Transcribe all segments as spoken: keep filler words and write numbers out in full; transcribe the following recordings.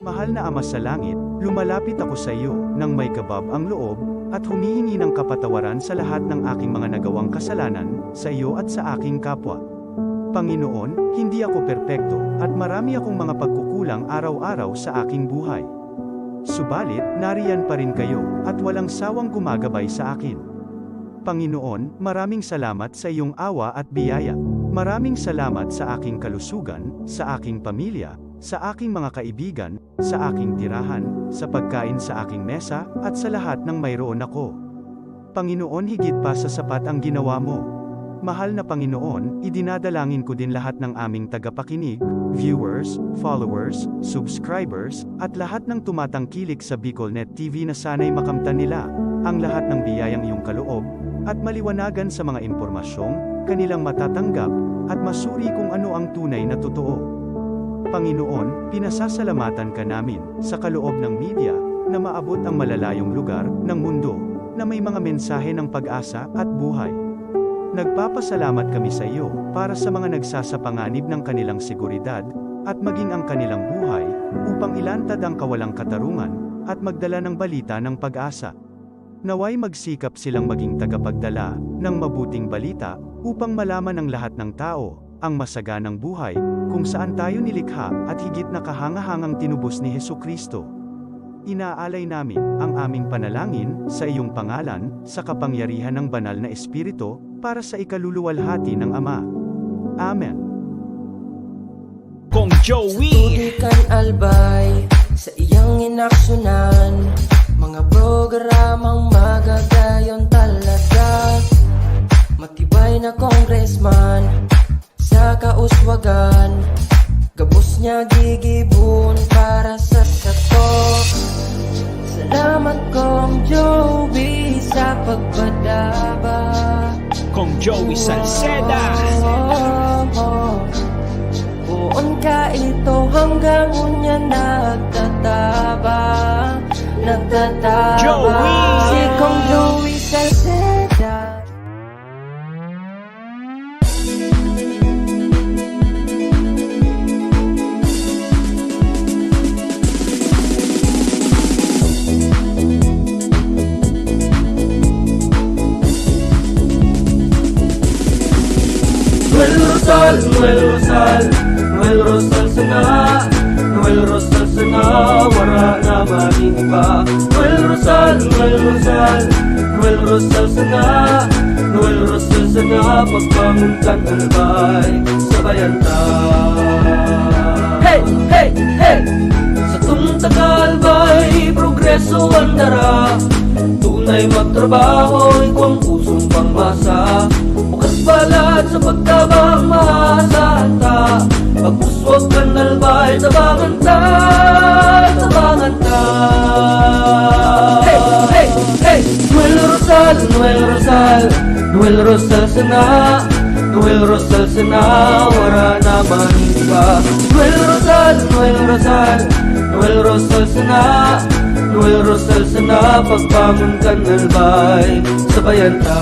Mahal na Ama sa Langit, lumalapit ako sa iyo nang may kabab ang loob at humihingi ng kapatawaran sa lahat ng aking mga nagawang kasalanan sa iyo at sa aking kapwa. Panginoon, hindi ako perpekto at marami akong mga pagkukulang araw-araw sa aking buhay. Subalit, nariyan pa rin kayo at walang sawang gumagabay sa akin. Panginoon, maraming salamat sa iyong awa at biyaya. Maraming salamat sa aking kalusugan, sa aking pamilya, sa aking mga kaibigan, sa aking tirahan, sa pagkain sa aking mesa, at sa lahat ng mayroon ako. Panginoon, higit pa sa sapat ang ginawa mo. Mahal na Panginoon, idinadalangin ko din lahat ng aming tagapakinig, viewers, followers, subscribers, at lahat ng tumatangkilik sa BicolNet T V na sana'y makamtan nila ang lahat ng biyayang iyong kaloob at maliwanagan sa mga impormasyong kanilang matatanggap at masuri kung ano ang tunay na totoo. Panginoon, pinasasalamatan ka namin sa kaloob ng media na maabot ang malalayong lugar ng mundo na may mga mensahe ng pag-asa at buhay. Nagpapasalamat kami sa iyo para sa mga nagsasapanganib ng kanilang seguridad at maging ang kanilang buhay upang ilantad ang kawalang katarungan at magdala ng balita ng pag-asa. Naway magsikap silang maging tagapagdala ng mabuting balita upang malaman ng lahat ng tao ang masaganang buhay kung saan tayo nilikha at higit na kahangahangang tinubos ni Jesu-Cristo. Inaalay namin ang aming panalangin sa iyong pangalan, sa kapangyarihan ng Banal na Espiritu, para sa ikaluluwalhati ng Ama. Amen. Kong Joey. Tubig kan Albay, sa iyang inaksyunan, mga programang magagayon talaga. Matibay na congressman, sa kauswagan, gabos niya gigibon para sa sato. Salamat, Kong Joey, sa pagpadaba. Kong Joey Salceda. Poon ka ito hanggang unya nagtataba, nagtataba. Joey! Si Kong Joey Salceda. Noel Rosal, Noel Rosal, Noel Rosal sana, Noel Rosal sana, wara na maning iba. Noel Rosal, Noel Rosal, Noel Rosal sana, Noel Rosal sana, pagbangon kan Albay, sabayan ta. Hey! Hey! Hey! Satong taga-Albay, progreso an dara. Tunay magtrabaho, igwang pusong pangmasa. Bukas balat sa pagtabang, maasahan ta. Pag-uswag kan Albay, tabangan ta, tabangan ta. Hey! Hey! Hey! Noel Rosal, Noel Rosal, Noel Rosal sana, Noel Rosal sana, wara na maning iba. Noel Rosal, Noel Rosal, Noel Rosal sana, Noel Rosal sana, pagbangon kan Albay, sabayan ta.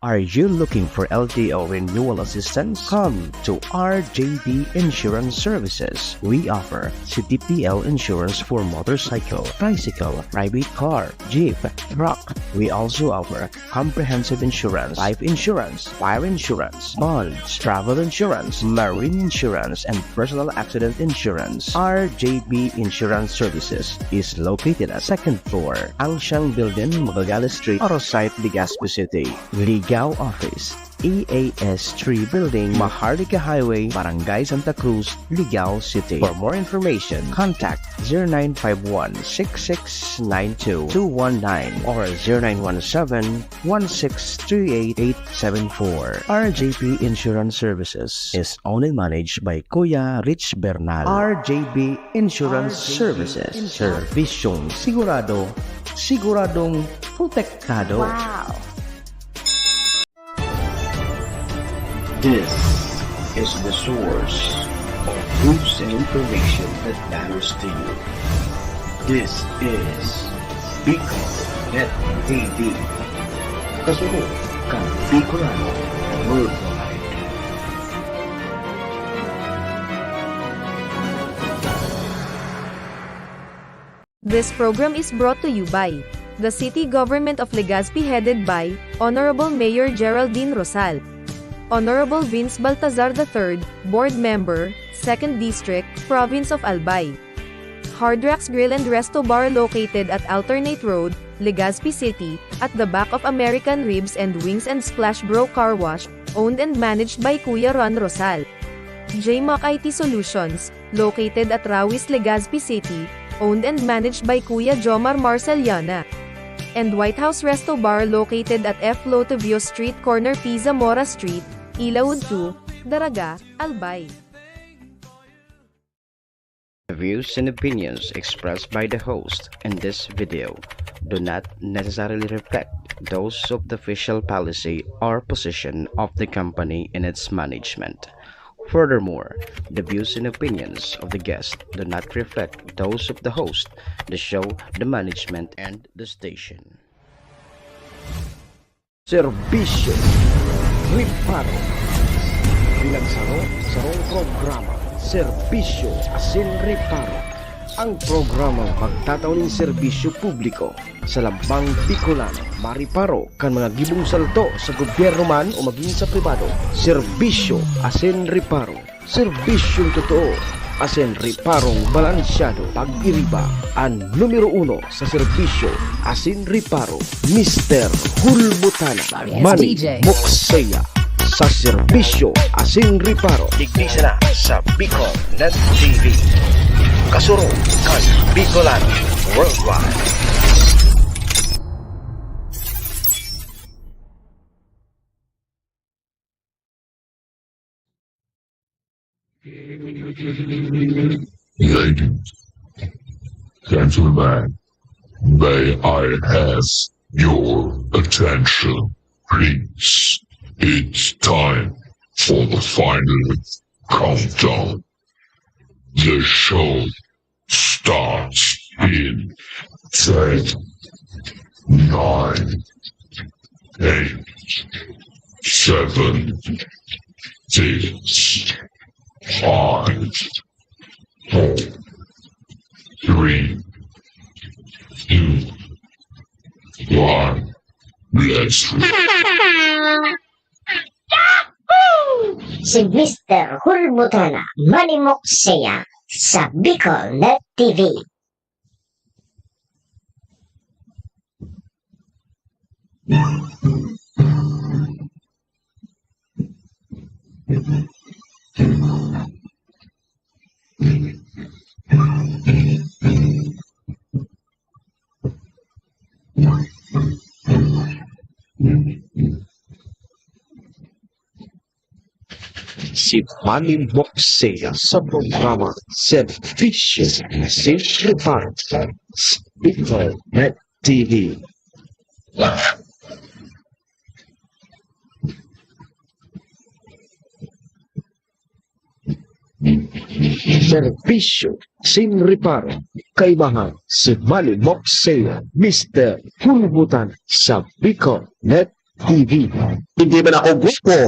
Are you looking for L T O renewal assistance? Come to R J B Insurance Services. We offer C T P L insurance for motorcycle, tricycle, private car, jeep, truck. We also offer comprehensive insurance, life insurance, fire insurance, bonds, travel insurance, marine insurance, and personal accident insurance. R J B Insurance Services is located at second floor, Angsiang Building, Magallanes Street, Arosite, Legazpi City. Ligao Office, E A S three Building, Maharlika Highway, Barangay Santa Cruz, Ligao City. For more information, contact zero nine five one six six nine two two one nine or zero nine one seven one six three eight eight seven four. R J P Insurance Services is owned and managed by Kuya Rich Bernal. R J B Insurance Services. Servisyong sigurado, siguradong protektado. Wow! This is the source of news and information that matters to you. This is Bicol Net T V. Kasunod kan Bicolano Worldwide. This program is brought to you by the City Government of Legazpi, headed by Honorable Mayor Geraldine Rosal, Honorable Vince Baltazar the third, Board Member, Second District, Province of Albay. Hard Rocks Grill and Resto Bar, located at Alternate Road, Legazpi City, at the back of American Ribs and Wings and Splash Bro Car Wash, owned and managed by Kuya Ron Rosal. J Mac I T Solutions, located at Rawis, Legazpi City, owned and managed by Kuya Jomar Marceliana. And White House Resto Bar, located at F Lotovio Street, corner P Zamora Street, Ilaud two, Daraga, Albay. The views and opinions expressed by the host in this video do not necessarily reflect those of the official policy or position of the company and its management. Furthermore, the views and opinions of the guest do not reflect those of the host, the show, the management, and the station. Serbisyo Reparo. Pinagsaro, sarong programa, Serbisyo asin Reparo. Ang programang magtatao nin serbisyo publiko sa lambang Bicolano, mariparo kan mga gibong salto sa gobyerno man o magin sa pribado. Serbisyo asin Reparo. Serbisyong totoo asin reparong balansyado. Pag-iriba, an numero uno sa serbisyo asin reparo, Mister Hulbutana. Mani Mokseya sa serbisyo asin reparo. Digdi sana sa Bicol Net T V. Kasurog kan Bicolano Worldwide. Ladies, gentlemen, may I have your attention, please? It's time for the final countdown. The show starts in ten, nine, eight, seven, six, five, four, three, two, one. Let's go. Si Mister Hulbutana, Mani Mokseya sa Bicol Net T V. Si Mani Mokseya sa programa Serbisyo asin Reparo sa Bicol Net T V. Serbisyo asin Reparo, kaibahan si Mani Mokseya, Mister Hulbutana sa Bicol Net T V. Hindi man ako gwapo.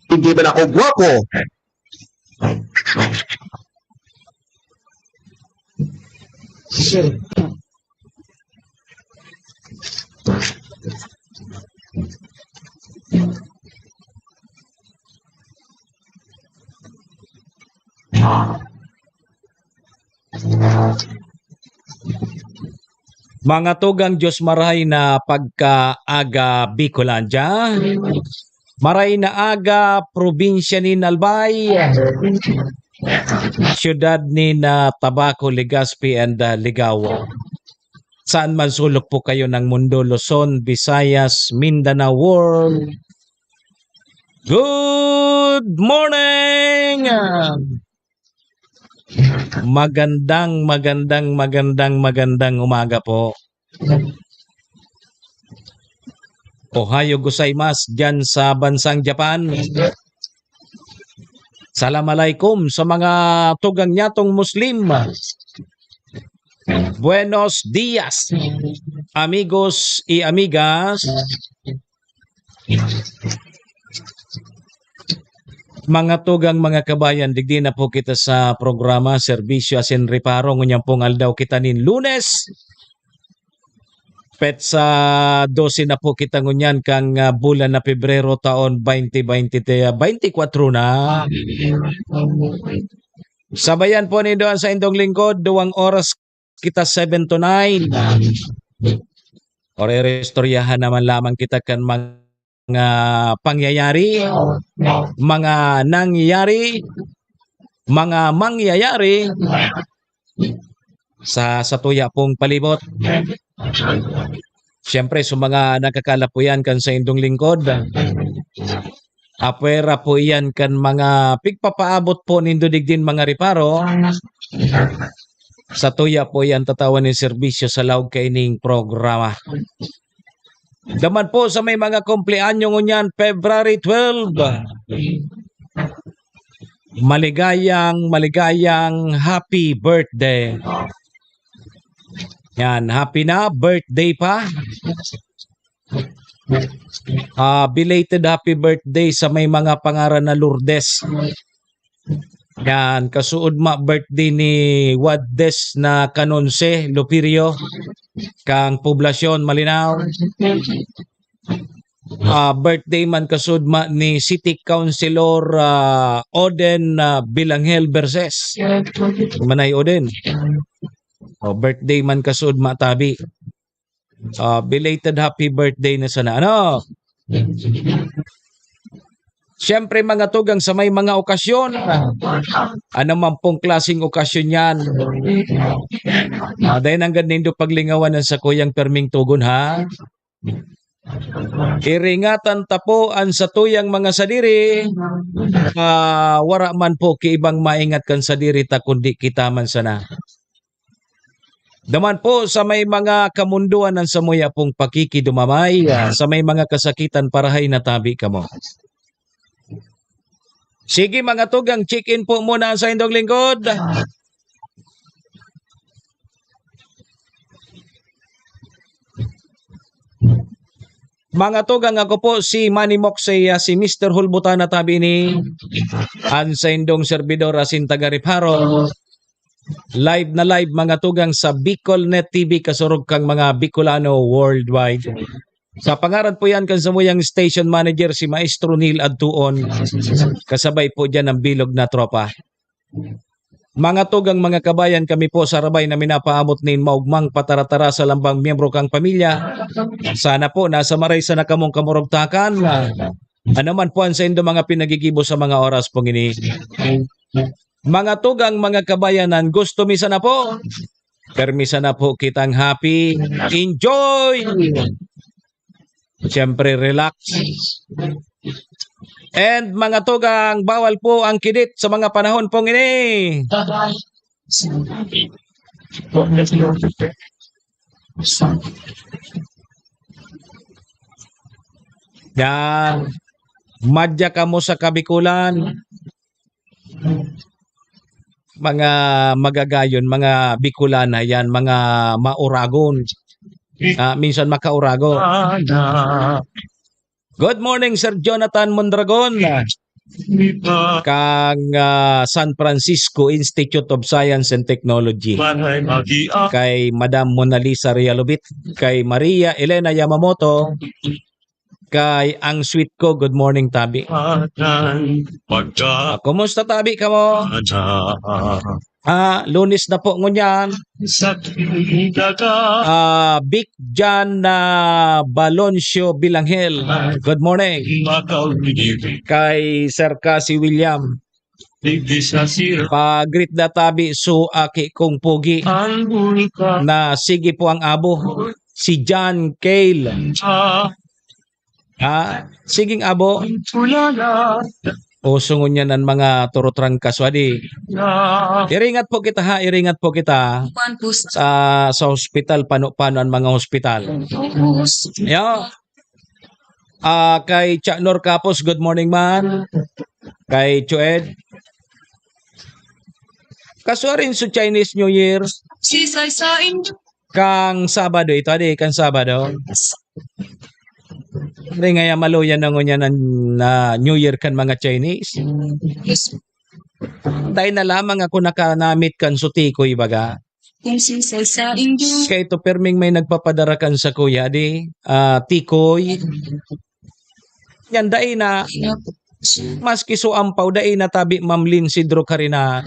Hindi man ako gwapo. Sir. Mga tugang Diyos, maray na pagkaaga, Bicolandia. Maray na aga, probinsya nin Albay, siyudad nin, ah, Tabaco, Legazpi, and, ah, Ligao. Saan man sulok po kayo ng mundo, Luzon, Visayas, Mindanao World. Good morning! Magandang, magandang, magandang, magandang umaga po. Ohayo gozaimasu diyan sa bansang Japan. Salam alaikum sa mga tugang nyatong Muslim. Buenos dias, amigos y amigas. Mga tugang, mga kabayan, digdi na po kita sa programa, Serbisyo asin Reparo. Ngunyan pong aldaw kita nin Lunes, petsa dose na po kita ngunyan kan, ah, bulan na Pebrero, taon twenty twenty, ah, twenty twenty-four na. Sabayan po nindo an saindong lingkod, duwang oras kita, seven to nine. Orerestoryahan naman lamang kita kan mga pangyayari, mga nangyayari, mga mangyayari sa, sa tuya pong palibot. Siyempre, sa mga nakakalapuyan kan saindong lingkod, apwera po iyan kan mga pigpapaabot po nindo digdin mga reparo sa tuya po iyan tatawan nin serbisyo sa laog kaining programa. Daman po sa may mga kumpleanyo ngunyan, February twelve. Maligayang, maligayang happy birthday. Yan, happy na birthday pa. Ah, belated happy birthday sa may mga pangaran na Lourdes. Yan, kasuodma birthday ni Waddes na Kanonse Lopirio, kang Poblacion, Malinao. Ah, birthday man kasuodma ni City Councilor, ah, Oden, ah, Bilangel Verses. Manay Oden. Oh, birthday man kasuodma tabi. Ah, belated happy birthday na sana. Ano? Siyempre, mga tugang, sa may mga okasyon, ano man pong klaseng okasyon yan, ah, dahil hanggang nindo paglingawan ang sakuyang perming tugon, ha? Iringatan ta po an satuyang mga sadiri, ah, wara man po ki ibang maingat kan sadiri ta, kundi kita man sana. Daman po sa may mga kamundoan an samuya pong pakikidumamay, ah, sa may mga kasakitan, parahay na tabi kamo. Sige, mga tugang, check-in po muna sa indong lingkod. Mga tugang, ako po si Manny Moxey, ah, si Mister Hulbutana tabi ni an saindong servidor asin taga Reparo. Live na live, mga tugang, sa Bicol Net T V, kasurog kang mga Bicolano worldwide. Sa pangaran po yan kan samuyang station manager, si Maestro Neil Adtuon. Kasabay po dyan ang bilog na tropa. Mga tugang, mga kabayan, kami po sa Rabay na minapaabot nin maugmang pataratara sa lambang miyembro kang pamilya. Sana po nasa maray sana kamong kamurugtakan. Ano man po ang saindo mga pinagigibo sa mga oras pong ini. Mga tugang, mga kabayanan, gusto mi sana po. Permi sana po kitang happy. Enjoy! Siyempre, relax. And mga tugang, bawal po ang kidit sa mga panahon pong ini. Yan. Madya kamo sa Kabikulan. Mga magagayon, mga Bicolana yan, mga mauragon. Ah, minsan makauragon. Good morning, Sir Jonathan Mondragon. Kang, ah, San Francisco Institute of Science and Technology. Kay Madam Mona Lisa Realobit, kay Maria Elena Yamamoto, kay Ang Sweet Ko, good morning, tabi. Ah, kumusta, tabi, kamo? Ah, Lunes na po ngunyan. Ah, Vic Jan na Baloncio Bilanghel, good morning. Kay Sir Cassie William, pa-greet da tabi su aki kong pogi na sige po ang abo, si John Cale. Ha? Siging abo. Uso ngunyan an mga turutrangkas, wadi. Iringat po kita, ha? Iringat po kita. Sa, sa hospital, pano-pano an mga hospital. Yo. Ah, kay Cha Nor Capos, good morning, man. Kay Chued. Kasuarin su Chinese New Year. Sisay sa inyo. Kang Sabado ito, adi, kang Sabado. Dai ngaya maluya na ngunyan an, ah, New Year kan mga Chinese. Dai na lamang ako nakanamit kan sutikoy baga. Kung sinsay sa inyo. Kaya ito, perming may nagpapadara kan sakuya, di, ah, tikoy. Yan, dai na, maski so ampaw, dai na tabi, Ma'am Lynn Sidro Carina.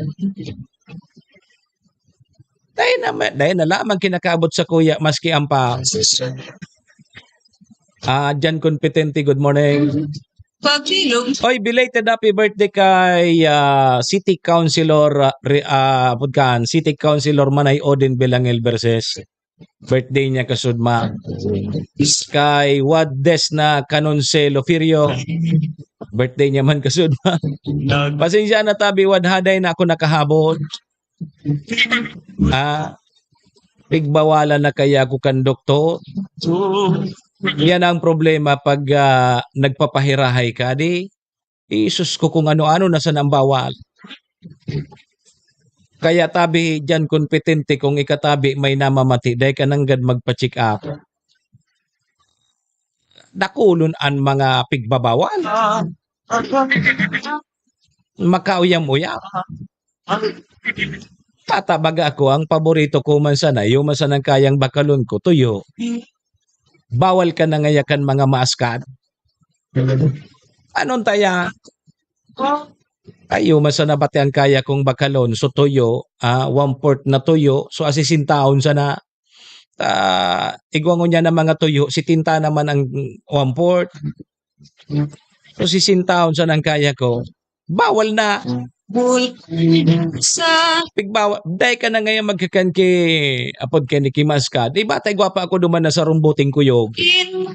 Dai na, ma-, dai na lamang kinakaabot sakuya, maski ampaw. Ah, Jan Competente, good morning. Pagilog. Oy, belated happy birthday kay, ah, City Councilor, ah, re-, ah, apod kan, City Councilor Manay Odin Belangel Versus. Birthday niya kasudma. Kay Wad Des na Kanonselo Firio. Birthday niya man kasudma. Pasensya na tabi, Wad, haday na ako nakahabot. Ah, pigbawalan na kaya ako kan doktor. Yan ang problema pag, ah, nagpapahirahay ka, di? Isus ko, kung ano-ano na sanang bawal. Kaya tabi diyan, kompetente, kung ikatabi may namamati, dai ka nanggad magpa-check up. Dakulon an mga pigbabawal. Makauyam-uyam. Tata, baga ako, ang paborito ko man sana, iyo man sanang kayang bakalon ko, tuyo. Bawal ka na ngaya kan mga maaskad. Anon taya? Ayo man sana bati ang kaya kong bakalon. So, tuyo, ah, one-fourth na tuyo. So, asisintahon sana. Ta, igwa ngunyan na mga tuyo, sitenta naman ang one-fourth. So, sisintahon sana ang kaya ko. Bawal na. Bul-, sa Pigbawa-, dai ka na ngayon magkakan ki, apod kay ni Kimaskad. Iba tay gwapa ako duman na sa rumbuting kuyog. In-,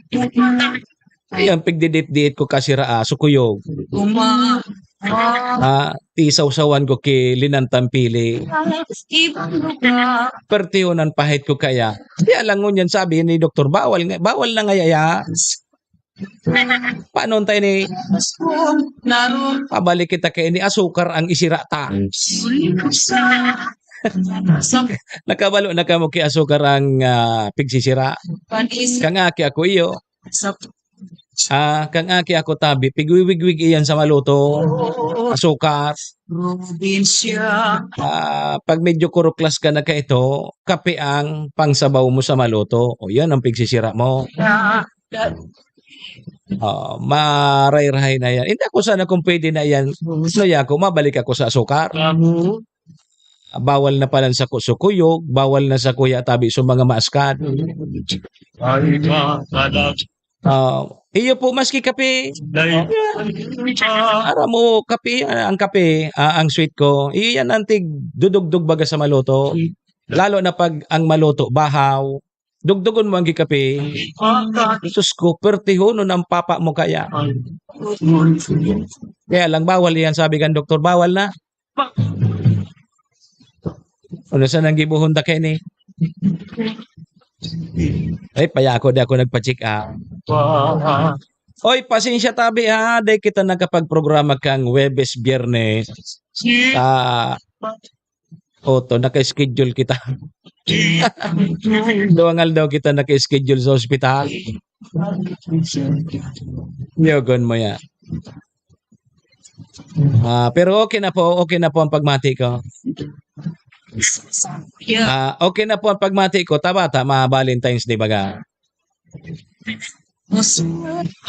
Ayan, pigdidit-diit ko kasi raa, so kuyog. Uma-, Ah, tisawsawan ko ki Linan Tampili. Ibang lugar. Pertihonan pahit ko kaya. Kaya lang ngunyan sabi ni doktor, bawal nga, bawal na ngaya ya. Paano tayo ni Narun. Pabalik kita kay ni asukar ang isira ta. Sa Nakabalo na kamo ki asukar ang, ah, pigsisira. Panis. Kangaki ako iyo. Sa Ah, kangaki ako tabi, pigwiwigwig iyan sa maluto. Asukar. Probinsya. Ah, pag medyo kuruklas ka na kaito, kape ang pangsabaw mo sa maluto. O, yan ang pigsisira mo. Ah, Oo, marayrahay na yan. Hindi ako sana kung pwede na yan. Luya ako, mabalik ako sa asukar. Bawal na pala sa ku-, sukuyog, bawal na sa kuya tabi sa mga maaskan. Ay, makalag. Ah, iyo po, maski kape. Dahil Aram mo, kape, ah, ang kape, ah, ang sweet ko, iyan ang tig dudugdog baga sa maluto. Lalo na pag ang maluto, bahaw. Dugdugon mo ang gikape. Sus ko, pertihonon ang papa mo kaya. Kaya lang, bawal iyan, sabi kan doktor, bawal na. Ano sa nang gibuhon ta kaini? Ay, paya ako, di ako nagpa-check up. Oy, pasensya tabi ha, di kita nakapagprograma kang Huwebes, Biyernes. Ah, oto, naka-schedule kita. Duwang aldaw kita naka-schedule sa ospital. Yogon mo ya. Ah, pero okay na po, okay na po ang pagmati ko. Ah, okay na po ang pagmati ko. Tama, tama, Valentine's Day baga.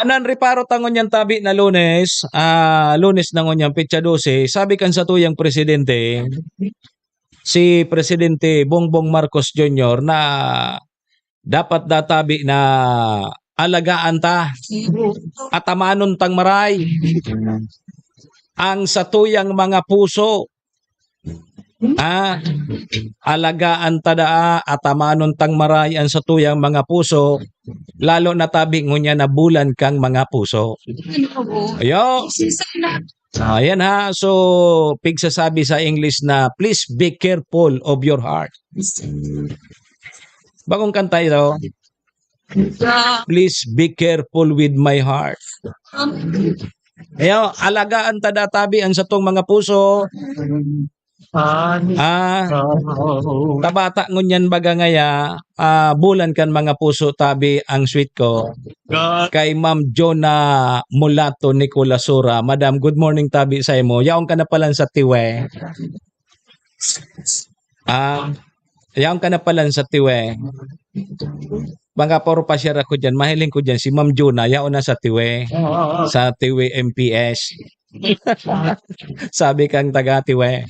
Anan, reparo ta ngunyan tabi na Lunes, ah, Lunes na ngunyan, petsa dose, sabi kan satuyang presidente, si Presidente Bongbong Marcos Junior, na dapat da tabi na alagaan ta, atamanon tang maray ang satuyang mga puso. Ah, alagaan ta daa, atamanon tang maray ang satuyang mga puso, lalo na tabi ngunyan na bulan kang mga puso. Ayo. Ah, yan ha. So, pigsasabi sa English na, "Please be careful of your heart." Bagong kanta ito. "Please be careful with my heart." Ayo, alagaan ta da tabi ang satong mga puso. Ah, tabata ngunyan baga ngaya, ah, bulan kan mga puso tabi ang sweet ko. Kay Ma'am Jona Mulato Nicolasura. Madam, good morning tabi sa imo. Yaon ka na palan sa Tiwe. Ah, yaon ka na palan sa Tiwe. Mga puro pasyar ako diyan, mahiling ko diyan si Ma'am Jona, yaon na sa Tiwe. Sa Tiwe M P S. Sabi kang taga Tiwe.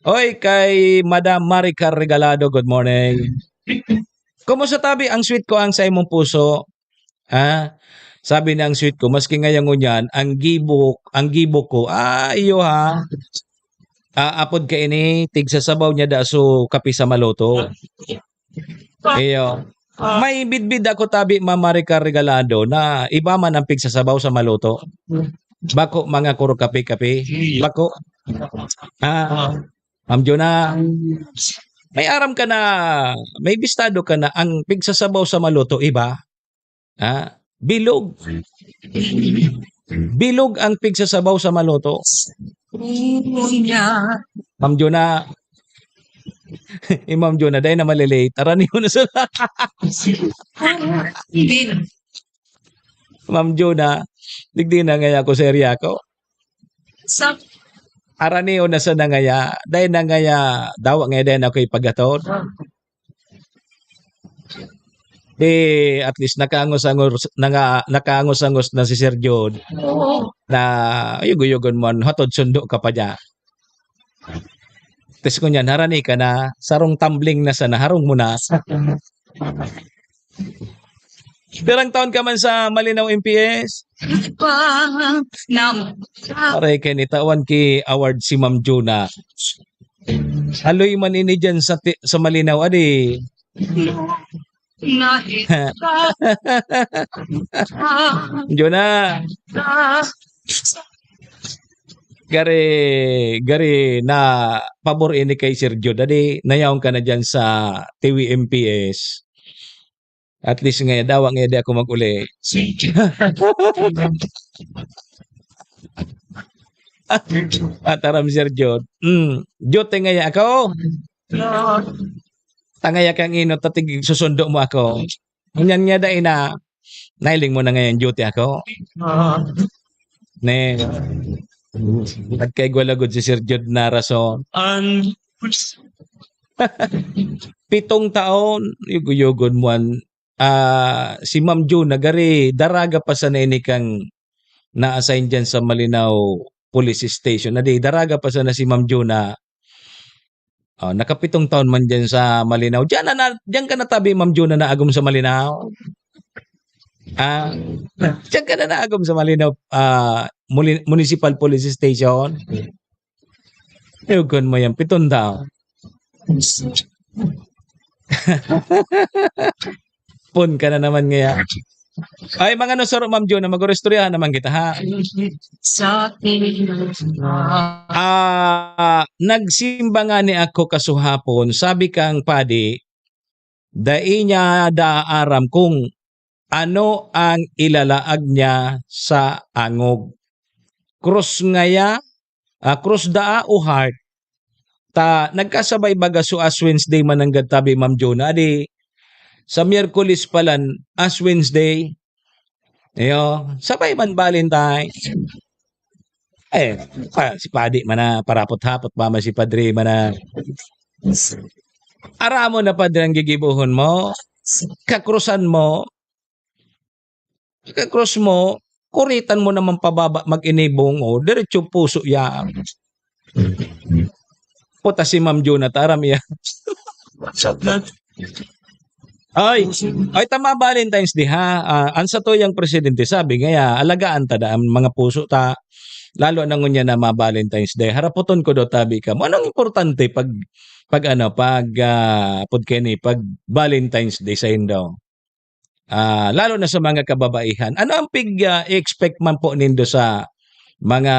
Oy, kay Madam Maricar Regalado, good morning. Kumusta tabi ang sweet ko ang sa imong puso? Ah, sabi ni ang sweet ko, maski ngayang ngunyan, ang gibo, ang gibo ko, ah, iyo ha. Ah, apod ka ini, tigsasabaw niya da so kape sa maluto. Iyo. May bidbid ako tabi, Ma'am Maricar Regalado, na iba man ang pigsasabaw sa maluto. Bako, mga kuro kape-kape. Bako. Ah, Ma'am Jona, may aram ka na, may bistado ka na ang pigsasabaw sa maluto, iba? Ah, bilog. Bilog ang pigsasabaw sa maluto. Ma'am Jona. Eh, Ma'am Jona, dai na malilate. Arani ko na sa Ma'am Jona, digdi na ngaya ako, serya ako. Sa Arani o na sa nangaya, dai nangaya, dawa ngaya dai na ako ipagatod. Di, at least nakaangos-angos, nanga-, nakaangos-angos na si Sir Jude. Oo. Na, ayog-uyogon mo, hatod sundo ka pa diya. Tapos kunyan, harani ka na, sarong tumbling na sana, harong mo na. Pirang taon ka man sa Malinao M P S? Aray, kay nitawan ki award si Ma'am Jona. Haloy man ini dyan sa ti-, sa Malinao, adi. Jona. Gari, gari na pabor ini kay Sir Jude. Adi, nayaon ka na dyan sa T V M P S. At least nga, dawa nga, di ako mag-uli. Ataram, Sir Jude. Mm. Jude, ngaya ako. Tangaya kang inot, tatig susundo mo ako. Ngunyan nga, dai na. Nailing mo na ngayon, duty ako. Ne. Nagkaigwa lagod si Sir Jude na rason. An- Pitong taon, yugo-yugon mo an, ah, si Ma'am Juna, gari daraga pa sana ini kang na-assign diyan sa Malinao Police Station. Adi, daraga pa sana si Ma'am Juna. Oh, nakapitong taon man diyan sa Malinao. Diyan na, na, diyan ka na tabi, Ma'am Juna, na agom sa Malinao. Ah, diyan ka na naagom sa Malinao, ah, muli-, Municipal Police Station. Yugon mo yan, pitong taon. Pon ka na naman ngaya. Ay, mga nusuro, Ma'am Juna, mag-oristoryahan naman kita, ha? Sa akin. Ah, nagsimba nga ni ako kasuhapon, sabi kang padi, dai niya da aram kung ano ang ilalaag niya sa angog. Krus ngaya, ah, krus daa o heart? Ta, nagkasabay baga so Ash Wednesday mananggad tabi, Ma'am Jona. Adi, sa Miyerkules palan, Ash Wednesday. Iyo, sabay man Valentine. Eh, pa, si Padi man na, parapot-hapot pa man si Padre man na. Aramon na, Padre, ang gigibohon mo. Kakrusan mo. Kakrus mo, kuritan mo naman pababa, mag-inibong, o, diretso puso yan. Puta si Ma'am Jona, taram yan. Ay, ay, tama, Valentine's Day, ha? Ah, ang satuyang presidente, sabi ngaya, alagaan ta da ang mga puso ta, lalo na ngunyan na ma-Valentine's Day. Harapoton ko daw, tabi ka mo, anong importante pag, pag ano, pag, ah, pud kini, pag Valentine's Day sa indo? Ah, lalo na sa mga kababaihan. Ano ang pig, ah, i-expect man po nindo sa mga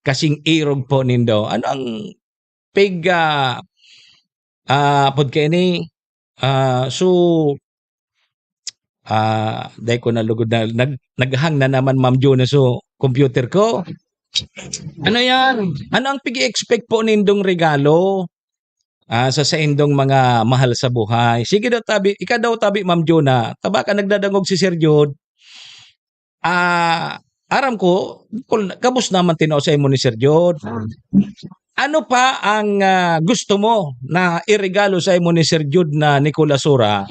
kasing irog po nindo? Ano ang pig, ah, ah, pod kaini? Ah, so, ah, dai ko na lugod na, nag-, naghang na naman, Ma'am Jona, so computer ko. Ano yan? Ano ang pigi-expect po nindong regalo? Ah, sa saindong mga mahal sa buhay. Sige daw tabi, ika daw tabi, Ma'am Juna. Taba ka nagdadangog si Sir Jud. Ah, aram ko, kung kabos naman tinao sa imo ni Sir Jud. Ano pa ang, ah, gusto mo na iregalo sa imo ni Sir Jud na Nicolasura?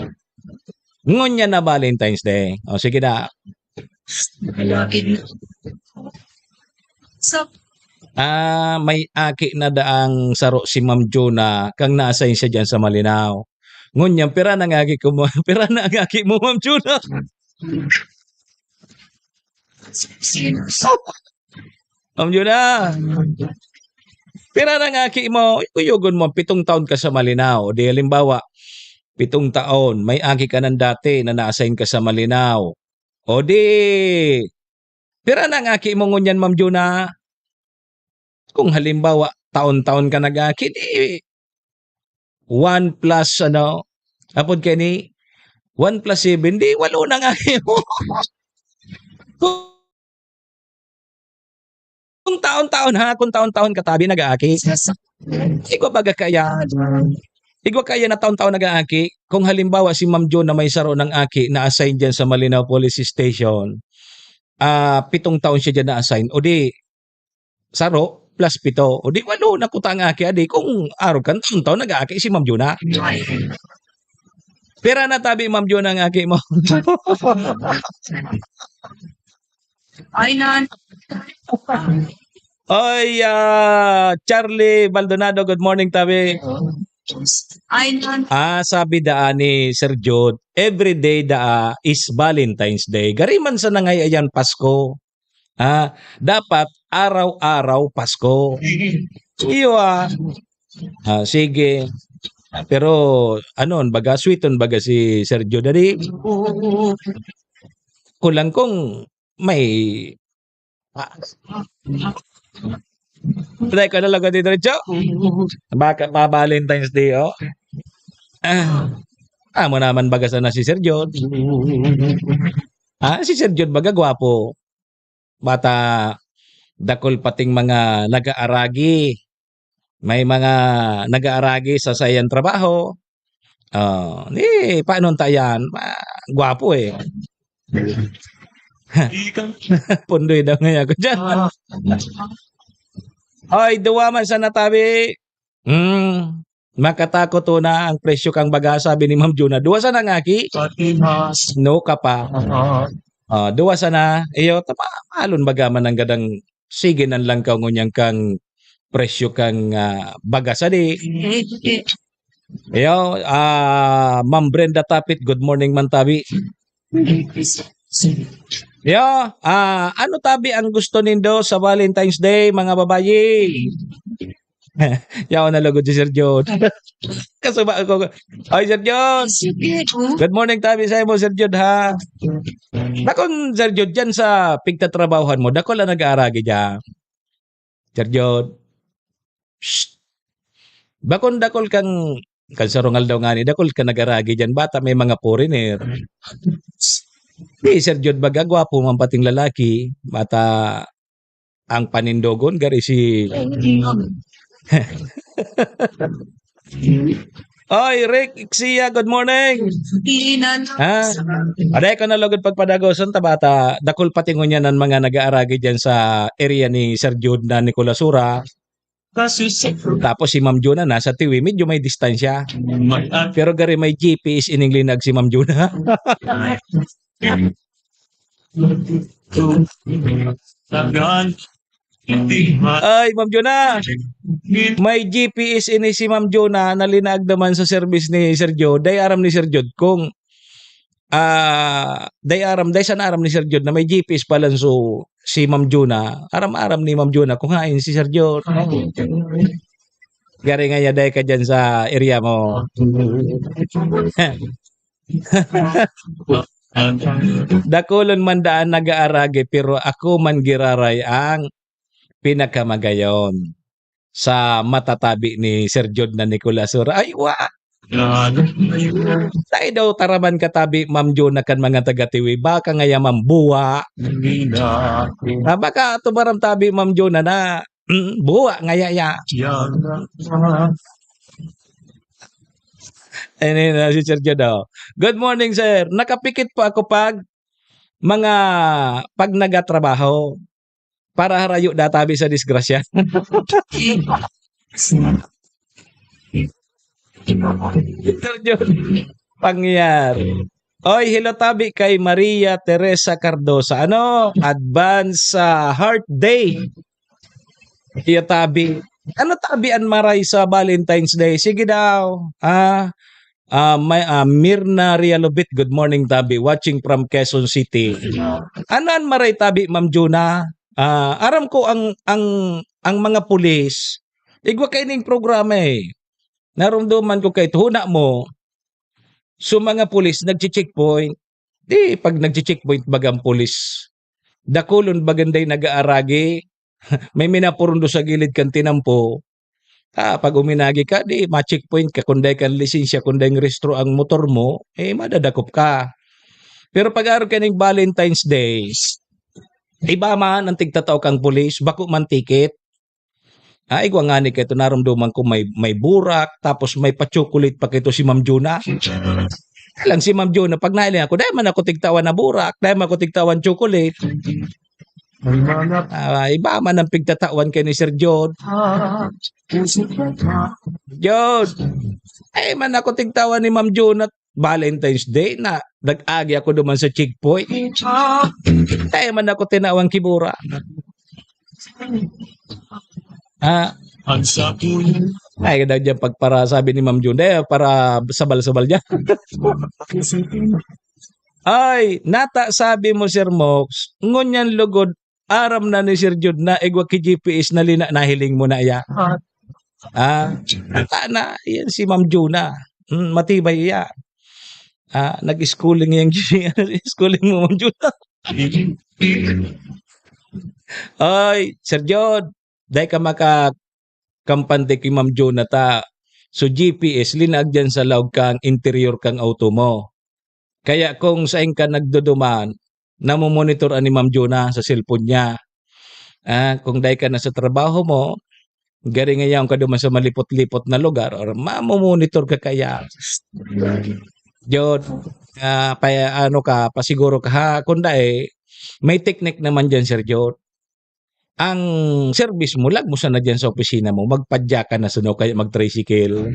Ngunyan na Valentine's Day. O, sige na. So, Ah, may aki na daang saro si Ma'am Juna, kang na-assign siya diyan sa Malinao. Ngunyan, pira na ang aki ko mo, pira na ang aki mo, Ma'am Juna? Ma'am Juna, pira na ang aki mo? Kuyogon mo, pitong taon ka sa Malinao. O di halimbawa, pitong taon, may aki ka nang dati na na-assign ka sa Malinao. O di, pira na ang aki mo ngunyan, Ma'am Juna? Kung halimbawa, taon-taon ka nag-aki, di one plus, ano, apod kaini, one plus seven, di walo na ang aki mo. Kung taon-taon, ha, kung taon-taon ka tabi nag-aaki. Igwa baga kaya, igwa kaya na taon-taon nag-aaki. Kung halimbawa, si Ma'am Jo na may saro nang aki na assign diyan sa Malinao Police Station, ah, pitong taon siya diyan na-assign. O di, saro plus pito. O di, walo na kuta ang aki, adi. Kung arog kan taon-taon nag-aaki si Ma'am Jo na. Pira na tabi, Ma'am Jo, na ang aki mo? Ay, nan. Oy, ah, Charlie Baldonado, good morning, tabi. Ay, nan. Ah, sabi daan ni Sir Jud, every day daa is Valentine's Day. Gari man sa nangay ayan Pasko. Ah, dapat araw-araw Pasko. Iyo, ah. Ah, sige. Pero, ano, baga, sweet on baga si Sir Jud, dali. Kulang kung may, ah, dahil ka na lang, Ate Diretso. Baka pa Valentine's Day, oh. Ah, amo naman baga sana si Sir Jud. Ah, si Sir Jud baga gwapo. Bata, dakul pating mga nag-aaragi. May mga nag-aaragi sa saiyang trabaho. Oh, ni paano ta yan? Ma-, gwapo eh. Pundoy daw ngayon ako dyan. Oy, duwa man sa natabi. Hmm, makatakot to na ang presyo kang baga, sabi ni Ma'am Juna. Duwa sana ang aki? Patimas. No ka pa. Ah, duwa sana. Iyo, tama, alon baga man ang gadang sige nan langkaw ngunyan kang presyo kang, ah, baga sadi. Iyo, ah, Ma'am Brenda Tapit, good morning man tabi. Iyo, ah, ano tabi ang gusto nindo sa Valentine's Day, mga babayi? Yaw na lugod si Sir Jud. Kasuba ako. Ay, Sir Jud. Sige, oh. Good morning tabi sa imo, Sir Jud, ha? Dakon, Sir Jud, dyan sa pigtatrabahuhan mo, dakon lang nag-aaragi dyan. Sir Jud. Psst. Bakon dakol kang, kan sarong aldaw ngani, dakol ka nag-aragi diyan, bata may mga foreigner. Di, Sir Jud, baga gwapo man pating lalaki, bata ang panindogon, gari si Oy, Rick Ixia, good morning. Ha? Aday ko na lugod pagpadagoson ta bata, dakol pati ngunyan an mga nag-aaragi diyan sa area ni Sir Jud na Nicolasura. Kasi sa Tapos si Ma'am Juna nasa Tiwi, medyo may distansya. May at Pero gari may G P S ining linag si Ma'am Juna. Tagal. Hindi ma- Ay, Ma'am Juna. May G P S ini si Ma'am Juna na linaag naman sa service ni Sir Jud. Dai aram ni Sir Jud kung, ah, dai aram, dai sana aram ni Sir Jud na may G P S pala so si Ma'am Juna. Aram-aram ni Ma'am Juna kung hain si Sir Jud. Gari nga ya, dai ka dyan sa area mo. Dakulon man daan nag-aaragi, pero ako man giraray ang pinakamagayon sa matatabi ni Sir Jud na Nicolasura. Ay, wa! Tayo daw taraman ka tabi, Ma'am Jona, kan mga taga-Tiwi. Baka ngaya, Ma'am, buwa. Ah, baka tumaram tabi, Ma'am Jona, na, mm, buwa ngaya ya. Ano yun, ah, si Sir Jude, oh. "Good morning, sir. Nakapikit po ako pag mga, pag nagatrabaho. Para harayo databi sa disgrasya." Sir John Pangyar. Oy, hello tabi kay Maria Teresa Cardosa. Ano? Advance, ah, Heart Day. Iyo tabi. Ano tabi an maray sa Valentine's Day? Sige daw. Ah, ah, may, ah, Mirna Realobit, "Good morning, tabi. Watching from Quezon City." Ano an maray tabi, Ma'am Juna? Ah, aram ko ang, ang, ang mga pulis, igwa kaining programa, eh. Narumduman ko kay huna mo, so mga pulis nagche-checkpoint. Di pag nagche-checkpoint bagang pulis, dakulon baganday nag-aaragi, may minapurundo sa gilid kan tinampo. Ah, pag uminagi ka, di ma-checkpoint ka, kung dai kan lisensya, kung dai rehistro ang motor mo, eh, madadakop ka. Pero pag arog ka ning Valentine's Day, iba man ang tigtatao kang pulis, bako man ticket. Ah, igwa ngani kaito, narumduman ko may, may burak, tapos may pa-chocolate pa kaito si Ma'am Juna. Lang si Ma'am Juna, pag nahiling ako, dai man ako tigtawan na burak, dai man ako tigtawan chocolate. Ah, iba man ang pigtatawan kay ni Sir Jod. Jod, ay man ako tigtawan ni Ma'am Juna, Valentine's Day na, nag-agi ako duman sa checkpoint. Dai man ako tinawan ki burak. Ah. Ang sabi. Ay, kada dyan pagpara, sabi ni Ma'am Jun, eh, para sabal-sabal dyan. Ay, nata sabi mo, Sir Mox, ngunyan lugod, aram na ni Sir Jud na igwa ki G P S na lina, nahiling mo na iya. Ah. Ah, nata na, yan si Ma'am Juna. Hmm, matibay iya. Ah, nag-schooling yang schooling mo, Ma'am Juna. Ay, Sir Jud, dai ka makakampante ki Ma'am Juna ta. So, G P S, linag dyan sa laog kang interior kang auto mo. Kaya kung sain ka nagduduman, namomonitor an ni Ma'am Juna sa cellphone niya. Ah, kung dai ka na sa trabaho mo, gari nga yaon ka duman sa malipot-lipot na lugar, or mamomonitor ka kaya. Jud, ah, pa, ano ka, pasiguro ka ha, kung dai, may teknik naman dyan, Sir Jud. Ang serbis mo, lagmo sana diyan sa opisina mo, magpadya ka na sana o kaya mag-tricycle.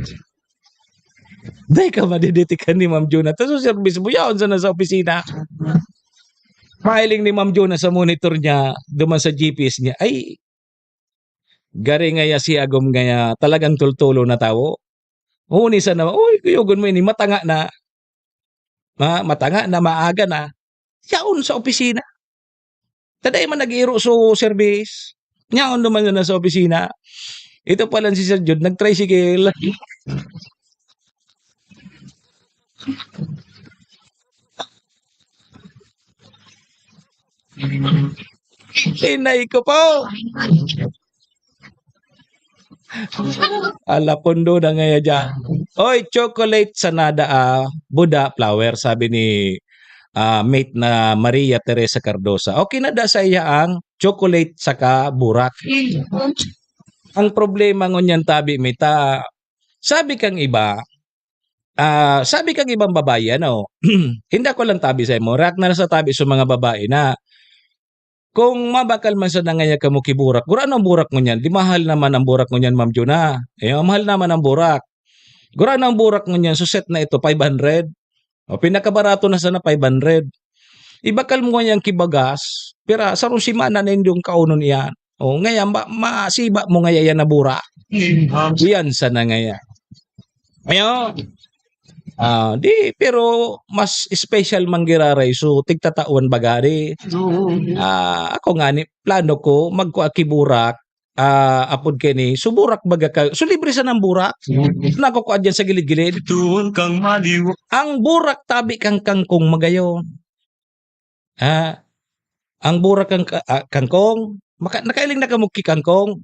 Dai ka madidetikan ni Ma'am Juna. Tapos serbis mo, yaon sana sa opisina. Mahiling ni Ma'am Juna sa monitor niya, duman sa G P S niya, ay, gari ngaya si agom ngaya talagang tultulo na tawo. Huni sana, "Uy, kuyogon mo ini, matanga na." Ma-, matanga na, maaga na. Yaon sa opisina. Ta dai man nag-iiro so serbis. Yaon naman na sa opisina. Ito pala si Sir Jud, nag-tricycle. Inay ko po. Ala, pundo na ngaya dyan. Oy, chocolate sanada, ah, buda flower, sabi ni, ah, mate na Maria Teresa Cardosa. Okay na da sa iya ang chocolate saka burak. Ang problema ngunyan tabi mi ta, sabi kang iba, ah, sabi kang ibang babae, ano, hindi ako lang tabi sa imo, react na lang sa tabi sa mga babae na kung mabakal man sana ngaya kamo ki burak, gurano ang burak ngunyan? Di mahal naman ang burak ngunyan, Ma'am Juna. Eh, mahal naman ang burak. Gurano ang burak ngunyan? So, set na ito, five hundred. O, pinakabarato na sana, five hundred. Ibakal mo ngayang kibagas, pira, sarong semana na yung kaunon iyan. O, ngaya, ma-, masiba mo ngaya yan na burak. Yan sana ngaya. Ayo. Ah, di, pero mas special man giraray. So, tigtatawan baga di. Ah, ako ngani, plano ko, magkua ki burak, ah, apod kini, so burak baga ka, so libre sa nang burak. Nakukua diyan sa gilid-gilid. Doon kang maliw. Ang burak tabi kang kangkong magayon. Ah, ang burak kang ka-, ah, kangkong, maka-, nakailing na kamo ki kangkong.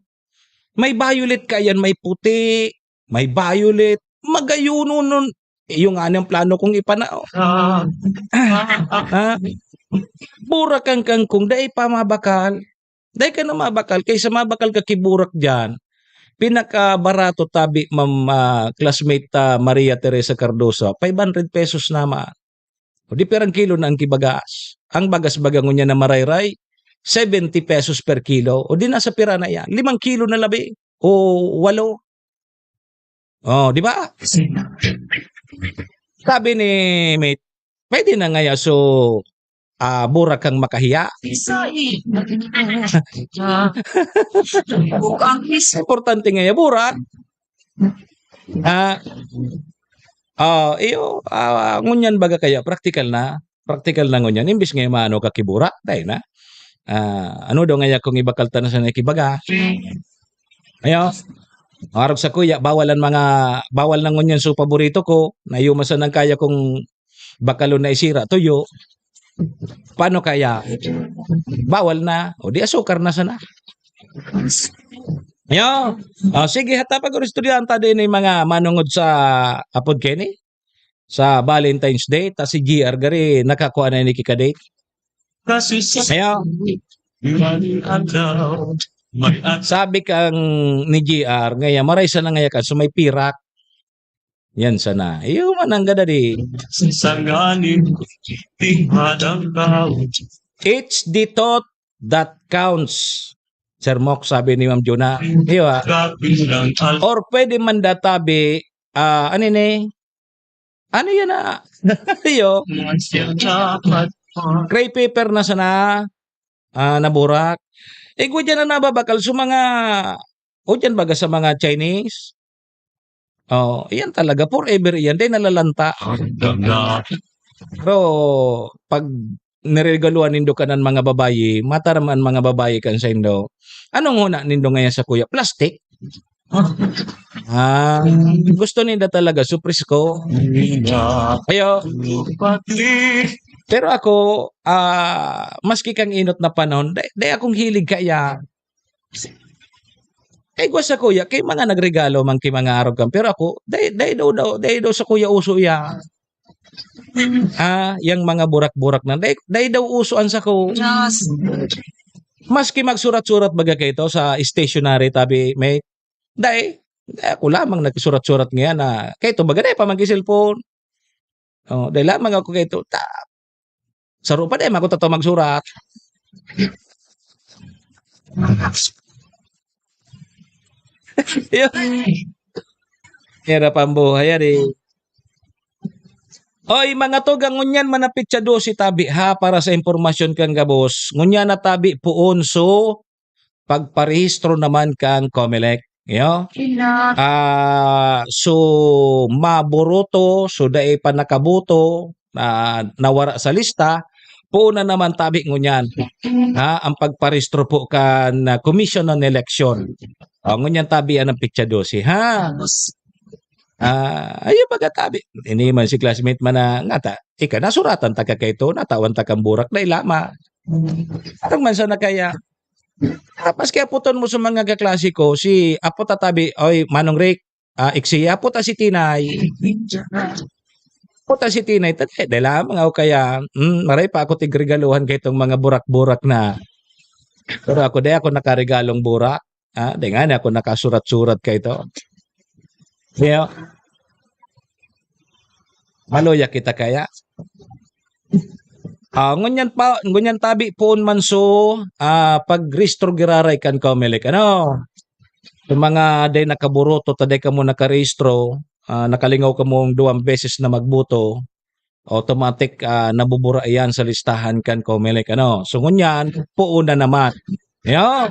May violet ka yan, may puti, may violet, magayunon nun. Iyo ngani ang plano kong ipana-, ha? Burak an kangkong, dai pa mabakal. Dai ka na mabakal, kaysa mabakal ka ki burak diyan, pinakabarato tabi, ma'am, ah, classmate ta Maria Teresa Cardoso, five hundred pesos na man. O di pirang kilo na an ki bagas? Ang bagas baga ngunyan na marayray, seventy pesos per kilo. O di nasa pira na iyan? Limang kilo na labi o walo. Oh, di ba? Sabi ni mate, "Pwede na ngaya so, ah, burak kang makahiya?" Importante ngaya burak. Ah, ah, iyo, ah, ngunyan baga kaya praktikal na. Praktikal na ngunyan. Imbis nga maano ka ki burak, dai na. Ah, ano daw ngaya kung ibakal ta na sana ki bagas? Ayo, arog sakuya, bawal an mga, bawal na ngunyan so paborito ko, na iyo man sanang kaya kong bakalon na isira, tuyo. Paano kaya? Bawal na. O di asukar na sana. Ayo. Ah, sige, hata pag estudyanta din yung mga manungod sa apod kini. Sa Valentine's Day, ta si G R gari nakakua na ini ki ka-date. Kasi sa Kaya, mali ang daw, may at sabi kang ni G R, ngaya, maray sana ngaya ka, so may pirak. Yan sana. Iyo man ang gadadi. Sa nganin, di madangkaw. It's the thought that counts. Sir Mok, sabi ni Ma'am Juna. Iyo, ah. Kabilang al- Or pwede man databi, ah, ano ni? Ano yan, ah? Iyo. Mas yung dapat pa. Gray paper na sana, ah, naburak. Igwa dyan ang nababakal sa mga, o dyan baga sa mga Chinese. Oh, iyan talaga, forever iyan, dai nalalanta. Ang ganda. Pero pag niregaluhan nindo kanan mga babayi, mataram an mga babayi kan saindo, "Anong huna nindo ngayon sa kuya? Plastic?" Ah, gusto ninda talaga su presko. Ayo. Pati. Pero ako, ah, maski kang inot na panahon, dai, dai akong hilig kaya. Kay gwa sa kuya, kay mga nagregalo man kay mga arog kan, pero ako, dai, dai daw, daw, dai daw sa kuya uso iya. Ah, yang mga burak-burak na, dai, dai daw uso an sako. Yes. Maski magsurat-surat baga kaito sa stationery, tabi, may, dai, dai ako lamang nagsurat-surat ngayan na, kaito baga dai pa magki-cellphone. Oh, dai lamang ako kaito, ta-, saro pa dai man ako tataw magsurat. Yun. Hirap ang buhay, yan eh. Oy, mga tugang, ngunyan man na petsa dose tabi, ha, para sa impormasyon kan gabos. Ngunyan na tabi poon, so, pagparehistro naman kan Comelec. Yo? Ah, so, maboruto, so, dai pa nakaboto, ah, nawara sa lista, poon na naman tabi ngunyan. Ha, ang pagparehistro po kan, ah, Commission on Election. O, ngunyan tabi yan ang petsa dose, ha? Ah, ayo baga tabi. Ini man si classmate man na, ngata, ika, nasuratan ta ka kaito, natawan ta kang burak, dai lamang. Atong man sa na kaya, ah, maski aputon mo sa mga kaklase ko, si apo ta tabi, "Oy, Manong Rick, ah, iksi, apo ta si Tinay." Apo ta si Tinay, ta-, eh, dai lamang ako kaya, hmm, maray pa ako tigregaluhan kaitong mga burak-burak na. Pero ako, dai ako nakaregalong burak. Ah, dai ngani ako nakasurat-surat kaito. Iyo. Maluya kita kaya. Ah, ngunyan pa, ngunyan tabi poon man so, ah, pagrehistro giraray kan Comelec, ano? Sa mga dai nakaboruto, ta dai kamo nakarehistro, ah, nakalingaw kamong duwang beses na magboto, automatic, ah, nabubura iyan sa listahan kan Comelec, ano? So, ngunyan, poon na naman. Yo.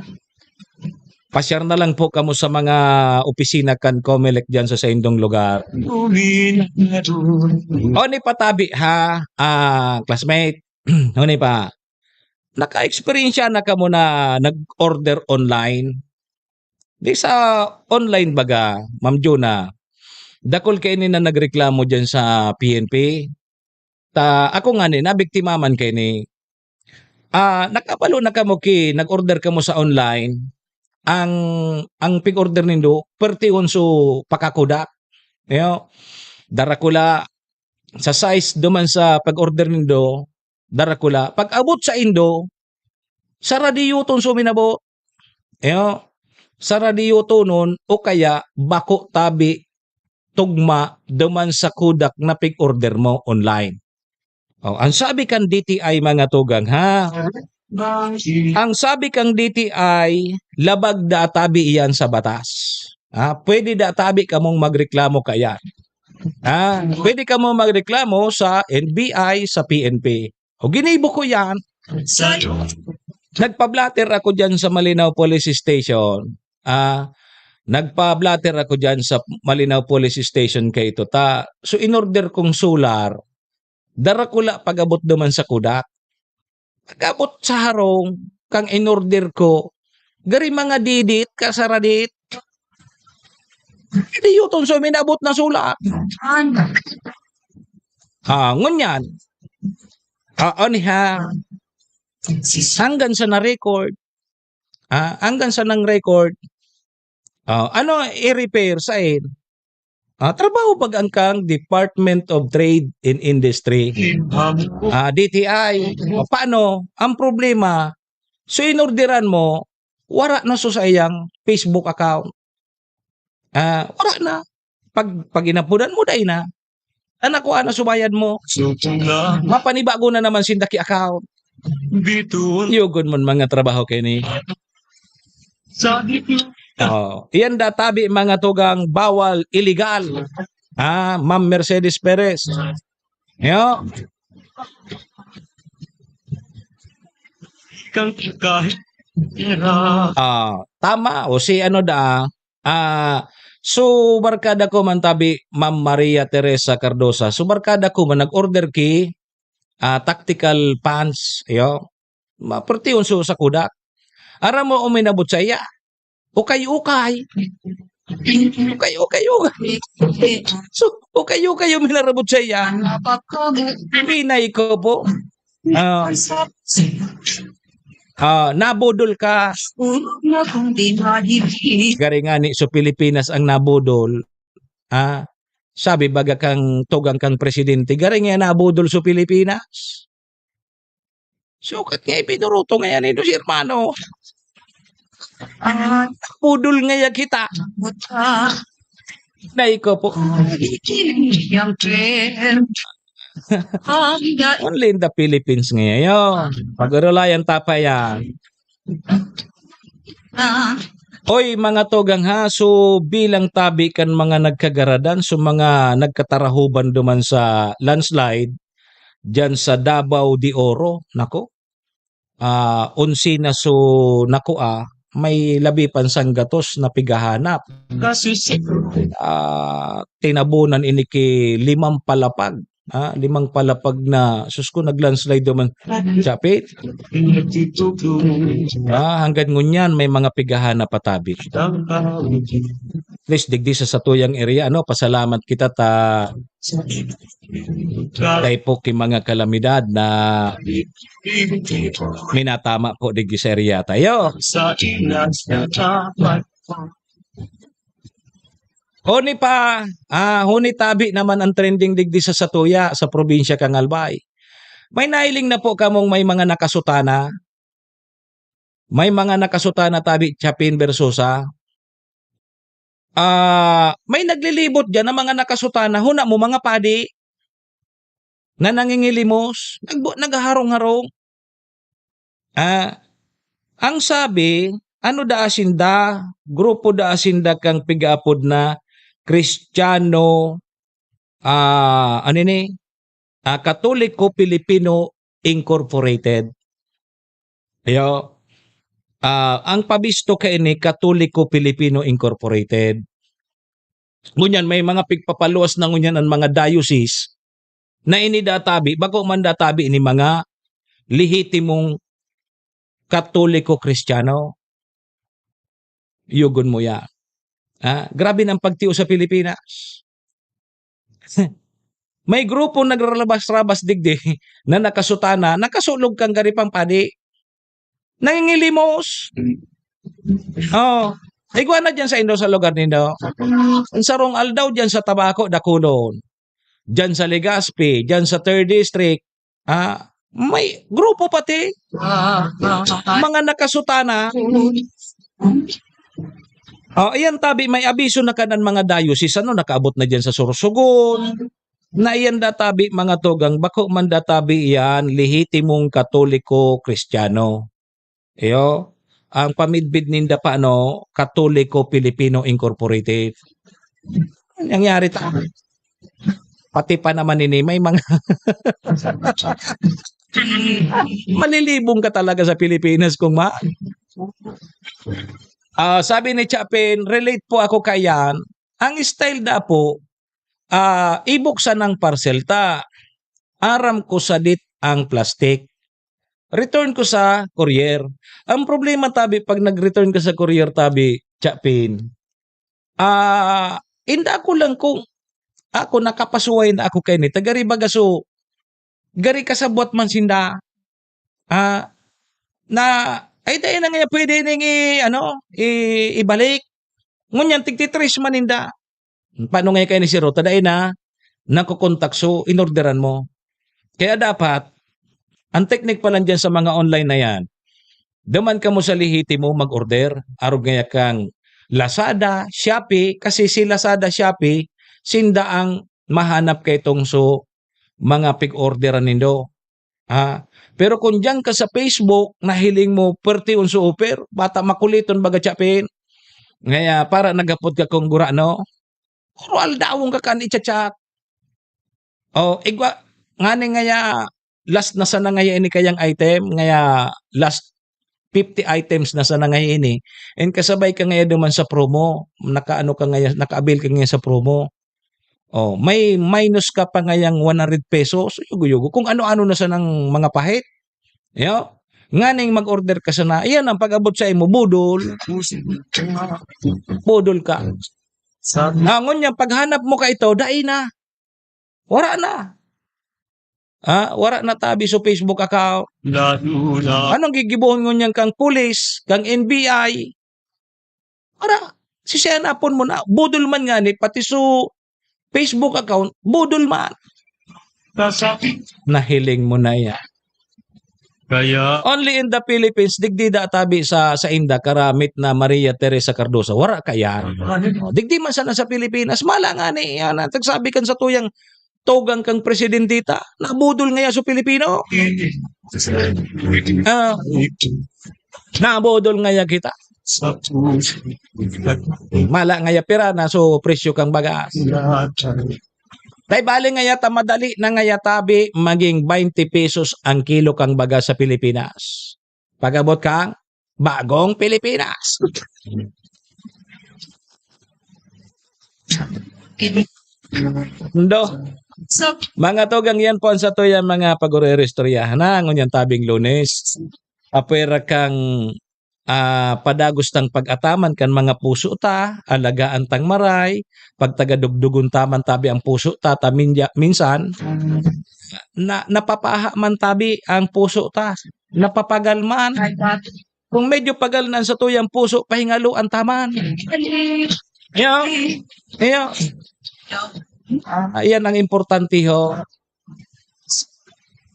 Pasyar na lang po kamo sa mga opisina kan Comelec diyan sa saindong lugar. Huni pa tabi, ha, ah, classmate. Huni pa. Naka-eksperyensya na kamo na nag-order online? Di sa online baga, Ma'am Juna, dakul kaini na nagreklamo diyan sa P N P. Ta, ako ngani, nabiktima man kaini. Ah, nakabalo na kamo ki nag-order kamo sa online, ang, ang pig-order nindo, perti on so pakakuda. Iyo, darakula, sa size duman sa pag-order nindo, darakula. Pag-abot saindo, saradiyoton so minabot. Iyo, saradiyotonon o kaya bako tabi tugma duman sa Kodak na pig-order mo online. Oh, ang sabi kan D T I, mga tugang, ha? Ang sabi kang D T I, labag da tabi iyan sa batas. Ha? Pwede da tabi kamong magreklamo kaya. Ha? Pwede kamo magreklamo sa N B I, sa P N P. O, ginibo ko yan. Nagpa-blotter ako dyan sa Malinaw Police Station. Ah, nagpa-blotter ako dyan sa Malinaw Police Station kay ito ta. So, in-order kong solar, darakula pag-abot duman sa Kodak. Pag-abot sa harong, kang in-order ko, gari mga didit, kasaradit. Diyoton so minabot na solar. Ah, ngunyan. Ah, ano ha? Hanggang sa na-record. Ah, hanggang sa nang record. Ah, ano i-repair sa in? Ah, trabaho pag ang kang Department of Trade and Industry. Ah, D T I. O, paano? Ang problema, so inorderan mo, wara na so sa iyang Facebook account. Ah, wara na. Pag, pag inapudan mo, dai na. Anak ko, ano subayad mo? Mapanibago na naman sinda ki account. Yugon mo mga trabaho kini. Oh, iyan da tabi mga tugang bawal, illegal. Ah, Ma'am Mercedes Perez. Yo. Kang kahit Ah, tama. O si ano da, ah, so barkada ko man tabi, Ma'am Maria Teresa Cardosa. So barkada ko man nag-order ki, ah, tactical pants, iyo. Ma-, perti unso sa Kodak. Aram mo, uminabot sa iya. Ukay-ukay. Ukay-ukay, ukay. So, ukay-ukay yung minarabot sa iya. Pinay ko po. Ah. Ah, nabudol ka. Gari nga ni, so Pilipinas ang nabudol. Ah, sabi baga kang tugang kang presidente, gari nga nabudol so Pilipinas. Sukat nga ipinuruto nga yan, eh, si hermano. Ah, pudol nga yan kita. Nay ko po. Only in the Philippines ngayon. Pag-urulayan tapa yan. Oy, mga tugang ha, so bilang tabi kan mga nagkagaradan, so mga nagkatarahuban duman sa landslide, diyan sa Davao de Oro, nako, ah, onse na so nakua, may labi pang sanggatos na pigahanap. Ah, tinabunan ini ki limang palapag, ah, limang palapag na, sus ko, nag-landslide duman. Chapit. Ah, hanggang ngunyan, may mga pigahanap pa tabi. At least, digdi sa satuyang area, ano, pasalamat kita ta dai po ki mga kalamidad na minatama po digdi sa area tayo. Sa inas na dapat. Huni pa, ah, huni tabi naman ang trending digdi sa satuya, sa probinsya kan Albay. May nailing na po kamong may mga nakasutana? May mga nakasutana tabi, Chapin Versosa? Ah, may naglilibot diyan na mga nakasutana, huna mo mga padi na nangingilimos, nagbu-, naghaharong-harong. Ah, ang sabi, ano daa sinda, grupo daa sinda kang pigaapod na Kristiyano, ah, ano ini? Ah, Katoliko Pilipino Incorporated. Iyo, ah, ang pabisto kaini Katoliko Pilipino Incorporated. Ngunyan, may mga pigpapaluwas na ngunyan ang mga diocese na ini databi, bako man databi ni mga lehitimong Katoliko Kristiyano. Yugon mo ya. Ah, grabe ng pagtiyo sa Pilipinas. May grupo nagrarabas-rabas digdi na nakasutana, nakasulog kang gari pang padi. Nangingilimos. Oh. Igwa na diyan sa indo, sa lugar nindo. Ang sarong aldaw diyan sa Tabaco, dakulon. Diyan sa Legazpi, diyan sa third District. Ah, may grupo pati. Mga nakasutana. Oh, ayan tabi, may abiso na kanan mga diocese, ano, nakaabot na diyan sa Sorsogon. Na iyan da tabi, mga tugang, bako man da tabi iyan, lehitimong Katoliko Kristiyano. Iyo, ang pamidbid ninda pa, ano, Katoliko Pilipino Incorporated. Nangyari ta. Pati pa naman ini, may mga malilibong ka talaga sa Pilipinas kung ma-, Ah, sabi ni Chapin, "Relate po ako kaiyan. Ang style da po, ah, ibuksan ang parcel ta. Aram ko sadit ang plastic. Return ko sa courier." Ang problema tabi, pag nag-return ka sa courier tabi, Chapin, ah, inda ko lang kung ako, nakapasuway na ako kaini, taga Ribaga, so, gari kasabwat man sinda. Ah, na, ay, dai na nga pwede ning i-, ano, i-, ibalik. Ngunyan, tigtitres man ninda. Paano nga kayo ni si Ruta? Dai na, nakukontak, so, inorderan mo. Kaya dapat, ang teknik pa lang dyan sa mga online na yan, duman ka mo sa lehitimo mag-order, arog ngaya kang Lazada, Shopee, kasi si Lazada, Shopee, sinda ang mahanap kay tong so mga pig-orderan nindo. Ha? Pero kung diyan ka sa Facebook, nahiling mo, pwerte un so offer, bata makuliton baga Chapin. Ngaya, para naghapot ka kung gurano, puro aldawon ka kan i-chat-chat. Oh, igwa, ngani ngaya, last na sana ngaya ini kayang item, ngaya last fifty items na sana ngaya ini. And kasabay ka ngaya duman sa promo, nakaano ka ngaya, naka-avail ka ngaya sa promo. Oh, may minus ka pa ngayang one hundred pesos, yugo-yugo. Kung ano-ano na sanang mga pahit. Yo? Nganing mag-order ka sana, iyan ang pag-abot sa imo, budol. Budol ka. Sa Ngunyan, paghanap mo ka ito, dai na. Wara na. Ah, wara na tabi so Facebook account. Lalo na. Anong gigibohon ngunyan kang pulis, kang N B I? Wara. Sisihanapon mo na. Budol man ngani, pati so Facebook account, budol man. Nasa Nahiling mo na yan. Kaya Only in the Philippines, digdi da tabi sa, sa inda, karamit na Maria Teresa Cardoso. Wara ka yan. O, digdi man sana sa Pilipinas, mala ngani, yan, ah, tagsabi kan sa tuyang tugang kang presidentita, nabudol ngaya so Pilipino. Ah, nabudol ngaya kita. Sa Mala ngaya pira na so presyo kang bagas. Dai bali ngaya ta madali na ngaya tabi maging twenty pesos ang kilo kang bagas sa Pilipinas. Pag-abot kang bagong Pilipinas. Ndo. Mga tugang, yan po ang satuyang mga pag-uri-uri istoryahan na ngunyan tabing Lunes. Apwera kang, ah, padagos tang pag-ataman kan mga puso ta, alagaan tang maray, pagtagadugdugon ta man tabi ang puso ta, ta minya-, minsan, na, napapaha man tabi ang puso ta, napapagal man. Kung medyo pagal na ang satuyang puso, pahingaloan ta man. Iyo, iyo. Ah, iyan ang importante, ho.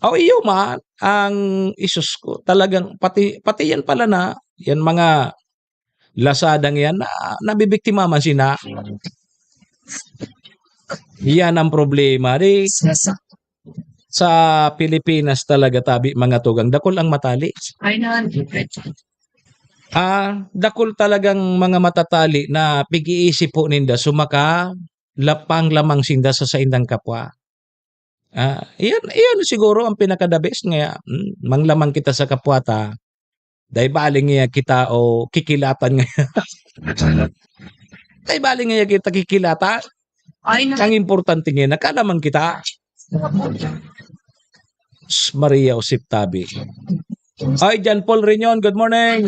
O, iyo man, ang isus ko, talagang pati, pati yan pala na, yan mga Lazadang yan, na, nabibiktima man sina. Yan ang problema. Di, sa Pilipinas talaga, tabi, mga tugang, dakul ang matali. Ay, na. Ah, dakul talagang mga matatali na pig-iisip po ninda, sumaka lapang lamang sinda sa saindang kapwa. Ah, iyan, iyan siguro ang pinaka-the best nga, mm, manglamang kita sa kapwa ta. Dai bali nga kita o kikilatan nga. Dai bali nga kita kikilatan. Ay, na- Ang importante nga, nakalamang kita. S-, Maria Josep Tabi. Ay, John Paul Reunion, good morning.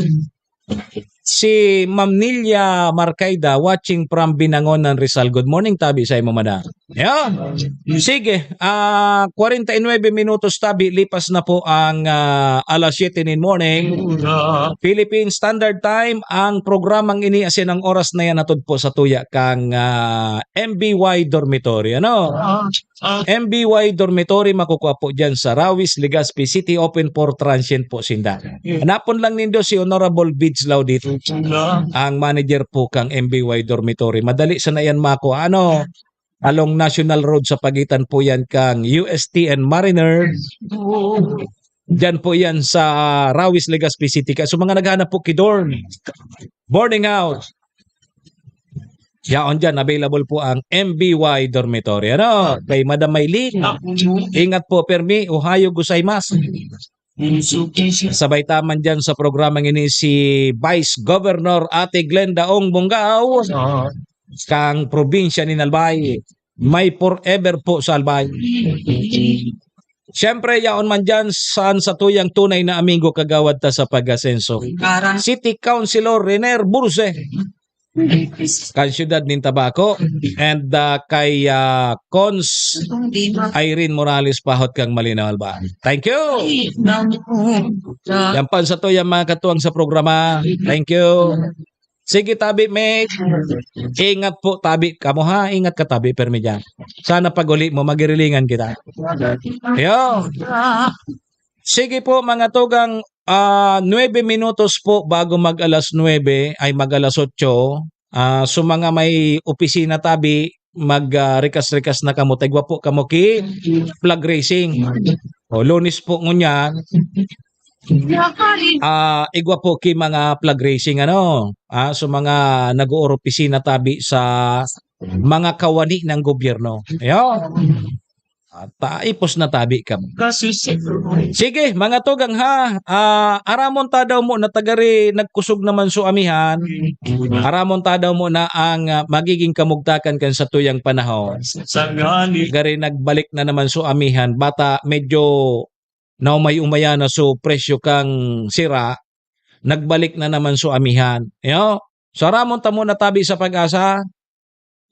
Si Ma'am Nilia Marcaida, watching from Binangonan, Rizal. Good morning, tabi sa imo, madam. Yeah. Sige, ah, kwarenta y nuebe minutos tabi, lipas na po ang, ah, alas siyete nin morning. Philippine Standard Time, ang programang ini asin ang oras na yan hatod po sa tuya kang, ah, M B Y Dormitory, ano? M B Y Dormitory, makukuha po dyan sa Rawis, Legazpi City, open for transient po sinda. Hanapon lang nindo si Honorable Bids Laudito, ang manager po kang M B Y Dormitory. Madali sana yan makuha, ano? Along National Road sa pagitan po yan kang U S T and Mariner. Diyan po yan sa Rawis, Legazpi City. Kaya sa mga naghahanap po ki dorm, boarding house, yaon dyan, available po ang M B Y Dormitory. Ano? Kay Madam Maylene, ingat po, permi, ohayo gozaimasu. Sabay taman dyan sa programang ini si Vice Governor Ate Glenda Ong Bongao, kang probinsya ni Albay. May forever po sa Albay. Siyempre, yaon man dyan saan sa tuyang tunay na amigo kagawad ta sa pag-asenso. City Councilor Renier Burse, kan siyudad nin Tabaco, and, ah, kay, ah, Cons Irene Morales, pahot kang Malinaw, Albay. Thank you! Yan pa sa tuyang mga katuwang sa programa. Thank you. Sige, tabi, Meg. Ingat po, tabi kamo, ha? Ingat ka, tabi, permi dyan. Sana pag-uli mo, magirilingan kita. Yo. Sige po, mga tugang, ah, nuebe minutos po bago mag alas nuebe, ay mag alas otso. Ah, so mga may opisina tabi, mag, ah, rikas-rikas na kamo. Tagwa po kamo ki flag raising. O, Lunes po ngunyan, ah, igwa po ki mga flag raising, ano, ah, so mga nag-ooropisina tabi sa mga kawani ng gobyerno. Ayo. At, ah, ipos na tabi kamo. Sige, mga tugang ha, ah, aramon ta daw mo na tagari nagkusog naman so amihan. Aramon ta daw mo na ang, ah, magiging kamugtakan kan satuyang panahon. Gari nagbalik na naman so amihan, bata medyo naumay-umaya na so presyo kang sira, nagbalik na naman so amihan. Yo? So, aramon ta mo na tabi sa pag-asa.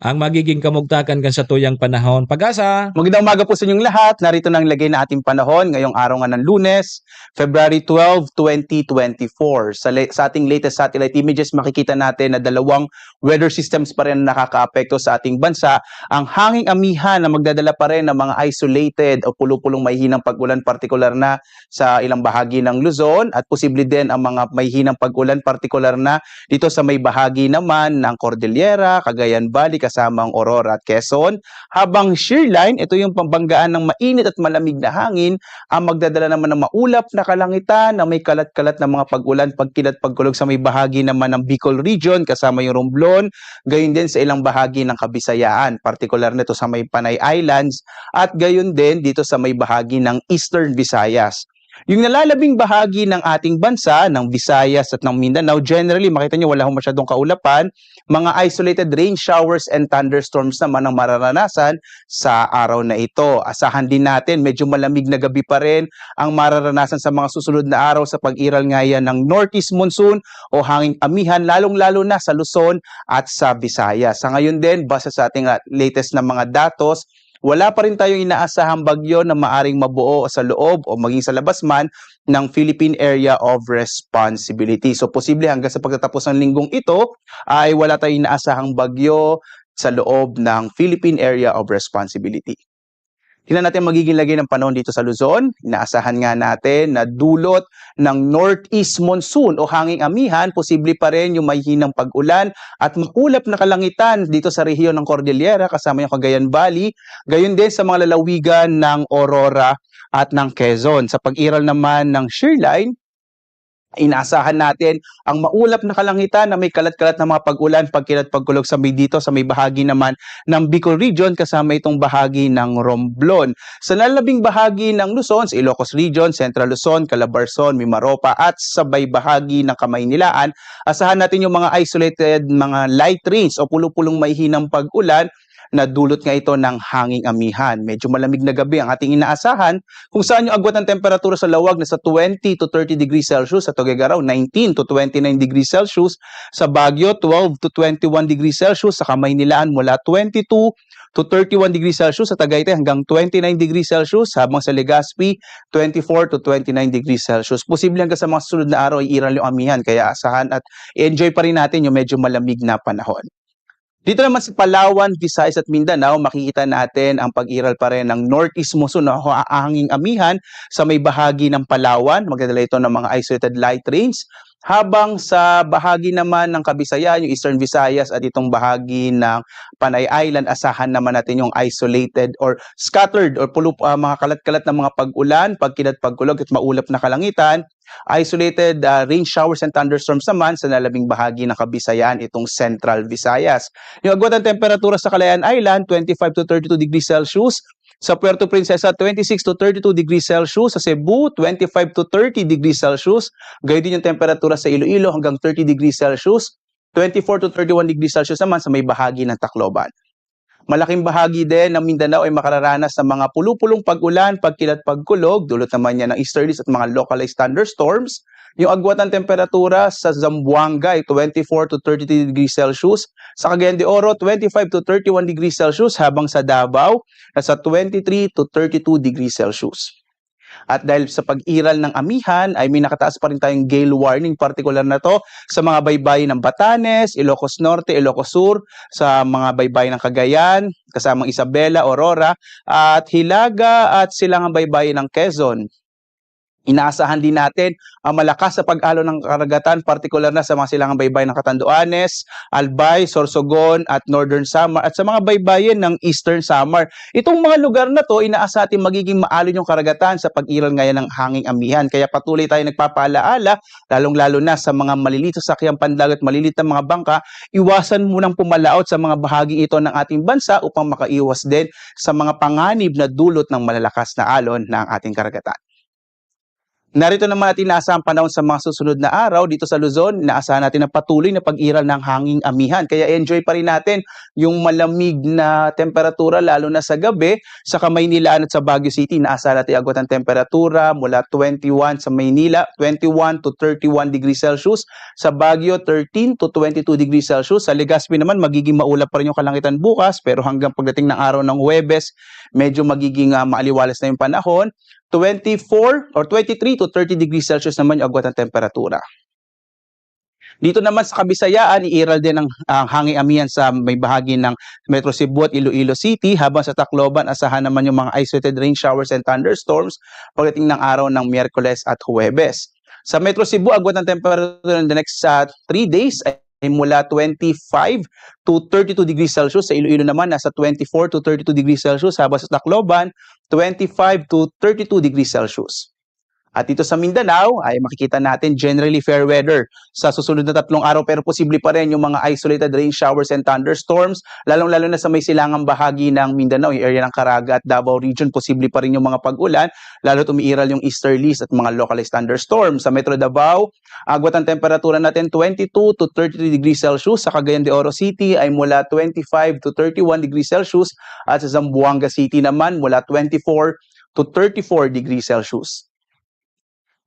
Ang magiging kamugtakan kan satuyang panahon. Pag-asa! Magandang umaga po sa inyong lahat. Narito na ang lagay na ating panahon ngayong araw nga ng Lunes, February twelve, twenty twenty-four. Sa le-, sa ating latest satellite images, makikita natin na dalawang weather systems pa rin ang nakakaapekto sa ating bansa. Ang hanging amihan na magdadala pa rin ng mga isolated o pulo-pulong mahihinang pag-ulan, partikular na sa ilang bahagi ng Luzon, at posible din ang mga mahihinang pag-ulan, partikular na dito sa may bahagi naman ng Cordillera, Cagayan Valley, kasama ang Aurora at Quezon, habang shear line, ito yung pambanggaan ng mainit at malamig na hangin, ang magdadala naman ng maulap na kalangitan na may kalat-kalat na mga pag-ulan, pagkilat, pagkulog sa may bahagi naman ng Bicol Region, kasama yung Romblon, gayon din sa ilang bahagi ng Kabisayaan, partikular nito sa may Panay Islands, at gayon din dito sa may bahagi ng Eastern Visayas. Yung nalalabing bahagi ng ating bansa, ng Visayas at ng Mindanao, generally, makita nyo, wala hong masyadong kaulapan. Mga isolated rain showers and thunderstorms naman ang mararanasan sa araw na ito. Asahan din natin, medyo malamig na gabi pa rin ang mararanasan sa mga susunod na araw sa pag-iral nga yan ng northeast monsoon o hanging amihan, lalong-lalo na sa Luzon at sa Visayas. Sa ngayon din, base sa ating, ah, latest na mga datos, wala pa rin tayong inaasahang bagyo na maaring mabuo sa loob o maging sa labas man ng Philippine Area of Responsibility. So, posible hanggang sa pagtatapos ng linggong ito ay wala tayong inaasahang bagyo sa loob ng Philippine Area of Responsibility. Tingnan natin ang magiging lagay ng panahon dito sa Luzon. Inaasahan nga natin na dulot ng northeast monsoon o hanging amihan, posible pa rin yung mahihinang pag-ulan at maulap na kalangitan dito sa rehiyon ng Cordillera, kasama yung Cagayan Valley, gayon din sa mga lalawigan ng Aurora at ng Quezon. Sa pag-iral naman ng shear line, inaasahan natin ang maulap na kalangitan na may kalat-kalat na mga pag-ulan, pagkilat, pagkulog sa may dito, sa may bahagi naman ng Bicol Region, kasama itong bahagi ng Romblon. Sa lalabing bahagi ng Luzon, sa Ilocos Region, Central Luzon, Calabarzon, Mimaropa, at sa may bahagi ng Kamaynilaan, asahan natin yung mga isolated, mga light rains o pulo-pulong mahihinang pag-ulan na dulot nga ito ng hanging amihan. Medyo malamig na gabi ang ating inaasahan, kung saan yung agwat ng temperatura sa Laoag nasa twenty to thirty degrees Celsius, sa Tuguegarao nineteen to twenty-nine degrees Celsius, sa Baguio twelve to twenty-one degrees Celsius, sa Kamaynilaan mula twenty-two to thirty-one degrees Celsius, sa Tagaytay hanggang twenty-nine degrees Celsius, habang sa Legazpi twenty-four to twenty-nine degrees Celsius. Posible hanggang sa mga susunod na araw ay iral yung amihan, kaya asahan at enjoy pa rin natin yung medyo malamig na panahon. Dito naman sa Palawan, Visayas at Mindanao, makikita natin ang pag-iral pa rin ng northeast monsoon o hanging amihan sa may bahagi ng Palawan. Magdadala ito ng mga isolated light rains. Habang sa bahagi naman ng Kabisayan, yung Eastern Visayas at itong bahagi ng Panay Island, asahan naman natin yung isolated or scattered or pulup-, ah, mga kalat-kalat na mga pag-ulan, pagkilat, pagkulog at maulap na kalangitan. Isolated, ah, rain showers and thunderstorms naman sa nalabing bahagi ng Kabisayan, itong Central Visayas. Yung agwat ng temperatura sa Calayan Island, twenty-five to thirty-two degrees Celsius. Sa Puerto Princesa, twenty-six to thirty-two degrees Celsius. Sa Cebu, twenty-five to thirty degrees Celsius. Gayon din yung temperatura sa Iloilo, hanggang thirty degrees Celsius. Twenty-four to thirty-one degrees Celsius naman sa may bahagi ng Tacloban. Malaking bahagi din ng Mindanao ay makararanas ng mga pulupulong pag-ulan, pagkilat, pagkulog, dulot naman niya ng easterlies at mga localized thunderstorms. Yung agwat ng temperatura sa Zamboanga ay twenty-four to thirty-three degrees Celsius, sa Cagayan de Oro, twenty-five to thirty-one degrees Celsius, habang sa Davao, nasa twenty-three to thirty-two degrees Celsius. At dahil sa pag-iral ng amihan, ay may nakataas pa rin tayong gale warning, partikular na to sa mga baybayin ng Batanes, Ilocos Norte, Ilocos Sur, sa mga baybayin ng Cagayan, kasamang Isabela, Aurora, at Hilaga at Silangang Baybayin ng Quezon. Inaasahan din natin ang malakas sa pag-alon ng karagatan, partikular na sa mga Silangang Baybayin ng Catanduanes, Albay, Sorsogon, at Northern Samar, at sa mga baybayin ng Eastern Samar. Itong mga lugar na to, inaasahan natin magiging maalon yung karagatan sa pag-iral ngayon ng hanging amihan. Kaya patuloy tayo nagpapaalaala, lalong-lalo na sa mga maliliit sa sakyang pandagat, maliliit na mga bangka, iwasan munang pumalaot sa mga bahaging ito ng ating bansa upang makaiwas din sa mga panganib na dulot ng malalakas na alon ng ating karagatan. Narito naman natin inaasahang panahon sa mga susunod na araw dito sa Luzon. Inaasahan natin ang patuloy na pag-iral ng hanging amihan. Kaya enjoy pa rin natin yung malamig na temperatura, lalo na sa gabi. Sa Kamaynilaan at sa Baguio City, inaasahan natin agwat ng temperatura mula twenty-one sa Maynila, twenty-one to thirty-one degrees Celsius. Sa Baguio, thirteen to twenty-two degrees Celsius. Sa Legazpi naman, magiging maulap pa rin yung kalangitan bukas, pero hanggang pagdating ng araw ng Huwebes, medyo magiging, ah, maaliwalas na yung panahon. Twenty-four or twenty-three to thirty degrees Celsius naman yung agwat ng temperatura. Dito naman sa Kabisayaan, iiral din ang, ang hanging amihan sa may bahagi ng Metro Cebu at Iloilo City, habang sa Tacloban, asahan naman yung mga isolated rain showers and thunderstorms pagdating ng araw ng Miyerkules at Huwebes. Sa Metro Cebu, agwat ng temperatura in the next, ah, three days ay mula twenty-five to thirty-two degrees Celsius. Sa Iloilo naman, nasa twenty-four to thirty-two degrees Celsius, habang sa Tacloban, twenty-five to thirty-two degrees Celsius. At dito sa Mindanao ay makikita natin generally fair weather sa susunod na tatlong araw, pero posible pa rin yung mga isolated rain showers and thunderstorms, lalong-lalo na sa may silangang bahagi ng Mindanao, yung area ng Caraga at Davao Region, posible pa rin yung mga pag-ulan, lalo't umiiral yung easterlies at mga localized thunderstorms. Sa Metro Davao, agwat ang temperatura natin twenty-two to thirty-three degrees Celsius. Sa Cagayan de Oro City ay mula twenty-five to thirty-one degrees Celsius at sa Zamboanga City naman mula twenty-four to thirty-four degrees Celsius.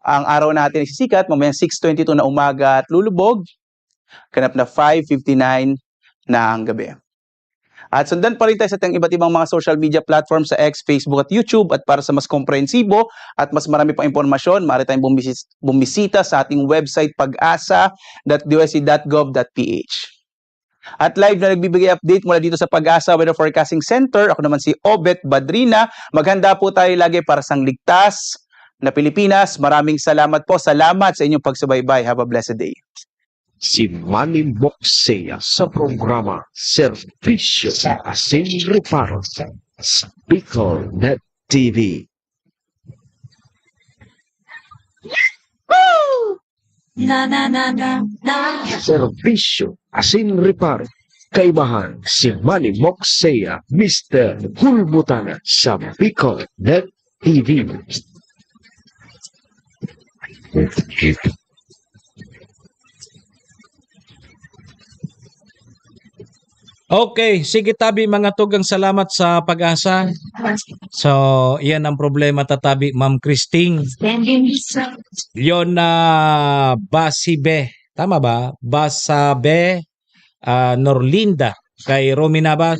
Ang araw natin ay sisikat mamayang six twenty-two na umaga at lulubog, ganap na five fifty-nine ng gabi. At sundan pa rin tayo sa ating iba't ibang mga social media platforms sa X, Facebook at YouTube. At para sa mas komprehensibo at mas marami pang impormasyon, maaari tayong bumisis-, bumisita sa ating website, pag asa dot D O S T dot gov dot P H. At live na nagbibigay update mula dito sa Pag-asa Weather Forecasting Center, ako naman si Obet Badrina. Maghanda po tayo lagi para sa ligtas na Pilipinas. Maraming salamat po. Salamat sa inyong pagsubaybay. Have a blessed day. Si Manny Moxea sa programa Serbisyo Asin Reparo sa Bicol Net T V. Na na na na na. Serbisyo Asin Reparo. Kaibahan si Manny Moxea, Mister Hulbutana sa Bicol Net T V. Okay, sige tabi, mga tugang, salamat sa pag-asa. So, iyan ang problema ta tabi, Ma'am Christine. Yon na Basibe. Tama ba? Basabe, ah, Norlinda, kay Romy Navas,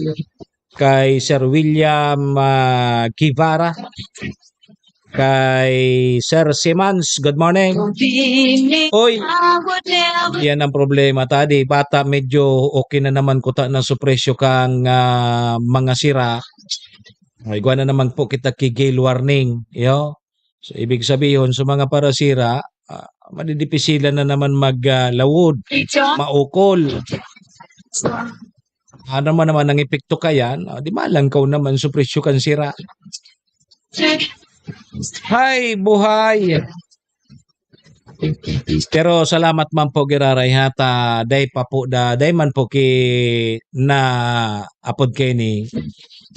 kay Sir William, ah, Guevara, kay Sir Simans. Good morning. Oy, yan ang problema, tadi. Bata, medyo okay na naman kuta na su presyo kang, ah, mga sira. Ay, igwa na naman po kita ki gale warning, yo. So, ibig sabihon, sa mga parasira, ah, madidipisilan na naman mag, ah, lawod, maukol. Ano man naman ang epekto kayan, ah, di malangkaw naman su presyo kan sira. Hay, buhay! Pero salamat man po giraray ha, ta dai pa po da, dai man po ki na apod kaini,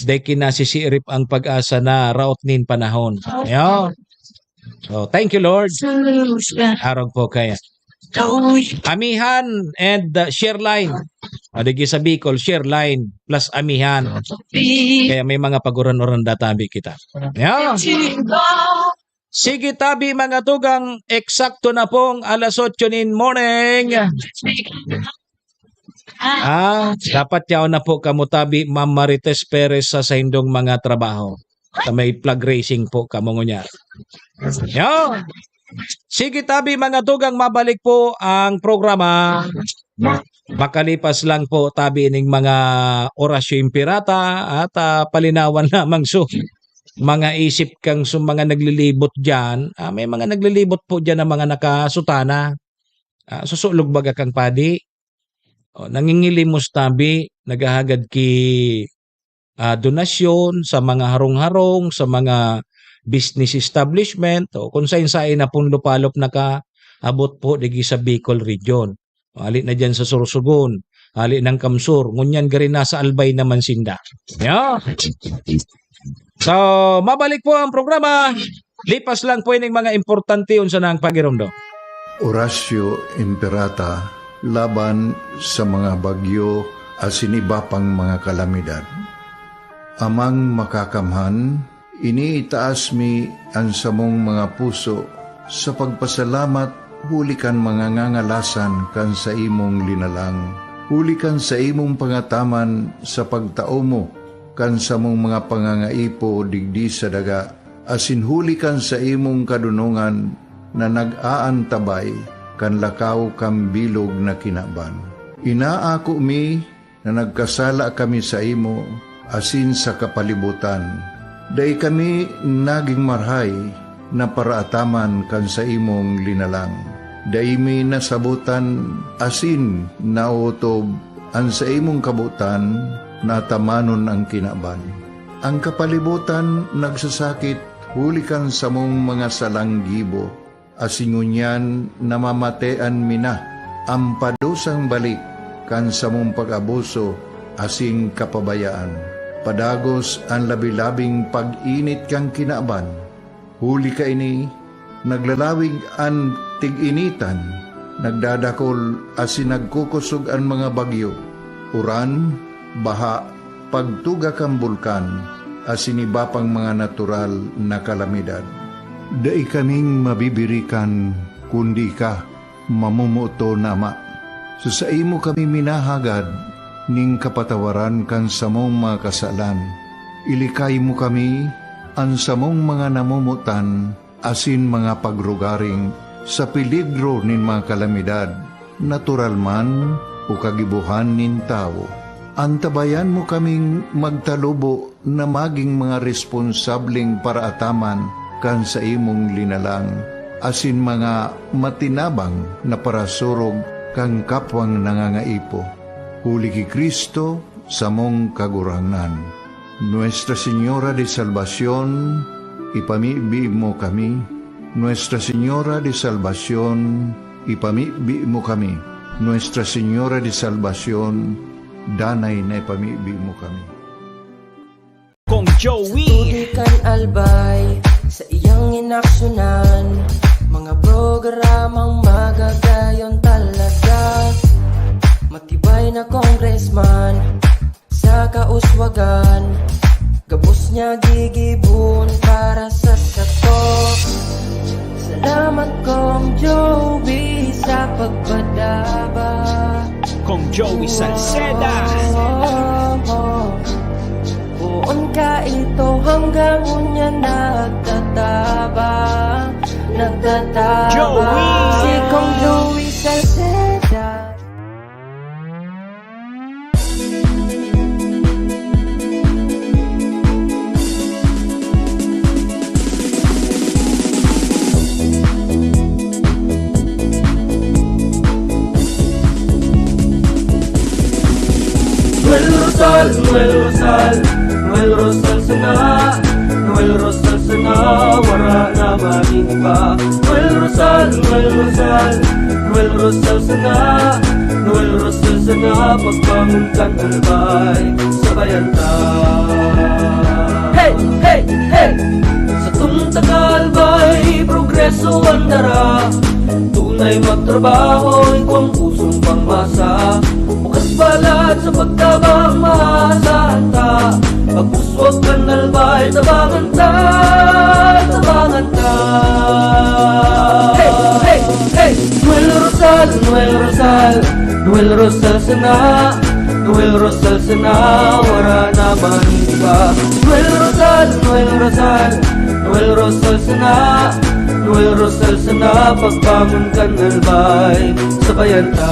dai ki nasisirip ang pag-asa na raot nin panahon. Yo. So, thank you, Lord. Arog po kaya. Amihan and, uh, share line. O, di sa Bicol, share line plus amihan. Kaya may mga paguran-uran databi kita. Yo. Sige, tabi, mga tugang, eksakto na pong alas otso nin morning. Ah, dapat yaon na po kamo tabi, Ma'am Marites Perez, sa saindong mga trabaho. Sa may flag raising po kamo ngunyan. Yo. Sige, tabi, mga tugang, mabalik po ang programa. Makalipas lang po, tabi, ning mga orasyo imperata at, ah, palinawan lamang su mga isip kang su mga naglilibot diyan. Ah, may mga naglilibot po diyan na mga nakasutana. Ah, susulog baga kang padi. O, nangingilimos tabi, naghahagad ki, ah, donasyon sa mga harong-harong, sa mga business establishment, o kung sain-sain na pong lupalop nakaabot po digi sa Bicol Region. Hali na diyan sa Sorsogon, hali ng Kamsur, ngunyan gari nasa Albay naman sinda. Yo. So, mabalik po ang programa. Lipas lang po ining mga importante, unsa na ang pagiromdom. Orasyo Imperata laban sa mga bagyo asin iba pang mga kalamidad. Amang Makakamhan, iniitaas mi an samong mga puso sa pagpasalamat huli kan mga ngangalasan kan saimong linalang, huli kan saimong pangataman sa pagtao mo kan samong mga pangangaipo digdi sa daga, asin huli kan saimong kadonongan na nag-aantabay kan lakaw kan bilog na kinaban. Inaako mi na nagkasala kami saimo asin sa kapalibotan. Dai kami nagin marahay na paraataman kan saimong linalang. Dai mi nasabotan asin naotob an saimong kabotan na atamanon an kinaban. An kapalibotan nagsasakit huli kan samong mga salang gibo, asin ngunyan namamatean mi na an padusang balik kan samong pag-abuso asin kapabayaan. Padagos an labi-labing pag-init kan kinaban. Huli kaini, naglalawig an tig-initan, nagdadakol asin nagkukosog an mga bagyo, uran, baha, pagtuga kan bulkan, asin iba pang mga natural na kalamidad. Dai kaming mabibirikan kundi ika, mamomoton na Ama. Sa saimo kami minahagad nin kapatawaran kan samong mga kasalan. Ilikay mo kami, an samong mga namomotan, asin mga pagrugaring sa peligro nin mga kalamidad, natural man o kagibohan nin tawo. Antabayan mo kaming magtalubo na magin mga responsableng paraataman kan saimong linalang, asin mga matinabang na parasurog kan kapwang nangangaipo. Huli ki Cristo, samong Kagurangnan. Nuestra Señora de Salvacion, ipamibi mo kami. Nuestra Señora de Salvacion, ipamibi mo kami. Nuestra Señora de Salvacion, danay na ipamibi mo kami. Kong Joey. Tubig kan Albay, sa iyang inaksyonan, mga programang magagayon talaga. Matibay na congressman, Kakauswagan, gabos niya gigibon para sa sato. Salamat, Kong Joey, sa pagpadaba. Kong Joey Salceda. Oh, oh, oh. Poon ka ito hanggang unya nagtatabang, nagtatabang. Joey! Si Kong Joey Salceda. Noel Rosal, Noel Rosal, Noel Rosal sana, Noel Rosal sana, wara na man iba. Noel Rosal, Noel Rosal, Noel Rosal sana, Noel Rosal sana, pagbangon kan Albay, sabayan ta. Hey, hey, hey! Satong taga Albay, progreso an dara. Tunay magtrabaho, igwang pusong pangmasa. Bukas balat sa pagtabang, maasahan ta. Pag-uswag kan Albay, tabangan ta, tabangan ta. Hey, hey, hey! Noel Rosal, Noel Rosal, Noel Rosal sana, Noel Rosal sana, wara na man iba. Noel Rosal, Noel Rosal, Noel Rosal sana, Noel Rosal sana, pagbangon kan Albay, sabayan ta.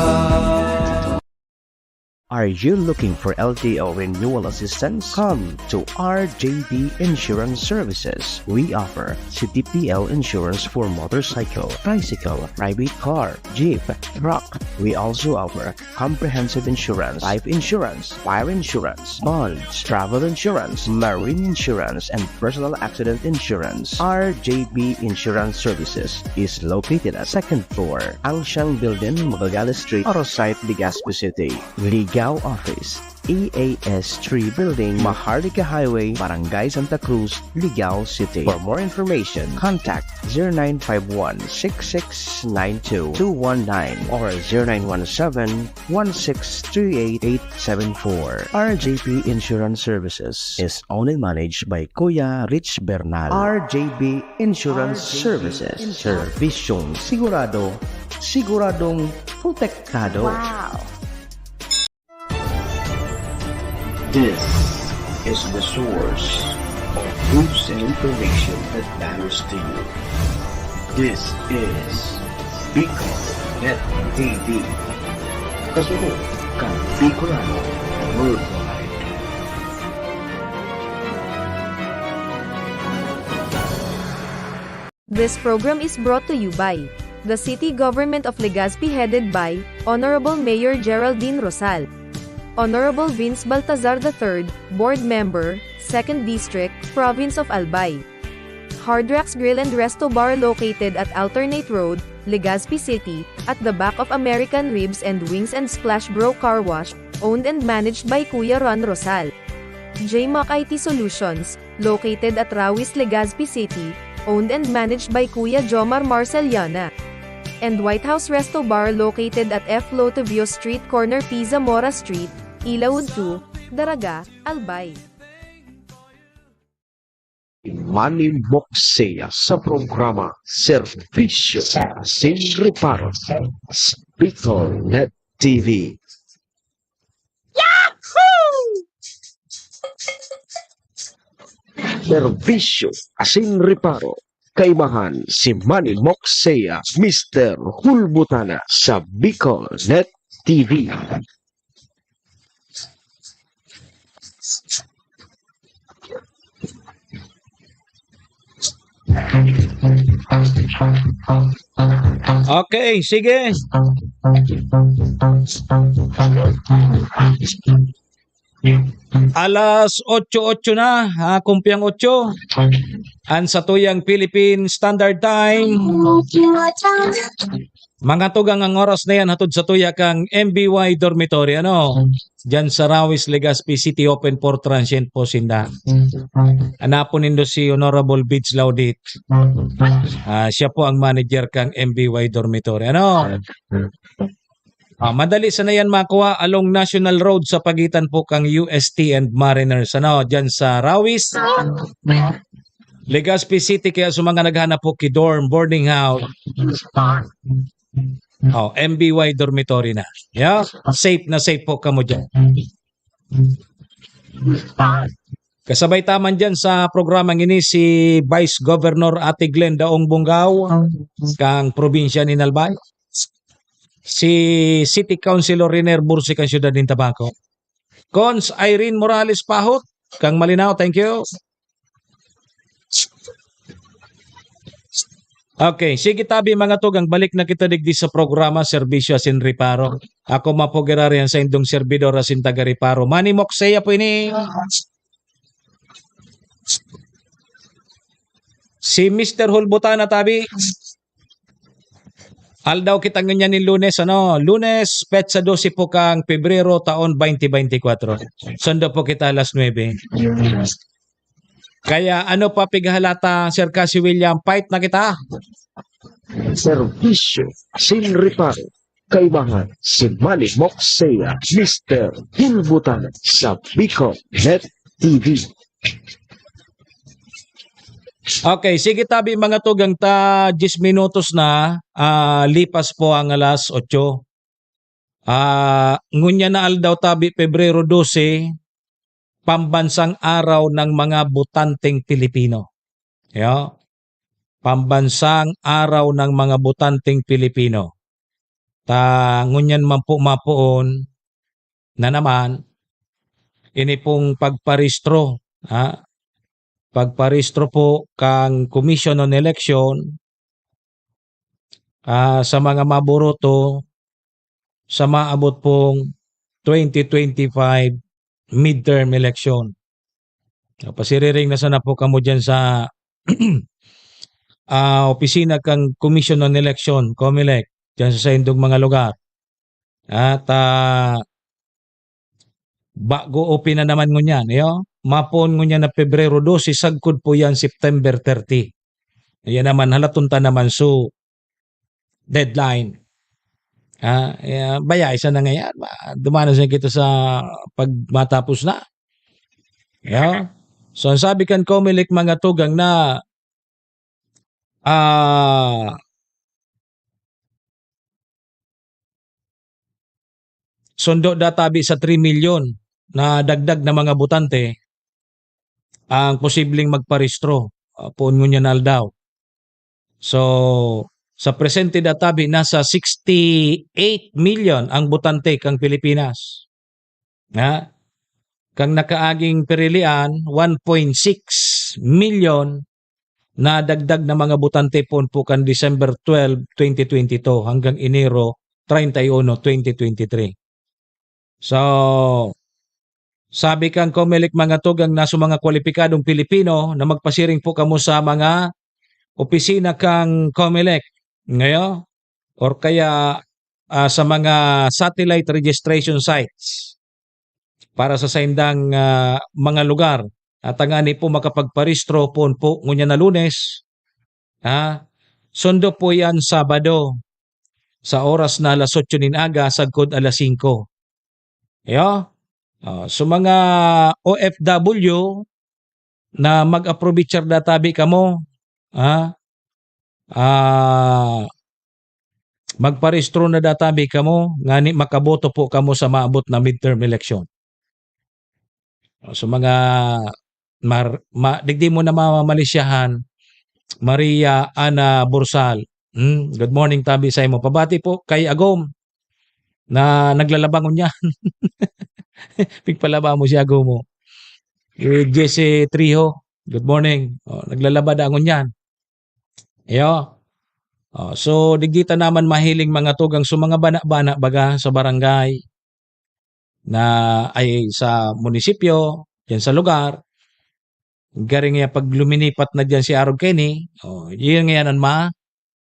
Are you looking for L T O renewal assistance? Come to R J B Insurance Services. We offer C T P L insurance for motorcycle, tricycle, private car, jeep, truck. We also offer comprehensive insurance, life insurance, fire insurance, bonds, travel insurance, marine insurance, and personal accident insurance. R J B Insurance Services is located at second floor, Angsiang Building, Magallanes Street, Oro Site, Legazpi City. Ligao Office, E A S three Building, Maharlika Highway, Barangay Santa Cruz, Ligao City. For more information, contact zero nine five one, six six nine two, two one nine or zero nine one seven, one six three eight, eight seven four. R J P Insurance Services is owned and managed by Kuya Rich Bernal. R J P Insurance Services. Serbisyong sigurado, siguradong protektado. Wow! This is the source of news and information that matters to you. This is Bicol Net T V. Kasunod kan Bicolano Worldwide. This program is brought to you by the City Government of Legazpi, headed by Honorable Mayor Geraldine Rosal. Honorable Vince Baltazar the third, Board Member, Second District, Province of Albay. Hard Rocks Grill and Resto Bar, located at Alternate Road, Legazpi City, at the back of American Ribs and Wings and Splash Bro Car Wash, owned and managed by Kuya Ron Rosal. J Mac I T Solutions, located at Rawis, Legazpi City, owned and managed by Kuya Jomar Marceliana. And White House Resto Bar, located at F Lotovio Street, corner P Zamora Street, Ilaud two, Daraga, Albay. Manny Moxea sa programa Serbisyo Sin Reparo, Bicol Net T V. Yahoo! Serbisyo asin reparo. Kaimahan si Manny Moxea, Mister Hulbutana sa Bicol Net T V. Okay, sige. Alas otso, otso na, ha, kumpiang otso. An satuyang Philippine Standard Time. Mga tugang, ang oras na yan, hatod satuya kang M B Y Dormitory, ano? Diyan sa Rawis, Legazpi City, open for transient po sinda. Hanapon nindo si Honorable Bids Laudit. Ah, siya po ang manager kang M B Y Dormitory, ano? Ah, madali sana yan makuha along National Road sa pagitan po kang U S T and Mariners. Ano, dyan sa Rawis, Legazpi City. Kaya sa mga naghanap po ki dorm, boarding house, oh, M B Y dormitory na. Yeah? Safe na safe po kamo dyan. Kasabay ta man dyan sa programang ini si Vice Governor Ate Glenda Ong Bungao, kang probinsya ni Albay. Si City Councilor Riner Bursi, kang siyudad nin Tabaco. Cons Irene Morales Pahot, kang Malinao, thank you. Okay, sige tabi, mga tugang, balik na kita digdi sa programa, Serbisyo asin Reparo. Ako man po giraray an saindong serbidor asin taga Reparo, Manny Moksea po ini. Si Mister Hulbutana tabi. Aldaw kita ngunyan nin Lunes, ano? Lunes, petsa dose po kang Pebrero, taon twenty twenty-four. Sundo po kita alas nuebe. Kaya ano pa pighalata, Sir Cassie William, fight na kita. Serbisyo sin reparo. Kaibahan si Manny Moksea, Mister Bulbutan sa Bicol Net T V. Okay, sige tabi, mga tugang, ta diyes minutos na, ah, lipas po ang alas otso. Ah, ngunyan na aldaw tabi, Pebrero dose, Pambansang Araw ng mga Botanteng Pilipino. Yo, Pambansang Araw ng mga Botanteng Pilipino. Ta ngunyan man po mapoon na naman, ini pong pagparehistro, ha? Pagparehistro po kang Commission on Election, ah, sa mga maboboto sa maabot pong twenty twenty-five midterm election. Ah, pasiriring na sana po kamo diyan sa, ah, opisina kan Commission on Election, Comelec, diyan sa saindong mga lugar. At, ah, bago open na naman ngunyan, iyo, mapoon ngunyan na Pebrero dose, sagkod po yan September thirty. Yan naman, halaton ta naman, so, deadline. Ah, eh, baya, isa na ngayon, ma-, dumanas na kita sa pag matapos na. Iyo. So, ang sabi kan Comelec, mga tugang, na, ah, sundo da tabi sa three milyon na dagdag na mga botante ang posibleng magparehistro, ah, poon ngunyan na aldaw. So, sa presente da tabi, nasa sixty-eight million ang botante kan Pilipinas. Ha? Kan nakaaging pirilian, one point six milyon na dagdag na mga botante poon po kan December twelve, twenty twenty-two hanggang Enero treinta y uno, twenty twenty-three. So, sabi kan Comelec, mga tugang, na sa mga kwalipikadong Pilipino na magpasiring po kamo sa mga opisina kan Comelec, ngayo, or kaya, ah, sa mga satellite registration sites para sa saindang, ah, mga lugar. At tangani po makapagparehistro poon po ngunyan na Lunes, ha? Sundo po yan Sabado, sa oras na alas otso nin aga sagkod alas singko. Iyo? Ah, so mga O F W na mag-aprovechar da tabi kamo, ha? Ah, magparehistro na da tabi kamo, ngani makaboto po kamo sa maabot na midterm election. So, mga mar-, ma-, digdi mo na mamamalisyahan, Maria Ana Borsal. Hmm, good morning tabi sa imo. Pabati po kay Agom na naglalaba ngunyan. Pigpalaba mo si Agom mo. Eh, Jesse Triho, good morning. Oh, naglalaba da ngunyan. Iyo. Oh, so, digdi ta naman mahiling mga tugang sa mga bana-bana baga sa barangay na, ay, sa munisipyo, diyan sa lugar. Gari nga pag luminipat na diyan si Arog Kenny, oh, yun ngayon ang mga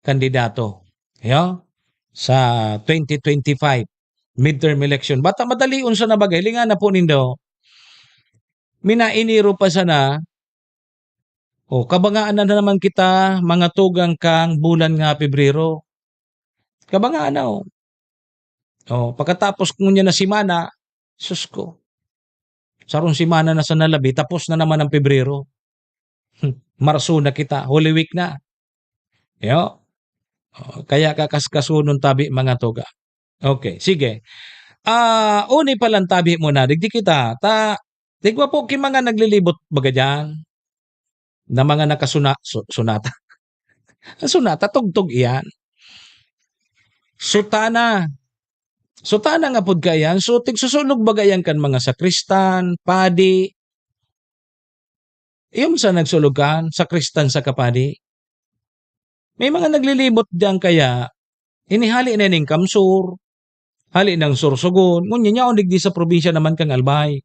kandidato. Iyo? Sa twenty twenty-five midterm election. Bata madalion sa nabagay, linga na po nindo. Minainiro pa sana, o, kabangaan na naman kita, mga tugang, kang bulan nga Pebrero. Kabangaan na, oh. Oh, pagkatapos ngunyan na semana, sus ko, sarong semana na sana labi, tapos na naman ang Pebrero. Marso na kita, Holy Week na. Yo. Oh, kaya kakaskasunon tabi, mga tugang. Okay, sige. Ah, uni pa lang tabi muna, digdi kita. Ta, tigwa po ki mga naglilibot baga diyan, na mga nakasuna-, su-, sunata. Ang sunata, tugtog iyan. Sutana. Sutana nga pod kaiyan. So, tigsusulog baga iyan kan mga sakristan, padi. Iyo man sa nagsulogan, sakristan saka padi. May mga naglilibot diyan kaya, ini hali na ning Kamsur, hali ng Sorsogon, ngunyan yaon digdi sa probinsya naman kan Albay.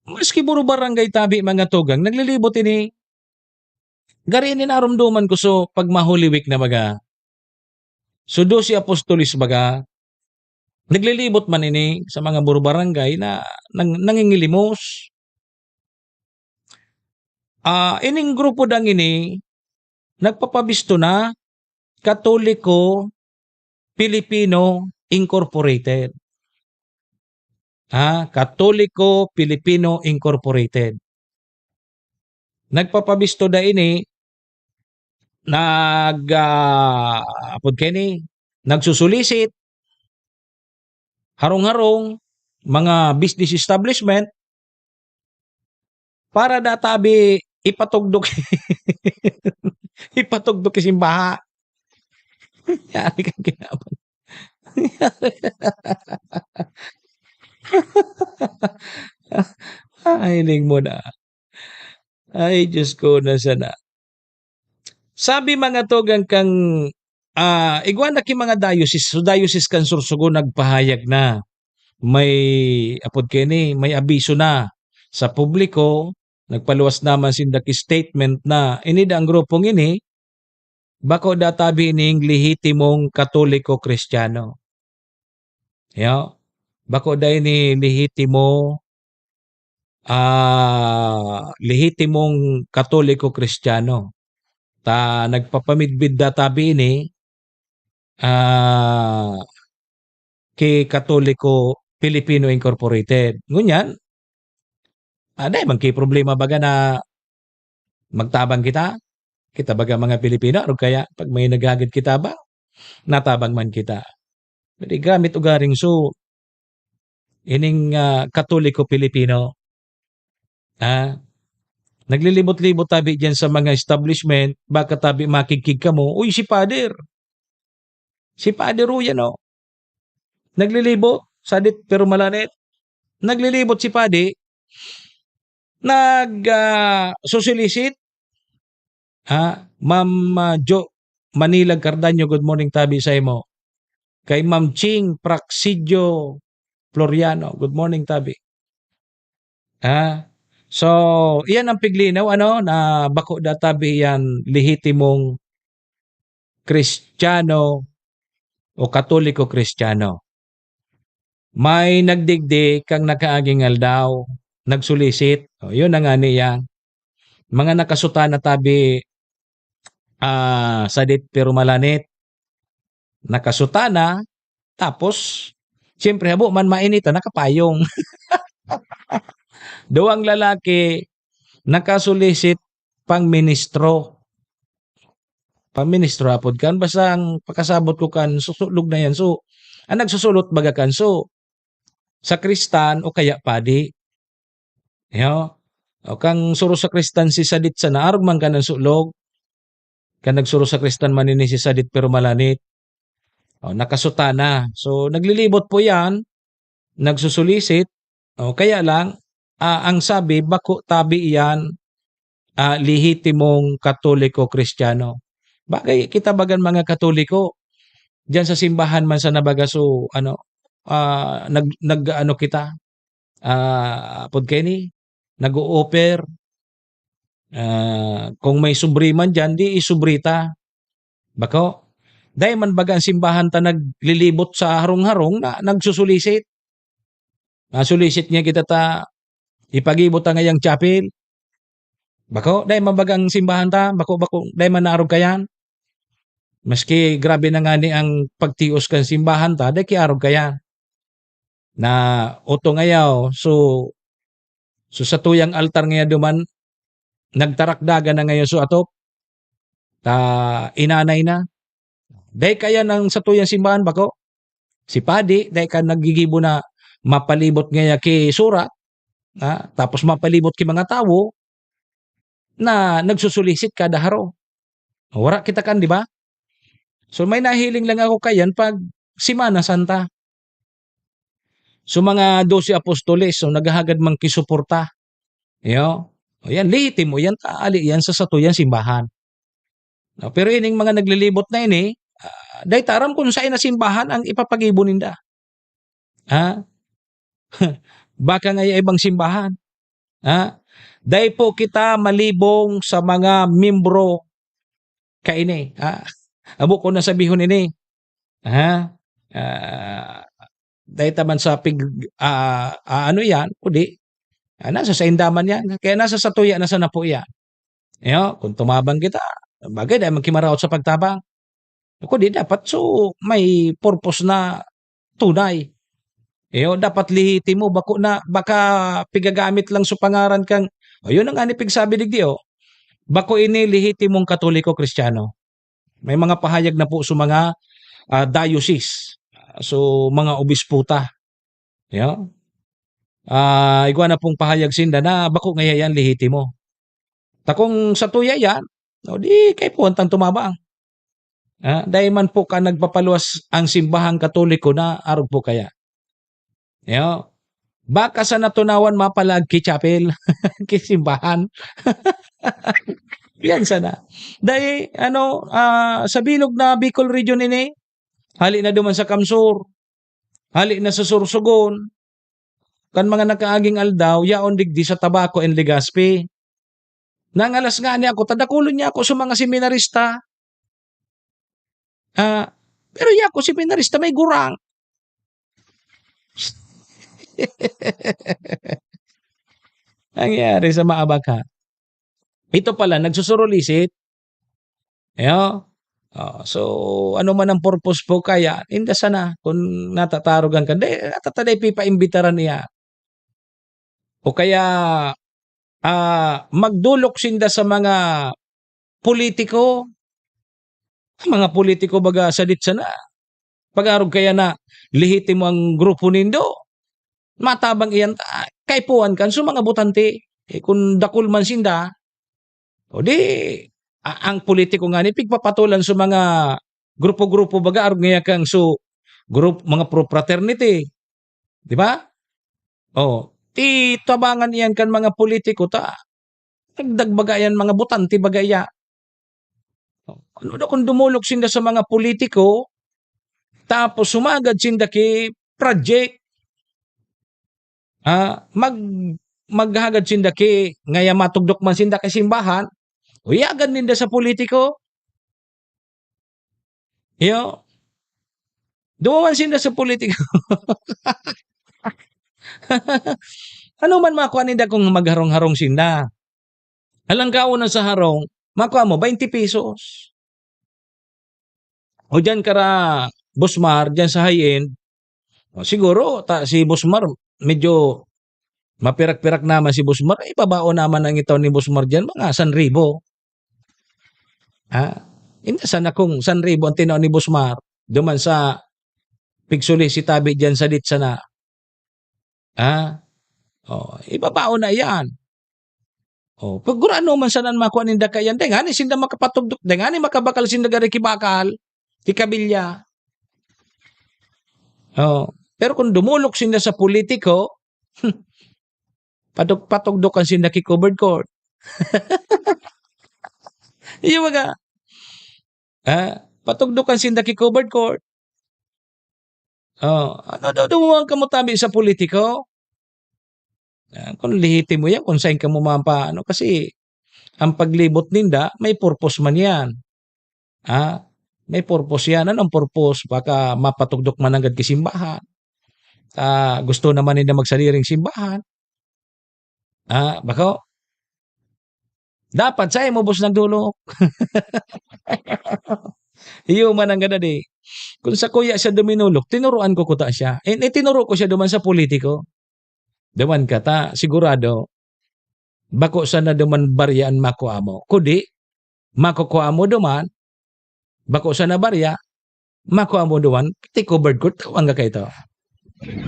Maski puro barangay tabi, mga tugang, naglilibot ini. Gari ini narumduman ko, so, pag ma-Holy Week na baga. So, Doce Apostoles baga, naglilibot man ini sa mga puro barangay na nang-, nangingilimos. Ah, ining grupo dang ini, nagpapabisto na, Katoliko Pilipino Incorporated. Ah, Katoliko Pilipino Incorporated. Nagpapabisto da ini, nag, ah, apod kaini, nagsusulisit, harong-harong, mga business establishment, para da tabi ipatugdok, ipatugdok ki simbaha. Yari kang kinaban. Ay, ning mo na. Ay, Diyos ko, na sana. Sabi mga tugang kang, ah, igwa na ki mga diocese, so diocese kan Sorsogon nagpahayag na. May, apod kaini, may abiso na sa publiko, nagpaluwas naman sinda ki statement na ini da ang grupong ini, bako da tabi ning lehitimong Katoliko Kristiyano. Yo, bako da ini lehitimo, ah, lehitimong Katoliko Kristiyano. Ta nagpapamidbid da tabi ini, ah, ki Katoliko Pilipino Incorporated. Ngunyan, ah, dai man ki problema baga na magtabang kita. Kita baga mga Pilipino, arog kaya pag may naghagad kita ba, natabang man kita. Pwede gamit ugaring so, ining, ah, Katoliko Pilipino, ah, naglilibot-libot tabi diyan sa mga establishment, baka tabi makigkig kamo, "Uy, si Pader! Si Pader, uy, ano? Naglilibot, sadit pero malanit. Naglilibot si Padi. Nag, ah, susulisit." Ha? Ma'am, ah, Jo Manilag Cardaño, good morning tabi sa imo. Kay Ma'am Ching Praxidio Floriano, good morning tabi. Ha? So, iyan ang piglinaw, ano, na bako da tabi iyan lehitimong Kristiyano o Katoliko Kristiyano. May nagdigdi kan nakaaging aldaw, nagsulisit. O, yun na ngani yan. Mga nakasutana tabi, ah, sadit pero malanit. Nakasutana, tapos, siyempre, habo man mainit, ah, nakapayong. Duwang lalaki, nakasulisit pang ministro. Pang ministro apod kan, basta ang pakasabot ko kan, susulog na yan. So, ang nagsusulot baga kan, so, sakristan o kaya padi. Yo. O kang suro sakristan si sadit sana, arog man kan ang sulog. Kan nagsuro sakristan man ini si sadit pero malanit. O, nakasutana. So, naglilibot po yan, nagsusulisit. O, kaya lang, ah, ang sabi, bako tabi iyan, ah, lehitimong Katoliko Kristiyano. Bagay, kita bagan mga Katoliko, diyan sa simbahan man sana baga, so, ano, ah, nag-, nag-ano kita, ah, apod kaini, nag-o-offer. Ah, kung may subri man diyan, di isubri ta. Bako, dai man baga ang simbahan ta naglilibot sa harong-harong na nagsusulisit. Nasulisit niya kita ta ipagibot ta ngayang chapel. Bako, dai man baga ang simbahan ta, bako, bako, dai man naarog kayan. Maski grabe na ngani ang pagtios kan simbahan ta, dai ki arog kaya. Na utong ayaw, so, so satuyang altar ngaya duman, nagtarakdagan na ngayon so atop. Ta inanay na. Dai kaya nang satuyang simbahan bako? Si padi, dai ka naggigibo na mapalibot ngaya ki surat, ha? Tapos mapalibot ki mga tawo na nagsusulisit kada haro. Wara kita kan, di ba? So, may nahiling lang ako kayan pag Semana Santa. So, mga doce apostoles, so, naghahagad man ki suporta. Iyo. O yan, lehitimo yan, ta ali yan sa satuyang simbahan. No, pero ining mga naglilibot na ini, ah, dai ta aram kung saen na simbahan ang ipapagibo ninda. Ha? Baka ngaya ibang simbahan. Ha? Dai po kita malibong sa mga miyembro kaini, ha? Abo ko na sabihon ini. Ha? Ah, dai ta man sa pig-, ah, ah, ano yan, kundi, ah, nasa sainda man yan. Kaya nasa satuya na sana po yan. Iyo, kung tumabang kita, bagay, dai man ki maraot sa pagtabang. Kundi dapat, so, may purpose na tunay. Iyo, dapat lehitimo, bako na, baka pigagamit lang so pangaran kang, ayun na nga ni pigsabi digdi, oh. Bako ini lehitimong Katoliko Kristiyano. May mga pahayag na po sa mga, ah, diocese, so mga obispo ta. Iyo. Ah, igwa na pong pahayag sinda na bako ngaya yan lehitimo. Ta kung satuya yan, o di kaipuhan tang tumabang. Ah, dai man po ka nagpapaluwas ang simbahang Katoliko na arog po kaya. Iyo. Baka sa natunawan mapalag ki chapel, ki simbahan. Yan sana. Dai, ano, ah, sa bilog na Bicol Region ini, hali na duman sa Kamsur, hali na sa Sorsogon, kan mga nakaaging aldaw, yaon digdi sa Tabaco and Legazpi. Nangalas ngani ako, ta dakulon niya ako sa mga seminarista. Ah, pero iya ako, seminarista, may gurang. Nangyari sa maabak, ha? Ito pala, nagsusurulisit. Iyo. Oh, so, ano man ang purpose po kaya, inda sana, kung natatarogan ka, di, natataday pipaimbitaran niya. O kaya, ah, magdolok sinda sa mga politiko. Ang mga politiko baga sadit sana. Pag-arog kaya na lehitimo ang grupo nindo, matabang iyan ta, kaipuhan kan so mga botante. Eh, kun dakul man sinda, o di, a-, ang politiko ngani pigpapatolan sa mga grupo-grupo baga, arog ngaya kang so grup-, mga pro fraternity. Di ba? Oh, ti tabangan iyan kan mga politiko ta dagdag baga yan, mga botante baga iya. Ano daw kung dumulog sinda sa mga politiko, tapos sumagad sinda ki project, ah, mag-, maghagad sinda ki, ngaya matugdok man sinda ki simbahan, uyagan ninda sa politiko. Iyo. Dumawan sinda sa politiko. Ano man makua ninda kung magharong-harong sinda? Alang kauna sa harong, makua mo, baynte pesos. O diyan kara Bosmar, diyan sa high end, o siguro, ta-, si Bosmar, medyo mapirak-pirak naman si Bosmar, eh, babaon naman ang itaw ni Bosmar diyan, mga san ribo. Ah, inda sana kung san ribo ang tinao ni Bosmar, duman sa pigsulisitabi diyan sa ditsa na. Ah, oh, ibabaon na iyan. Oh, pag gurano man sana an makua ninda kaiyan, dai ngani sinda makapatugdok, dai ngani makabakal sinda gari ki bakal, ki kabilya. Oh, pero kung dumulok sinda sa politiko, patug-, patugdokan sinda ki covered court. Iyo baga. Ah, patugdokan sinda ki covered court. Oh, ano daw dumawan kamo tabi sa politiko? Ah, kung lehitimo yan, kung saen kamo mapaano, kasi ang paglibot ninda, may purpose man yan. Ah, may purpose yan. Anong purpose? Baka mapatugdok man nanggad ki simbahan. Ah, gusto naman ninda magsariring simbahan. Ah, bako? Dapat saen mo, boss, nagdolok. Iyo man ang gada di. Kung sa kuya siya duminulok, tinuruan ko kuta siya. Eh, eh, tinuro ko siya duman sa politiko. Duman ka ta, sigurado, bako sana duman barya an makua mo. Kudi, makukua mo duman, bako sana barya, makua mo duman, pati covered court, tawang ka kaito.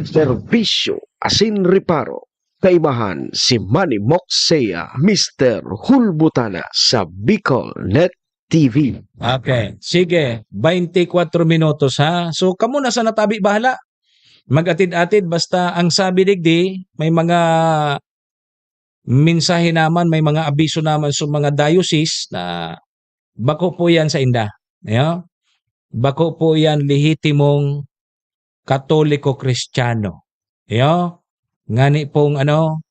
Serbisyo asin reparo. Kaibahan si Manny Moksea, Mister Hulbutana sa Bicol Net T V. Okay. Sige, twenty-four minutos, ha? So, kamo na sa natabi bahala. Mag-atid-atid, basta ang sabi digdi, may mga mensahe naman, may mga abiso naman sa mga diocese na bako po yan sa inda. Ayo? Bako po yan lehitimong Katoliko Kristiyano. Ayo? Ngani pong ano,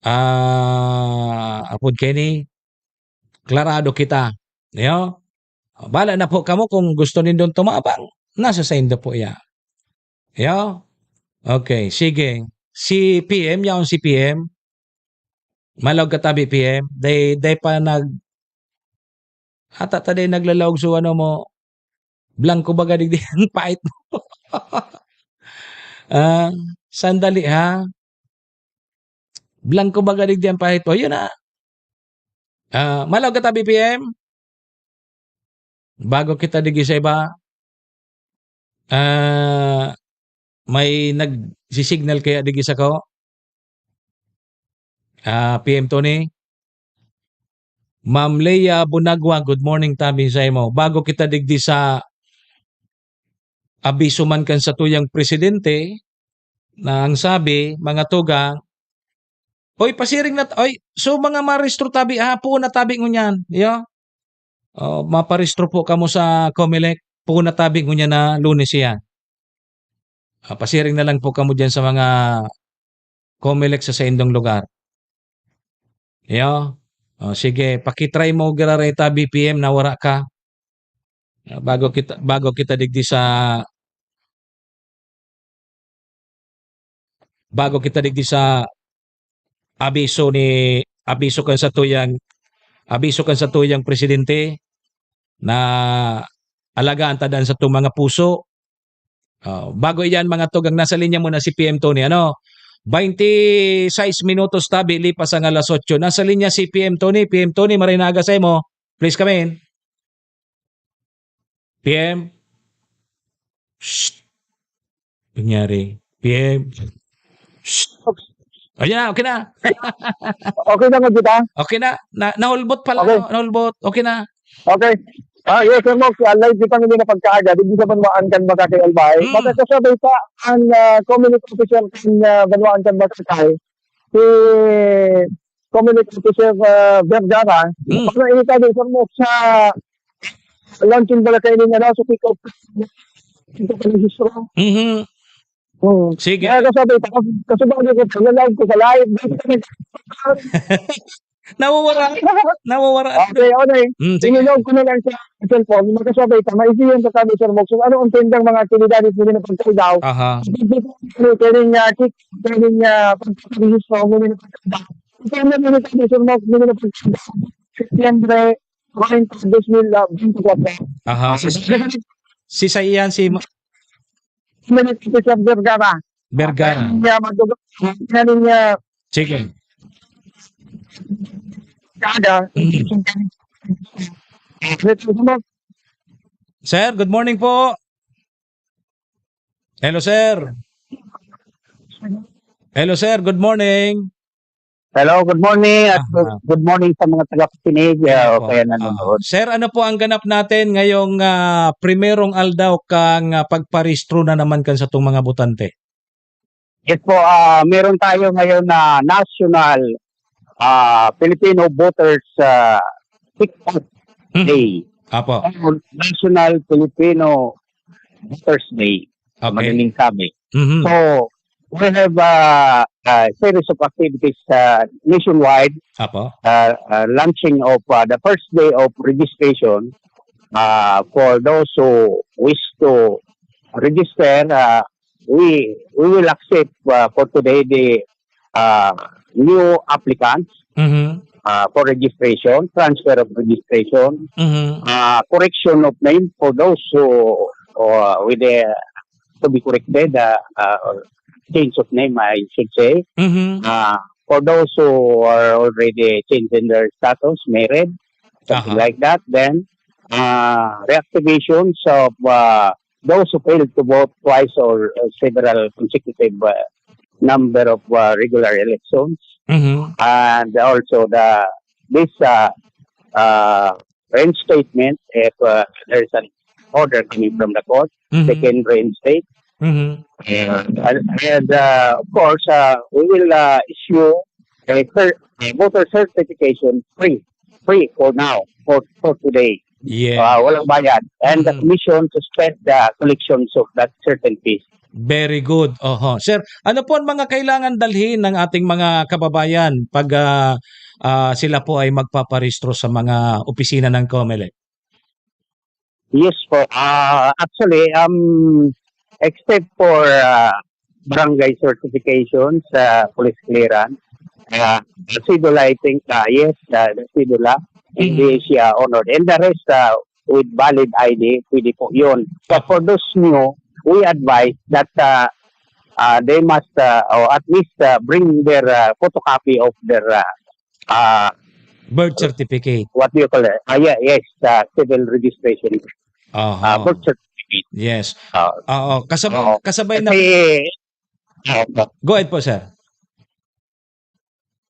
ah, apod kini, klarado kita. Ayo? Bala na po kamo kung gusto nindong tumabang, nasa saindo po iya. Ayo? Okay, sige. Si P M, yaon si P M. Malaog ka tabi, P M. Day, day pa nag-, ata ta day naglalaog so ano mo, blangko baga digdi ang pait mo. Ah, sandali ha. Blangko baga digdi ang pait mo. Yun na. Ah, malaog ka tabi, P M. Bago kita digdi sa iba. Ah, may nagsisignal kaya digdi sa ko? Ah, P M Tony? Ma'am Leia Bunagwa, good morning, tabi sa imo. Bago kita digdi sa abiso man kan satuyang presidente, na ang sabi, mga tugang, oy, pasiring na, oy, so mga marehistro tabi, ha, puon na tabi ngunyan, yo? Oh, maparehistro po kamo sa Comelec, puon na tabi ngunyan na Lunes iyan. Ah, pasiring na lang po kamo diyan sa mga Comelec sa saindong lugar. Iyo. Oh, sige, pakitry mo giraray ta, B P M, na wara ka. Ah, bago kita, bago kita digdi sa, bago kita digdi sa abiso ni, abiso kan satuyang, abiso kan satuyang presidente na alagaan ta dan satong mga puso. Ah, bago iyan, mga tugang, nasa linya muna si P M Tony. Ano? Bainti sais minutos tabi, lipas ang alas otso. Nasa linya si P M Tony. P M Tony, maray na aga sa imo. Please come in. P M? Shh. Nangyari. P M? Shh. Ayan na, okay na. Okay na, magkita? Okay na. Na, nahulbot pala, Okay. no? Nahulbot. Okay na. Okay. Ah, yes, Sir Mox, ah, live kitang hindi na pagkaaga, digdi sa Banwaan kan Bacacay, Albay. Mm. Magkakasabay pa ang, ah, Comelec official kan, ah, Banwaan kan Bacacay, si Comelec official, ah, Vergara. Mm. Baka ini tayo, Sir Mox, sa launching bala kayo ninyo, no? Sa kick-off. Ito pa yung history. Mhm. Oo. Sige. Kaya kasabay pa, kas-, kasabay ko, nag-live ko sa live. Nawawara. Nawawara. Okay, okay. Mm, sige. Inilog ko na lang sa cellphone. Magkasabay pa, maisiyan sa kami, Sir Mox. Kung ano ang tindang mga aktibidades nila na pagkaidaw. Aha. Kaya nga, kik-, kaya nga, pagkakabihis pa, kung nila pagkaidaw. Kaya nga, nila kami, Sir Mox, nila pagkaidaw. Setyembre, twenty, dos mil, ah, twenty-four. Aha. Si, si Saiyan, si Ma- Minute si Sir Vergara. Vergara. Kaya niya madugo-, kaya niya Sige. Kada. Mm. Sir, good morning po. Hello, sir. Hello, sir. Good morning. Hello, good morning at Ah, good, ah. good morning sa mga tagapakinig, Kaya ah, o po. kaya Ah. nanonood. Sir, ano po ang ganap natin ngayong, ah, primerong aldaw kang, ah, pagparehistro na naman kan satong mga botante? Yes po, ah, meron tayo ngayon na national, ah, Filipino Voters, ah, Kick-Off Mhm. Day. Apo. O National Filipino Voters Day. Okay. Madaling sabi. Mhm. So, we have, uh, a series of activities, uh, nationwide, Apo. uh, uh, launching of, uh, the first day of registration, uh, for those who wish to register, uh, we, we will accept, uh, for today the, uh, new applicants. Mhm. uh, for registration, transfer of registration, Mhm. uh, correction of name for those who uh, with the to be corrected, uh, uh, or change of name, I should say. Mhm. Uh, for those who are already changing their status, married, something Aha. like that, then uh, reactivations of uh, those who failed to vote twice or uh, several consecutive uh, number of uh, regular elections, Mhm. and also the this uh, uh, reinstatement if uh, there is an order coming from the court, they Mhm. can reinstate. Mhm. And, and uh, of course, uh, we will uh, issue a, cer- a voter certification free, free for now, for, for today. Yeah. Uh, walang bayad. And the Mhm. commission suspend the collections of that certain fees. Very good. Oho. Sir, ano po ang mga kailangan dalhin ng ating mga kababayan pag ah, ah, sila po ay magpaparehistro sa mga opisina ng Comelec? Yes po. Uh, actually, um, except for uh, barangay certification sa police clearance, uh, the cedula, I think, uh, yes, uh, the cedula, hindi Mhm. siya honored. And the rest, uh, with valid I D, pwede po yun. But for those new, we advise that uh, uh, they must, uh, or at least uh, bring their uh, photocopy of their uh, uh, Birth certificate. what do you call it? Uh, yeah, yes, uh, civil registration, uh, Aha. birth certificate. Yes. Uh, Oo, kasabay Oo. kasabay na Kasi, uh, Go ahead po, sir.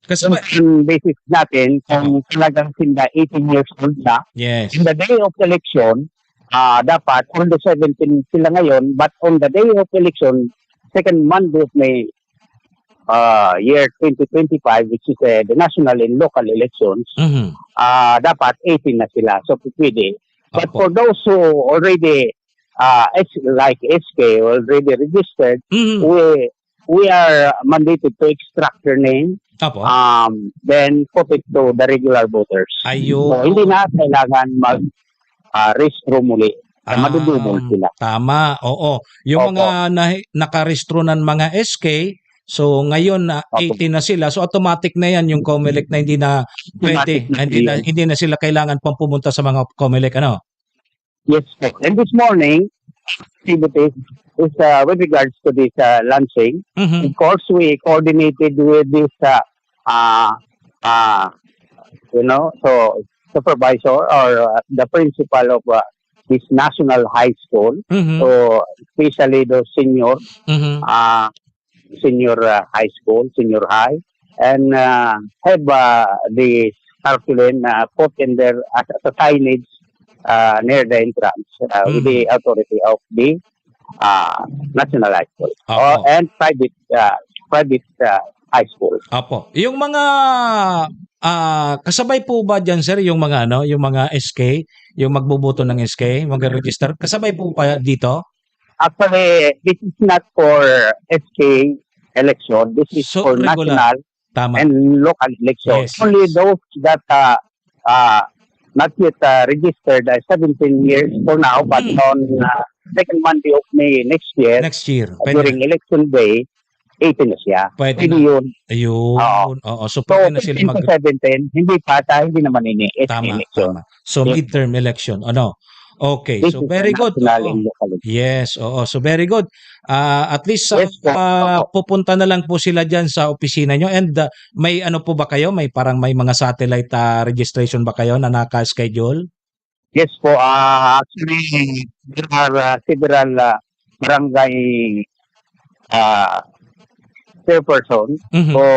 Kasabay yung basis natin, kung talagang sinda eighteen years old na, Yes. in the day of election, uh, dapat on the seventeen sila ngayon, but on the day of election, second Monday of May, uh, year twenty twenty-five, which is uh, the national and local elections, Mhm. uh, dapat eighteen na sila. So, pwede. But Opo. for those who already, uh, S- like S K, already registered, Mhm. we we are mandated to extract their name, Opo. um, then put it to the regular voters. Ayun. So, hindi na kailangan mag ah, rehistro muli. Ah, madudubol sila. Tama, oo. Yung Opo. mga na, nakarehistro ng mga S K, so ngayon na Opo. eighteen na sila, so automatic na yan yung Comelec na hindi na pwede, Automatic na hindi na, yan. Hindi na sila kailangan pang pumunta sa mga Comelec, ano? Yes po. And this morning, activities is uh, with regards to this uh, launching. Mhm. Of course, we coordinated with this, uh, uh, uh, you know, so supervisor or uh, the principal of uh, this national high school. Mhm. So, especially those senior, Mhm. uh, senior uh, high school, senior high, and uh, have uh, the tarpaulin uh, put in there as, as a signage uh, near the entrance uh, with the authority of the uh, national high school Opo. or and private uh, private uh, high school. Apo. Yung mga ah, kasabay po ba diyan, sir, yung mga ano, yung mga S K, yung magboboto ng S K, mag-register, kasabay po pa dito? Actually, this is not for S K election. This is So, for regular. National Tama. And local election. Yes, Only yes. Those that uh, uh, not yet uh, registered uh, seventeen years for now, but Hmm. On uh, second Monday of May next year, Next year. Pwede during na. Election Day, eighteen na siya. Pwede Pwede na. Yun. Ayun. Oo. Oo. So, So, pwede na sila fifteen to mag- seventeen, hindi pa, ta, hindi naman ini S K Tama, election. Tama. So, Yes. Midterm election. Ano? Okay. This So, is very good. National Oo. And local. Yes, oo. So, very good. Ah, at least sa Yes po. ah, Opo. Pupunta na lang po sila diyan sa opisina nyo. And ah, may ano po ba kayo? May parang may mga satellite ah, registration ba kayo na naka-schedule? Yes po. Ah, actually, there are ah, several ah, barangay ah, chairperson Mhm. who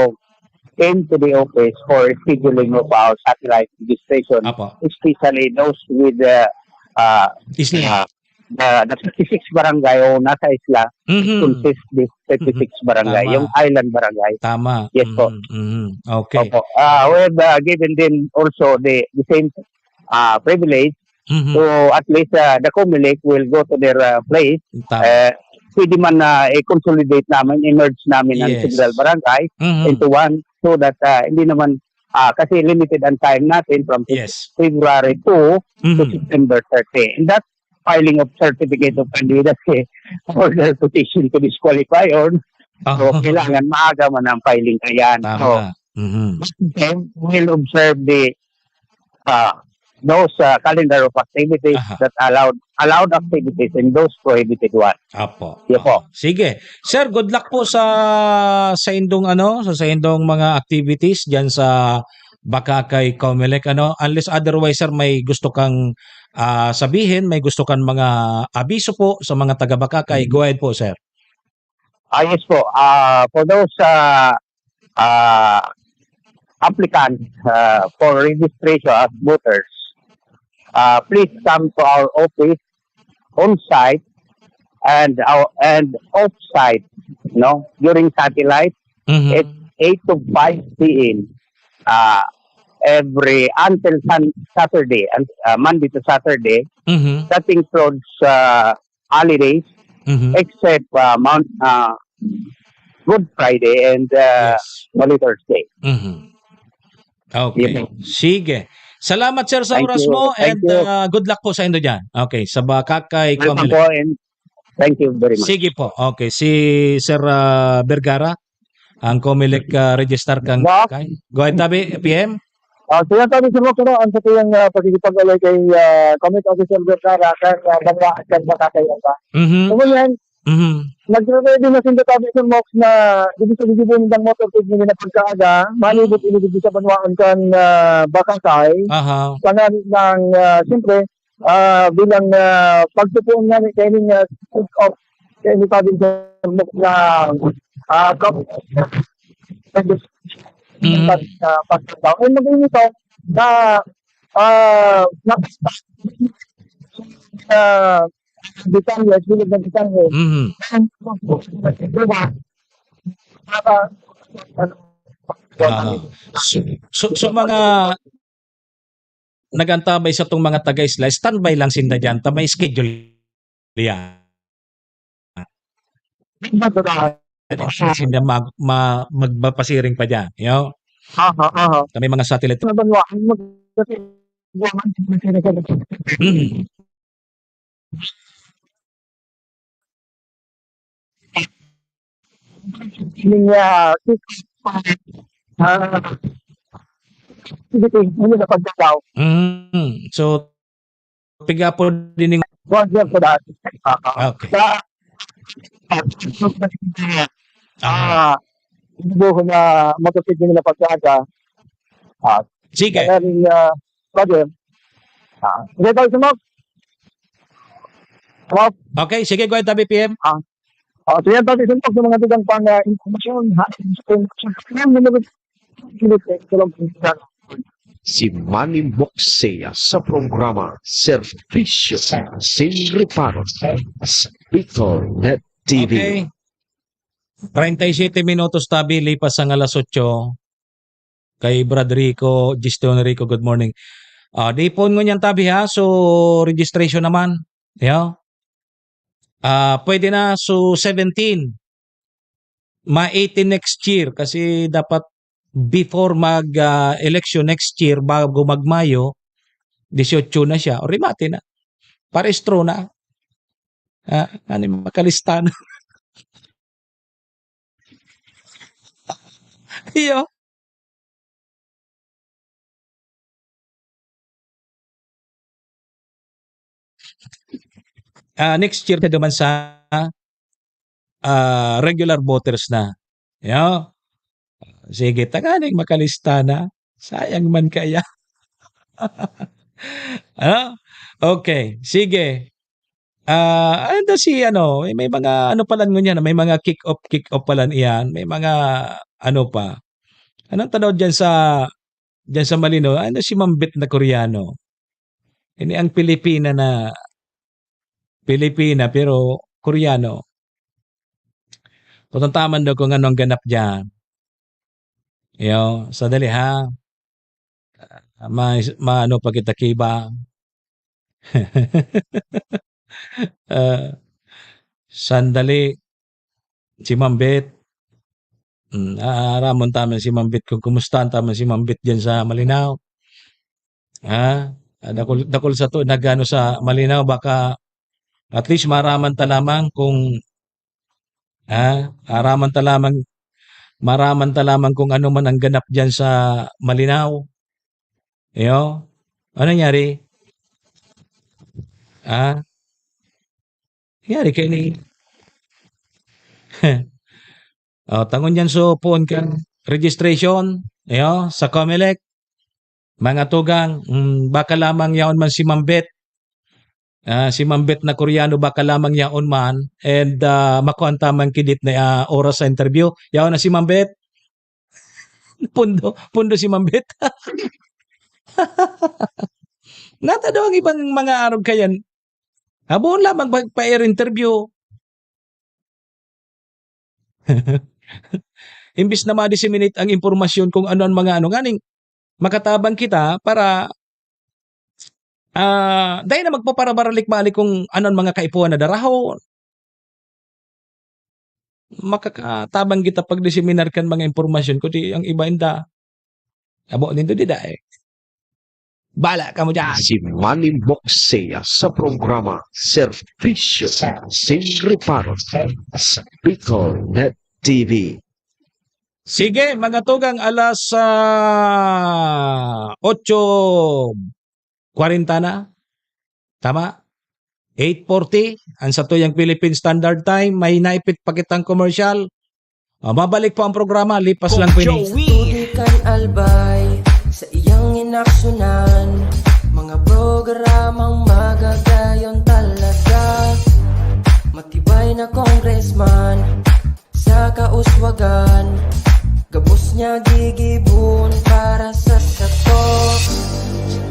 came to the office for scheduling of our satellite registration, Apo. Especially those with the uh, Isla. uh, the, the thirty-six barangay o nasa isla Mhm. Consists this thirty-six barangay, Tama. Yung island barangay. Tama. Yes po. Mhm, mhm. Okay. Opo. Uh, we have uh, given them also the, the same uh, privilege. Mhm. So at least uh, the Comelec will go to their uh, place. Tama. Uh, pwede man na i-consolidate namin, i-merge namin ang Yes. several barangay Mhm. into one so that uh, hindi naman uh, kasi limited ang time natin from Yes. February two to Mhm. September thirty. And that filing of certificate of candidacy for the petition to disqualify or so Ah, kailangan maaga man ang filing. Ayan. Tama. So, Mhm. Same time, we'll observe the, uh, those, uh, calendar of activities Aha. that allowed, allowed activities and those prohibited one. Apo. Yun po. Aha. Sige. Sir, good luck po sa, sa indong ano, sa, sa indong mga activities diyan sa Bakakay Comelec, ano. Unless otherwise, sir, may gusto kang, ah, sabihin, may gusto kang mga abiso po sa mga taga Bakakay, Mhm. go ahead po, sir. Ah, yes po. Ah, for those, ah, ah, applicants, ah, for registration as voters, ah, please come to our office on site and our, and off site, no, during satellite. Mhm. It's eight to five P M, ah, every, until Sun-, Saturday, and, ah, Monday to Saturday. Mhm. That includes, ah, holidays, Mhm. except, ah, Mount, ah, Good Friday and, ah, Yes. Holy Thursday. Mhm. Okay. Yun po. Sige. Salamat, sir, sa Thank oras you. mo Thank and, you. ah, good luck po sa indo diyan. Okay, sa Bakakay Welcome Comelec. po and thank you very much. Sige po. Okay, si Sir, ah, Vergara, ang Comelec, ah, registrar kang Boss? Bakakay. Go ahead, tabi, P M. Ah, so yan, tabi, Sir Boss, ano, ang sa tuyang, ah, pakikipag-alay kay, ah, Comelec Officer Vergara, kan, ah, banwa at kan Bakakay, ano ba? Mhm. So, ngunyan, Mhm. nagre-ready na sinda, tabi, Sir Mox, na dito sa gigibo nindang motorcade nila na pagkaaga, manibot-inibot sa banwaan kan, ah, Bakakay. Aha. Sa ngalan ng, ah, siyempre, ah, bilang, ah, pagtutuon nga ni, kaya ning, ah, kick off, kaya ni Pablo sa na, ah, kap-, Mm. sa pagkatao. Eh, magayon ito na, ah, na, ah, detalye, bilog na detalye. Mhm. Diba? Para, Ah. So, so, so mga nag-antabay sa tong mga taga-isla, standby lang sinda diyan, ta may schedule yan. Sinda mag-, ma-, magpapasiring pa diyan, yo? Aha, aha. Ta may mga satellite. Sa banwa, mag-, Mm. Ning, ah, ah, sige, sige, ano na pagkatao? Mm. So, piga po din yung One year for that. Ah, ah. Okay. Sa, ah, Aha. ah, hindi ko na matutuloy nila pagkaaga. Ah, Sige. Kaya rin, ah, brother. Ah, sige, tayo, Sir Mark. Hello? Okay, sige, go ahead, tabi, P M. Ah, ah, so yan, tayo, Sir Mark, sa mga dugang pang, ah, impormasyon, ha? Impormasyon. Yan, mga Si Manny Moxea sa programa Serbisyo Sin Reparo sa Bicol Net T V. Okay. Treinta y siete minutos, tabi, lipas ang alas otso. Kay Brad Rico, Justin Rico, good morning. Ah, di phone ngunyan, tabi, ha? So, registration naman. Yeah. Ah, pwede na. So, seventeen. Ma-eighteen next year kasi dapat before mag, ah, election next year, bago mag-Mayo, dieciocho na siya. O, remate na. Parehistro na. Ah, ano yung makalista na? Iyo. Ah, next year ka duman sa, ah, regular voters na. Yo. Sige, tanganing makalista na. Sayang man kaya. Ano? Okay, sige. Ah, ano daw si ano, may, may mga ano palan ngunyan, may mga kick off, kick off palan iyan, may mga ano pa. Anong tanaw diyan sa, diyan sa Malinaw? Ano si Ma'am Beth na Koreano? Ini ang Pilipina na, Pilipina pero Koreano. Tatamtaman daw kung ano ang ganap diyan. Iyo, sadali ha. Ah, ma-, maano pa kita ki iba. Ah, sandali. Si Ma'am Beth. Hmm, aaramon ta man si Ma'am Beth kung kumustahan ta man si Ma'am Beth diyan sa Malinao. Ha? Ah, dakul, dakul sato nag-ano sa Malinao, baka at least maaraman ta lamang kung, ha? Araman ta lamang, maraman ta lamang kung ano man ang ganap diyan sa Malinao. Iyo, ano nangyari? Ah, nangyari kaini. Oh, tangon yan so phone kan registration, iyo, sa Comelec. Mga tugang, mm, baka lamang yaon man si Ma'am Beth. Ah, si Ma'am Beth na Koreano, baka lamang yaon man, and, ah, makuha an tamang kidit na, ah, oras sa interview. Yaon na si Ma'am Beth. Pundo, pundo si Ma'am Beth. Nata daw ang ibang mga arog kayan. Haboon lamang pag-, pa-air interview. Imbis na ma-disseminate ang impormasyon kung ano ang mga ano, nganing makatabang kita para, ah, dai na magpaparabaralik-balik kung ano ang mga kaipuhan na darahon. Makakatabang kita pag-disseminar kan mga impormasyon, kundi ang iba inda, abo nindo dida eh. Bala kamo dyan. Si Manny Moxia sa programa Serbisyo Sin Reparo sa Bicol Net T V. Sige, mga tugang, alas, ah, otso kwarenta na. Tama? Eight forty, ang satuyang Philippine Standard Time. May naipit pa kitang commercial. Ah, mabalik po ang programa, lipas lang po ini. Joey. Tubig kan Albay sa iyang inaksyonan. Mga programang magagayon talaga. Matibay na congressman sa kauswagan. Gabos niya gigibon para sa sato.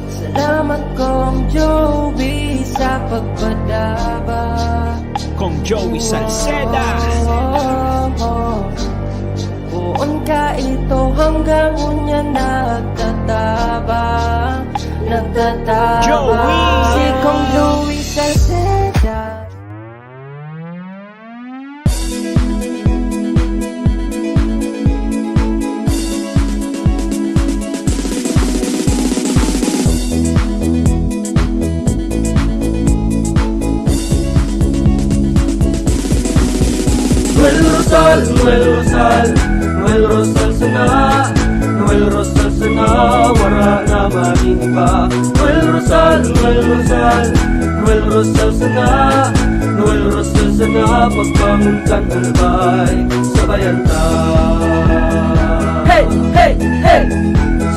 Salamat, Kong Joey, sa pagpadaba. Kong Joey Salceda. Poon ka ito hanggang unya nagtatabang, nagtatabang. Joey! Si Kong Joey Salceda. Noel Rosal, Noel Rosal, Noel Rosal sana, Noel Rosal sana, wara na magin iba. Noel Rosal, Noel Rosal, Noel Rosal sana, Noel Rosal sana, pagbangon kan Albay, sabayan ta. Hey, hey, hey!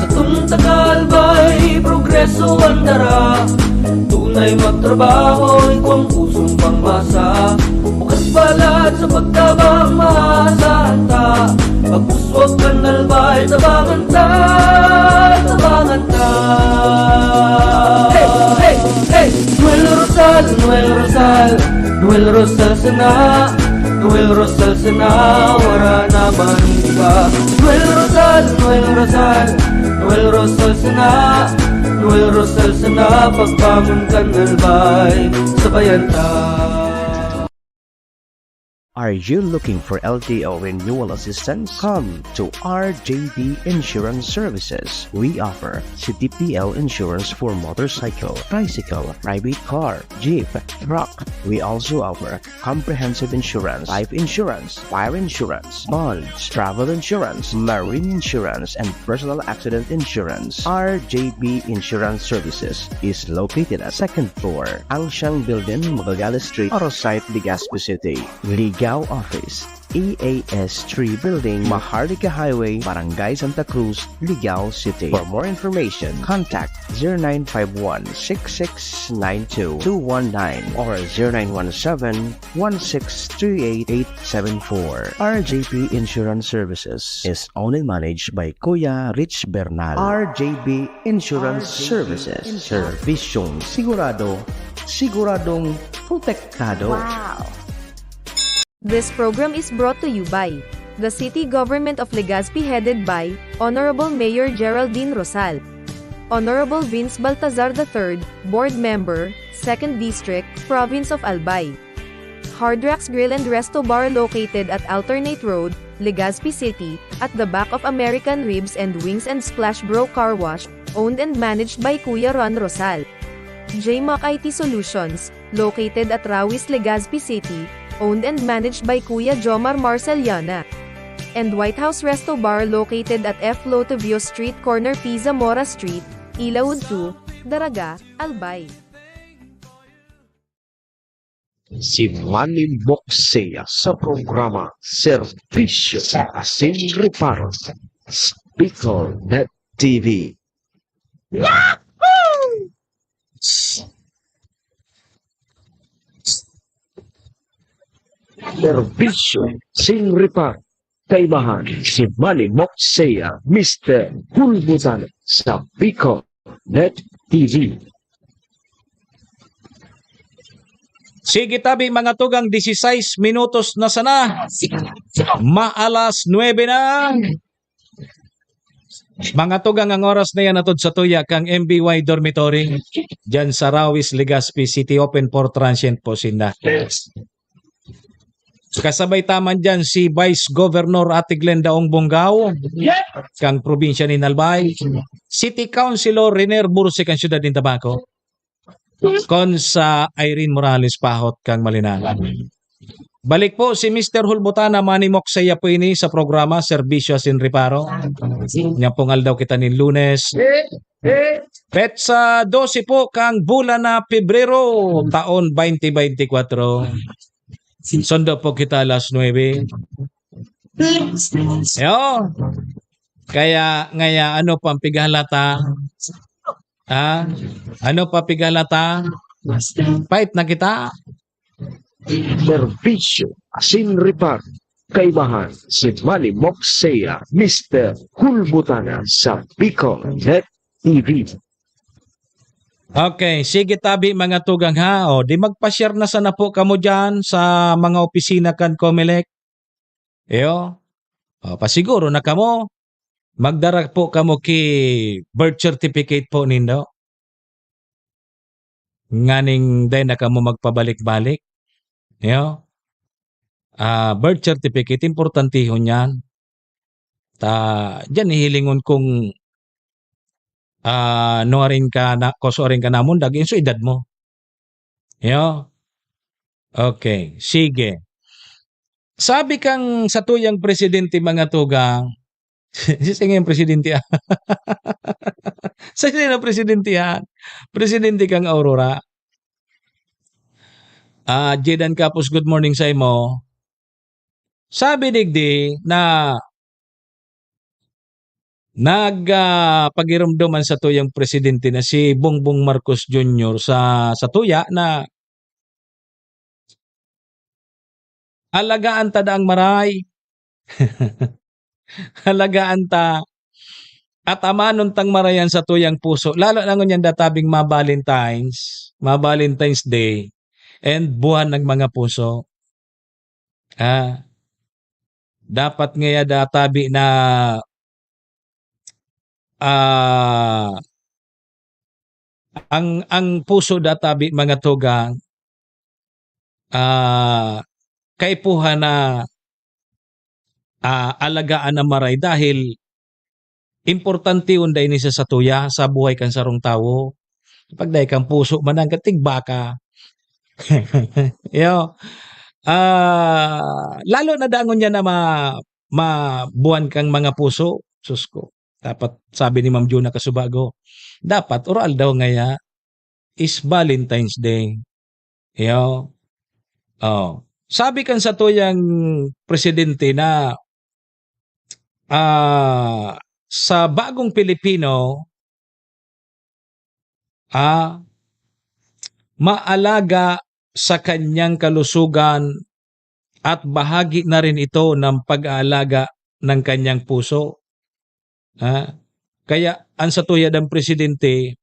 Satong taga Albay, progreso an dara. Tunay magtrabaho, igwang pusong pangmasa. Bukas balat sa pagtabang, maasahan ta. Pag-uswag kan Albay, tabangan ta, tabangan ta. Hey, hey, hey! Noel Rosal, Noel Rosal, Noel Rosal sana, Noel Rosal sana, wara na man iba. Noel Rosal, Noel Rosal, Noel Rosal sana, Noel Rosal sana, pagbangon kan Albay, sabayan ta. Are you looking for L T O renewal assistance? Come to R J B Insurance Services. We offer C T P L insurance for motorcycle, tricycle, private car, jeep, truck. We also offer comprehensive insurance, life insurance, fire insurance, bonds, travel insurance, marine insurance, and personal accident insurance. R J B Insurance Services is located at second floor, Angshang Building, Magallanes Street, Arosite, Legazpi City. Ligao Office, E A S three Building, Maharlika Highway, Barangay Santa Cruz, Ligao City. For more information, contact zero nine five one, six six nine two, two one nine or zero nine one seven, one six three eight, eight seven four. R J P Insurance Services is owned and managed by Kuya Rich Bernal. R J P Insurance Services. Servisyong sigurado, siguradong protektado. Wow! This program is brought to you by the City Government of Legazpi, headed by Honorable Mayor Geraldine Rosal, Honorable Vince Baltazar the third, Board Member, Second District, Province of Albay. Hard Rocks Grill and Resto Bar, located at Alternate Road, Legazpi City, at the back of American Ribs and Wings and Splash Bro Car Wash, owned and managed by Kuya Ron Rosal. J Mac I T Solutions, located at Rawis, Legazpi City, owned and managed by Kuya Jomar Marceliana. and White House Resto Bar located at F Lotivio Street, corner P. Zamora Street, Ilaud two, Daraga, Albay. Si Manny Moxia sa programa Serbisyo Asin Reparo, Bicol Net T V. Serbisyo sin reparo. Kaibahan si Manny Moxia, Mister Hulbutan sa Bicol Net T V. Sige tabi, mga tugang, dieciséis minutos na sana. Maalas nuebe na. Mga tugang, ang oras na yan atod sa tuya kang M B Y Dormitory, dyan sa Rawis, Legazpi City, open for transient po sinda. Kasabay taman dyan si Vice Governor Ate Glenda Ong Bongao, kang probinsya ni Albay, City Councilor Riner Bursi, kang siyudad nin Tabaco, kon sa Irene Morales Pahot, kang Malinan. Balik po si Mister Hulbutana, Manny Moxia po ini sa programa Serbisyo Asin Reparo. Nya pong aldaw kita nin Lunes. Petsa dose po kang bulan na Pebrero, taon twenty twenty-four. Sundo po kita alas nuebe. Yo. Kaya, ngaya, ano pang pighalata? Ha? Ano pa pighalata? Fight na kita. Serbisyo Asin Reparo. Kaibahan si Manny Moxia, Mister Hulbutana sa Bicol Net T V. Okay, sige tabi, mga tugang, ha. O, di magpa-share na sana po kamo diyan sa mga opisina kan Comelec. Iyo. O, pasiguro na kamo. Magdara po kamo ki birth certificate po nindo. Nganing dai na kamo magpabalik-balik. Iyo. Ah, birth certificate, importantehon yan. Ta, diyan hihilingon kung, ah, nuarin ka na, kung suarin ka namundag, yung sa edad mo. Yo? Okay, sige. Sabi kang satuyang presidente, mga tugang, si sino yung presidente, ah? Sa sino presidente yan? Presidente kang Aurora. Ah, Jedan Capos, good morning sa imo. Sabi digdi na nag, ah, pagiromdom an satuyang presidente na si Bongbong Marcos Junior sa, satuya na alagaan ta daang maray. Alagaan ta at amanon tang maray an satuyang puso. Lalo na ngunyan databing ma-Valentines, ma-Valentine's Day, and buwan ng mga puso. Ah, dapat ngaya databi na, ah, ang, ang puso databi, mga tugang, ah, kaipuhan na, ah, alagaan na maray dahil importante unda ini sa satuya, sa buhay kan sarong tawo. Pag dai kang puso man, ang katigba ka. Yo. Ah, lalo na dangon niya na ma-, mabuhan kang mga puso. Sus ko. Dapat, sabi ni Ma'am Juna Kasubago, dapat oral daw ngaya is Valentine's Day. Yo. Oh. Sabi kan satuyang presidente na, ah, sa bagong Pilipino, ah, maalaga sa kanyang kalusugan at bahagi na rin ito ng pag-aalaga ng kanyang puso. Ah, kaya ang satuya dang presidente,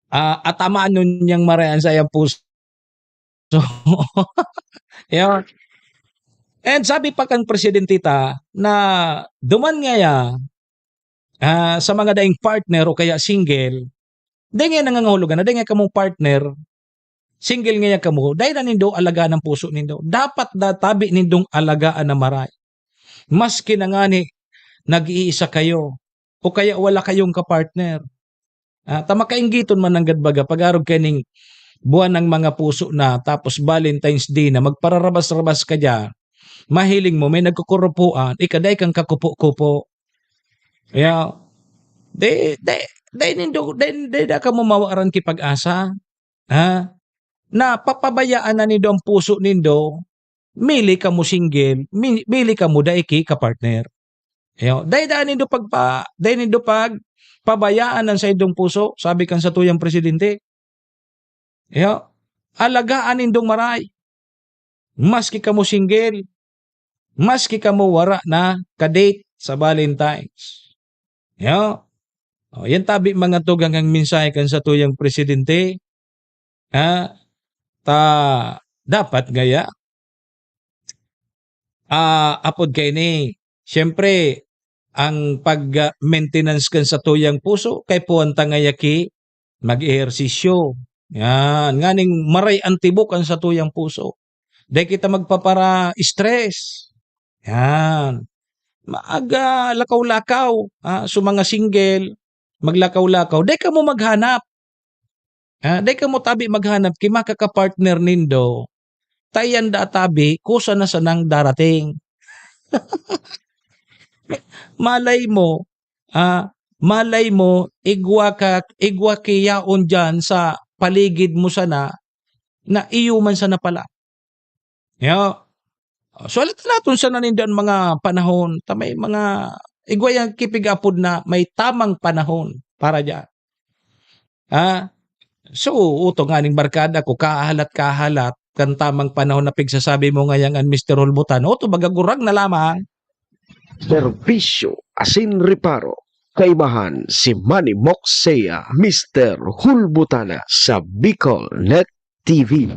ah, atamanon niyang maray an saiyang puso. Yun. And sabi pa kan presidente ta na duman ngaya, ah, sa mga daing partner o kaya single, dai ngaya nangangahulugan na dai ngaya kamong partner, single ngaya kamo, dai na nindo alagaan ang puso nindo. Dapat da tabi nindong alagaan na maray. Maski na ngani nag-iisa kayo o kaya wala kayong kapartner. Ah, ta makainggiton man nanggad baga pag-arog kaning buwan ng mga puso na, tapos Valentine's Day na, magpararabas-rabas ka diyan. mahiling mo may nagkukurupuan, ika dai kang kakupo-kupo. Kaya, dai, dai, dai nindo, dai, dai da kamo mawaran ki pag-asa. Ha? Na papabayaan na nindo ang puso nindo, mili kamo single, mi-, mili kamo dai ki kapartner. Iyo, dai, dai nindo pagpa-, dai nindo pagpabayaan ang saindong puso, sabi kan satuyang presidente. Iyo, alagaan nindong maray. Maski kamo single, maski kamo wara na ka-date sa Valentine's. Iyo. O, yan tabi mga tugang ang mensahe kan satuyang presidente. Ha? Ta, dapat ngaya, ah, apod kaini, siyempre, ang pag, ah, maintenance kan satuyang puso, kaipuhan ta ngaya ki mag-ehersisyo. Yan, nganing maray an tibok an satuyang puso. Dai kita magpapara-stress. Yan. Maaga, lakaw-lakaw, ah, so mga single, maglakaw-lakaw. Dai kamo maghanap. Ah, dai kamo tabi maghanap ki makakapartner nindo. Ta iyan da tabi, kusa na sanang darating. Malay mo, ah, malay mo, igwa ka, igwa ki yaon diyan sa paligid mo sana, na iyo man sana pala. Yo. So, halat-halaton sana ninda an mga panahon, ta may mga, igwa yang ki pig-apod na may tamang panahon para diyan. Ha? So, oto nganing barkada ko, kahalat-kahalat, kan tamang panahon na pigsasabi mo ngayang an Mister Hulbutan, oto baga gurang na lamang. Serbisyo asin reparo, kaibahan si Manny Moksea, Mister Hulbutana sa Bicol Net T V.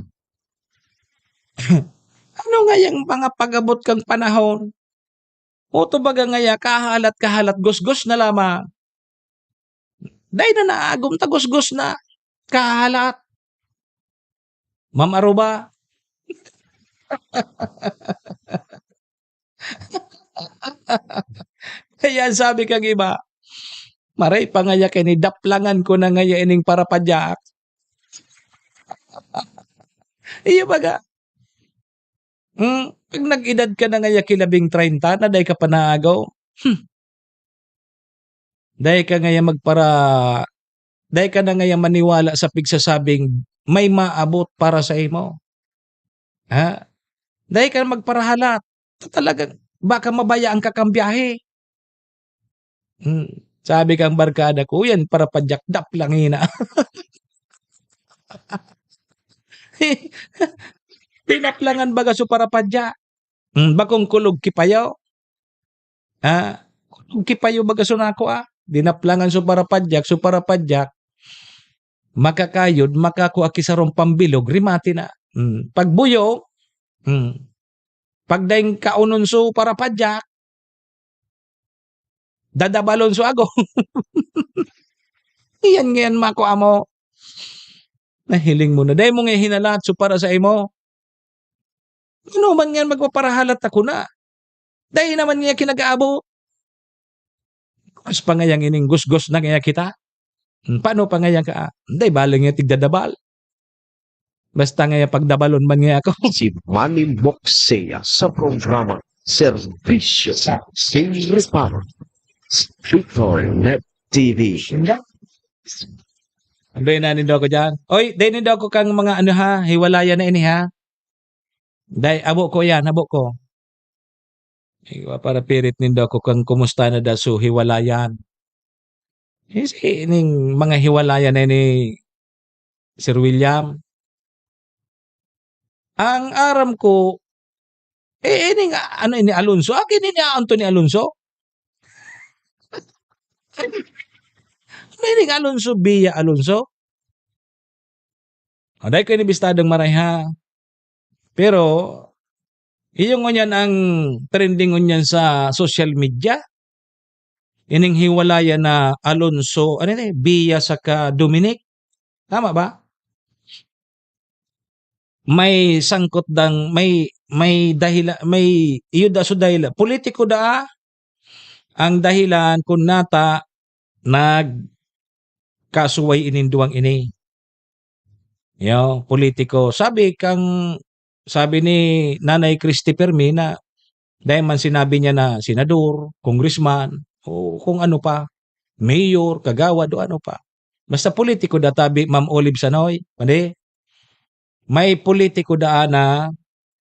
Ano ngayang mga pag-abot kang panahon? Oto baga ngaya, kahalat-kahalat, gusgos na lamang. Dai na naagom ta gusgos na, kahalat. Ma'am Aruba. Kaya sabi kang iba, "Maray pa ngaya kini, daplangan ko na ngaya ining parapadyak." Iyo baga. Hmm, pag nag-edad ka na ngaya ki labing treinta na, dai ka pa naagaw. Hmm. Dai ka ngaya magpara-, dai ka na ngaya maniwala sa pigsasabing may maabot para sa imo. Ha? Dai ka magparahalat. Talagang baka mabayaan ka kan biyahe. Hmm. Sabi kang barkada ko, "Yan, parapadyak, daplangi na." Dinaplangan baga so parapadyak. Hmm, bakong kulog ki payo. Ah, kulog ki payo baga so nako, ah. Dinaplangan so parapadyak, so parapadyak. Makakayod, makakua ki sarong pambilog, remate na. Hmm. Pag buyo, hmm. Pag daing kaonon so parapadyak, dadabalon so agom. Iyan ngayan makua mo. Nahiling mo na. Dai mo nga hinalat so para sa imo. Ano man ngayan magpaparahalat ako na? Dai naman nga kinag-aabot. Mas pa ngayang ining gusgos na ngaya kita. Hmm, paano pa ngayang ka? Dai bale nga tigdadabal. Basta ngaya pagdabalon man ngaya ako. Si Manny Moksea sa programa Serbisyo sa Sin Reparo. Speaker Net T V. Andoy na nindo ako diyan. Oy, dai nindo ako kang mga ano ha, hiwalayan na ini ha. Dai, abo ko yan, abo ko. Iwa para pirit nindo ako kang kumusta na da so hiwalayan. Eh, si ining mga hiwalayan na ni Sir William. Ang aram ko, eh, ini nga, ano ini, Alonso? Akin ini, Anthony Alonso? Ano ini, Alonso, Bia Alonso? O, dai ko ini bistadong maray, ha? Pero, iyo ngunyan ang trending ngunyan sa social media. Ining hiwalayan na Alonso, ano ni, Bia saka Dominic. Tama ba? May sangkot dang, may, may dahila-, may, iyo da so dahila-, politiko da ang dahilan kun nata nagkasuway ining duwang ini. Yo, politiko. Sabi kang, sabi ni Nanay Christy Fermi na Dai man sinabi niya na senador, congressman, o kung ano pa, mayor, kagawad, o ano pa. Basta politiko da tabi, Ma'am Olive Sanoy, padi. May politiko da na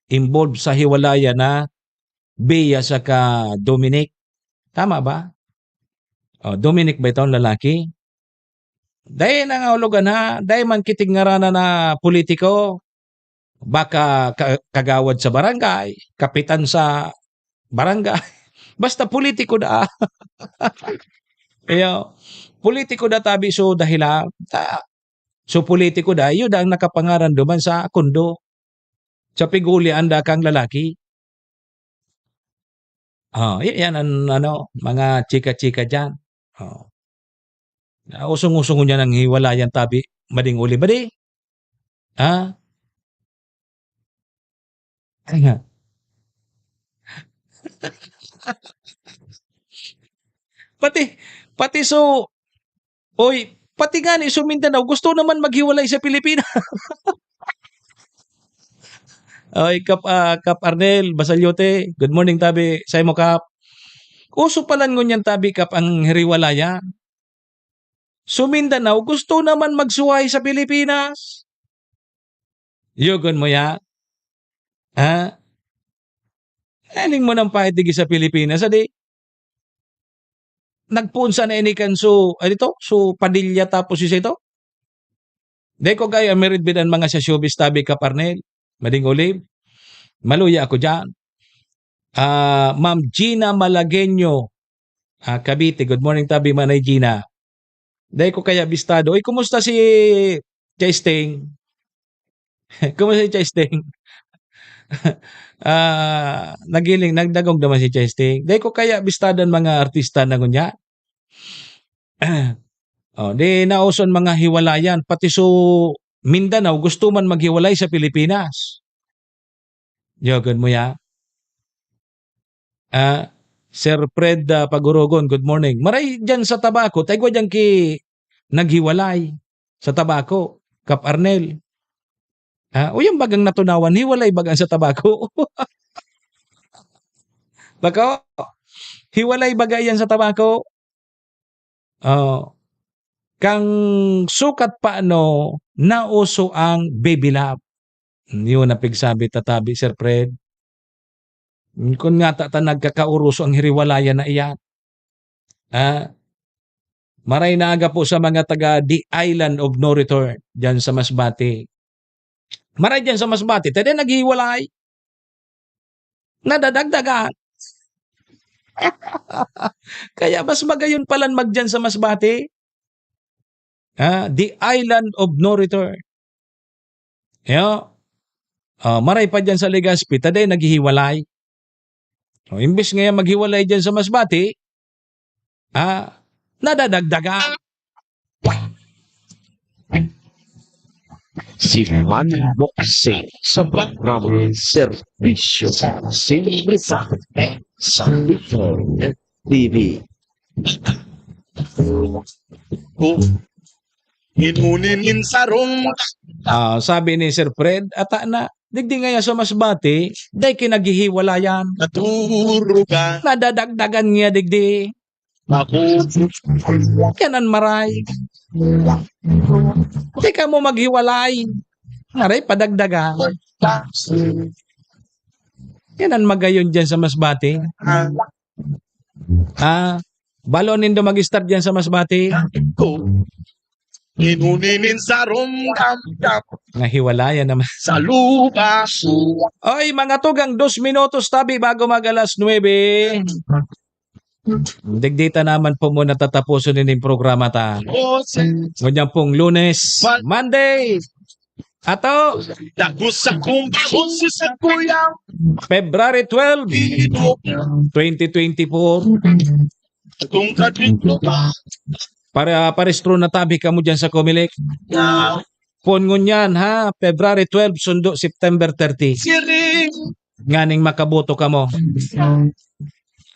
involved sa hiwalayan na Bea saka Dominic. Tama ba? Oh, Dominic ba itong lalaki? Dai nangahulugan ha, dai man kitig ngaranan na politiko. Baka ka-, kagawad sa barangay, kapitan sa barangay. Basta politiko da. Iyo, politiko da tabi so dahilan. Ta-, so politiko da, iyo da ang nakapangaran duman sa kondo. Sa piguli anda kang lalaki. Ah, i-, yan ang ano, mga chika-chika diyan. Oh. Ah, usong-usong niya nang hiwalayan tabi, mading uli ba di? Ha? Ay nga. Pati, pati so, oy, pati nga ni so Mindanao, gusto naman maghiwalay sa Pilipinas. Oy, Kap, ah, Kap Arnel Basalyote, good morning, tabi. Saimo, Kap. Uso palan ngunyan, tabi, Kap, ang hiriwalayan. So, Mindanao, gusto naman magsuhay sa Pilipinas. Yugon mo ya? Ha? Aning mo nang pahit digi sa Pilipinas, adi? Nagpunsa na ini kan so, ano ito? So, Padilla tapos isa ito? Dai ko kaya miridbid an mga sa showbiz, tabi, Kap Arnel. Mading Olive. Maluya ako diyan. Ah, Ma'am Gina Malagueño, ah, Cavite. Good morning, tabi, Manay Gina. Dai ko kaya bistado. Uy, kumusta si Chai Sting? Kumusta si Chai Sting? Ah, nagiling, nagdagog naman si Chai Sting. Dai ko kaya bistado ang mga artista na ngunyan. Oh, di nauson mga hiwalayan. Pati so Mindanao, gusto man maghiwalay sa Pilipinas. Yogod mo ya? Ah, Sir Fred, ah, Pagurogon, good morning. Maray dyan sa Tabaco, tayo dyan ki naghiwalay sa Tabaco, Kap Arnel. Ah, o yung bagang natunawan, hiwalay baga sa Tabaco. Bako, hiwalay baga yan sa Tabaco. Oh, kang sukat pa ano, nauso ang baby love. Yun ang pigsabi tatabi, Sir Fred. Kun nga ta, ta nagkakauruso ang hiriwalayan na iyan. Ah, maray na aga po sa mga taga the island of no return, dyan sa Masbate. Maray dyan sa Masbate, tayo naghihiwalay. Nadadagdagan. Kaya mas magayon palan magdiyan sa Masbate. Ah, the island of no return. Yo. Ah, maray pa diyan sa Legazpi, taday naghihiwalay. O, imbes nga yan maghiwalay diyan sa Masbate, ah, nadadagdagan. Si Manboxing sa programa Serbisyo Simple sa Bicol T V. Inuni nin sarong. Ah, sabi ni Sir Fred, ata na, digdi ngaya sa Masbate, dai kinaghihiwalayan. Naturugan. Nadadagdagan niya digdi. Ako. Yan ang maray. Di ka mo maghiwalay. Aray, padagdagan. Yan ang magayon dyan sa Masbate. Ah, balo nindo mag-start dyan sa Masbate. Ko. Inuni nin sarong damdam. Nahiwalayan naman. Sa lupa. Oy, mga tugang, dos minutos tabi bago mag alas nuebe. Digdita naman po muna tatapuson ining programa ta. Ngunyan pong Lunes, Monday, ato, Dagos sa kumbahon si Sakuya. February twelve, Ino. Twenty twenty-four. Tungkad dito ba? Para, parehistro na tabi kamo dyan sa Comelec. Na. Pon ngunyan, ha? February twelve, sundo September thirty. Siring. Nganing makaboto kamo.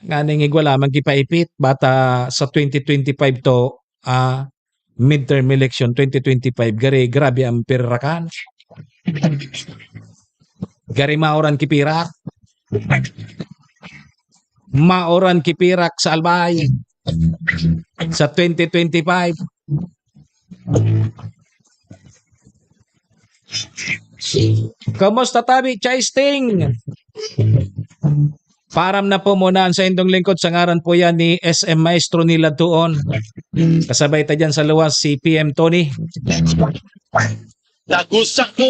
Nganing igwa lamang kipaipit, bata sa twenty twenty-five to, ah, midterm election twenty twenty-five, gari grabe ang pirirakan. Gari maoran kipirak. Mauran ki pirak sa Albay sa twenty twenty-five. Kamusta tabi, Chaisting? Paaram na po muna an saindong lingkod, sa ngaran po yan ni S M Maestro Nila Tuon. Kasabay ta dyan sa luwas si P M Tony.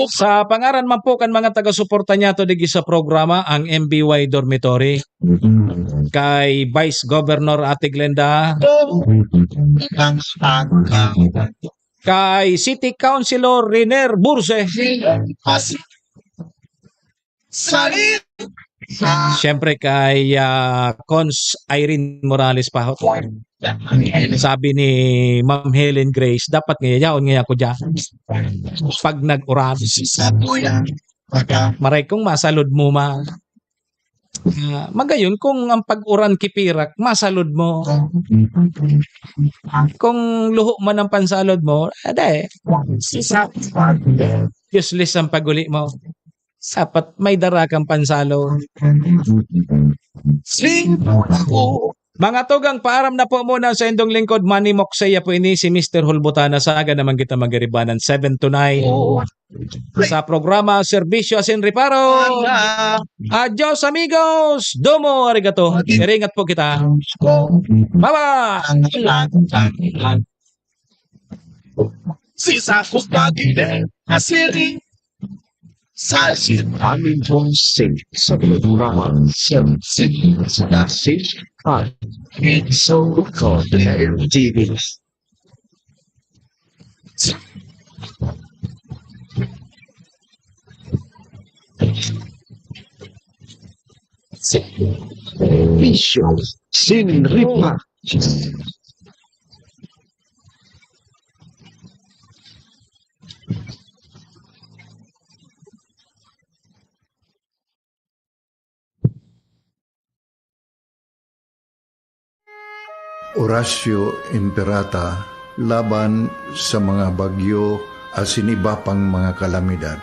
Sa pangaran man po kan mga taga-suporta niyato digdi sa programa, ang M B Y Dormitory, kay Vice Governor Ate Glenda, kay City Councilor Riner Burse, siyempre kay, ah, Cons Irene Morales Pahot. Sabi ni Ma'am Helen Grace, "Dapat nga yayaon nga ako dyan pag nag-uran." Maray kong masalod mo, ma. Ah, magayon kung ang pag-uran ki pirak, masalod mo. Kung luho man ang pansalod mo, ade, useless ang pag-uli mo. Dapat may dara kang pansalod. Mga tugang, paaram na po muna sa indong lingkod. Manimok saya po ini si Mister Hulbutana. Saga naman kita magiribanan seven to nine. Sa programa, Serbisyo Asin Reparo. Adios, amigos! Domo arigato. Iringat po kita. Bye-bye! Si Sakos Pagine, asiri. Sa amin pong sa programa, Serbisyo Asin Reparo. At Minso Cordial T V. Serbisyo Asin Reparo. Orasyo Imperata laban sa mga bagyo asin iba pang mga kalamidad.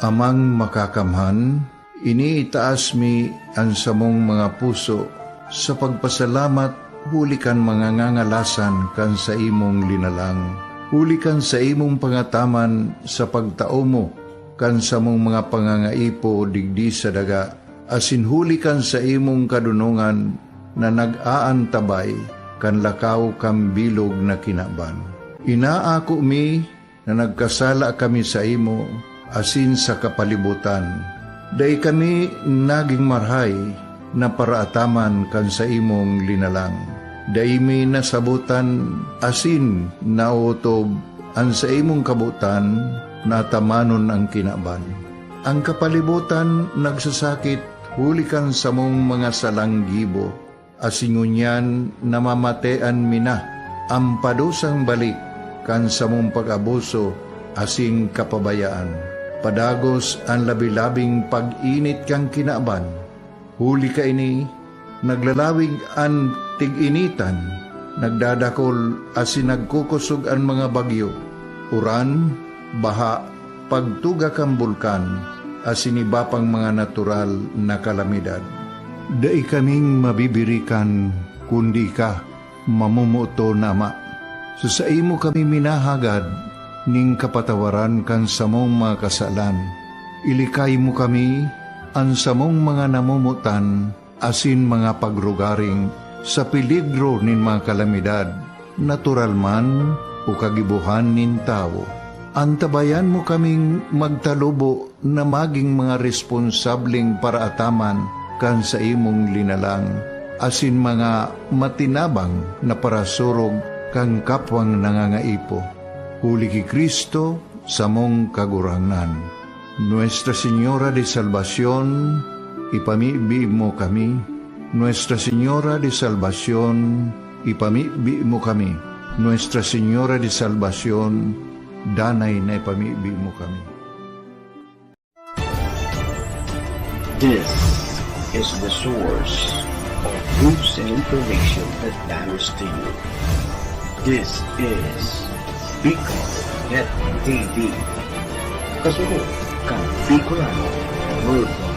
Amang Makakamhan, iniitaas mi an samong mga puso sa pagpasalamat huli kan mga ngangalasan kan saimong linalang, huli kan saimong pangataman sa pagtao mo kan samong mga pangangaipo digdi sa daga, asin huli kan saimong kadonongan na nag-aantabay kan lakaw kan bilog na kinaban. Inaako mi na nagkasala kami saimo asin sa kapalibotan. Dai kami nagin marahay na paraataman kan saimong linalang. Dai mi nasabotan asin naotob an saimong kabotan na atamanon an kinaban. An kapalibotan nagsasakit huli kan samong mga salang gibo, asin ngunyan namamatean mi na an padusang balik kan samong pag-abuso asin kapabayaan. Padagos an labi-labing pag-init kan kinaban. Huli kaini, naglalawig an tig-initan, nagdadakol asin nagkukosog an mga bagyo, uran, baha, pagtuga kan bulkan, asin iba pang mga natural na kalamidad. Dai kaming mabibirikan, kundi ika, mamomoton na Ama. Sa saimo kami minahagad nin kapatawaran kan samong mga kasalan. Ilikay mo kami, an samong mga namomotan, asin mga pagrugaring sa peligro nin mga kalamidad, natural man o kagibohan nin tawo. Antabayan mo kaming magtalubo na magin mga responsableng paraataman kan saimong linalang, asin mga matinabang na parasurog kan kapwang nangangaipo. Huli ki Cristo, samong Kagurangnan. Nuestra Señora de Salvacion, ipamibi mo kami. Nuestra Señora de Salvacion, ipamibi mo kami. Nuestra Señora de Salvacion, danay na ipamibi mo kami. This is the source of news and information that matters to you. This is Bicol Net T V. Kasunod kan Bicolano Worldwide.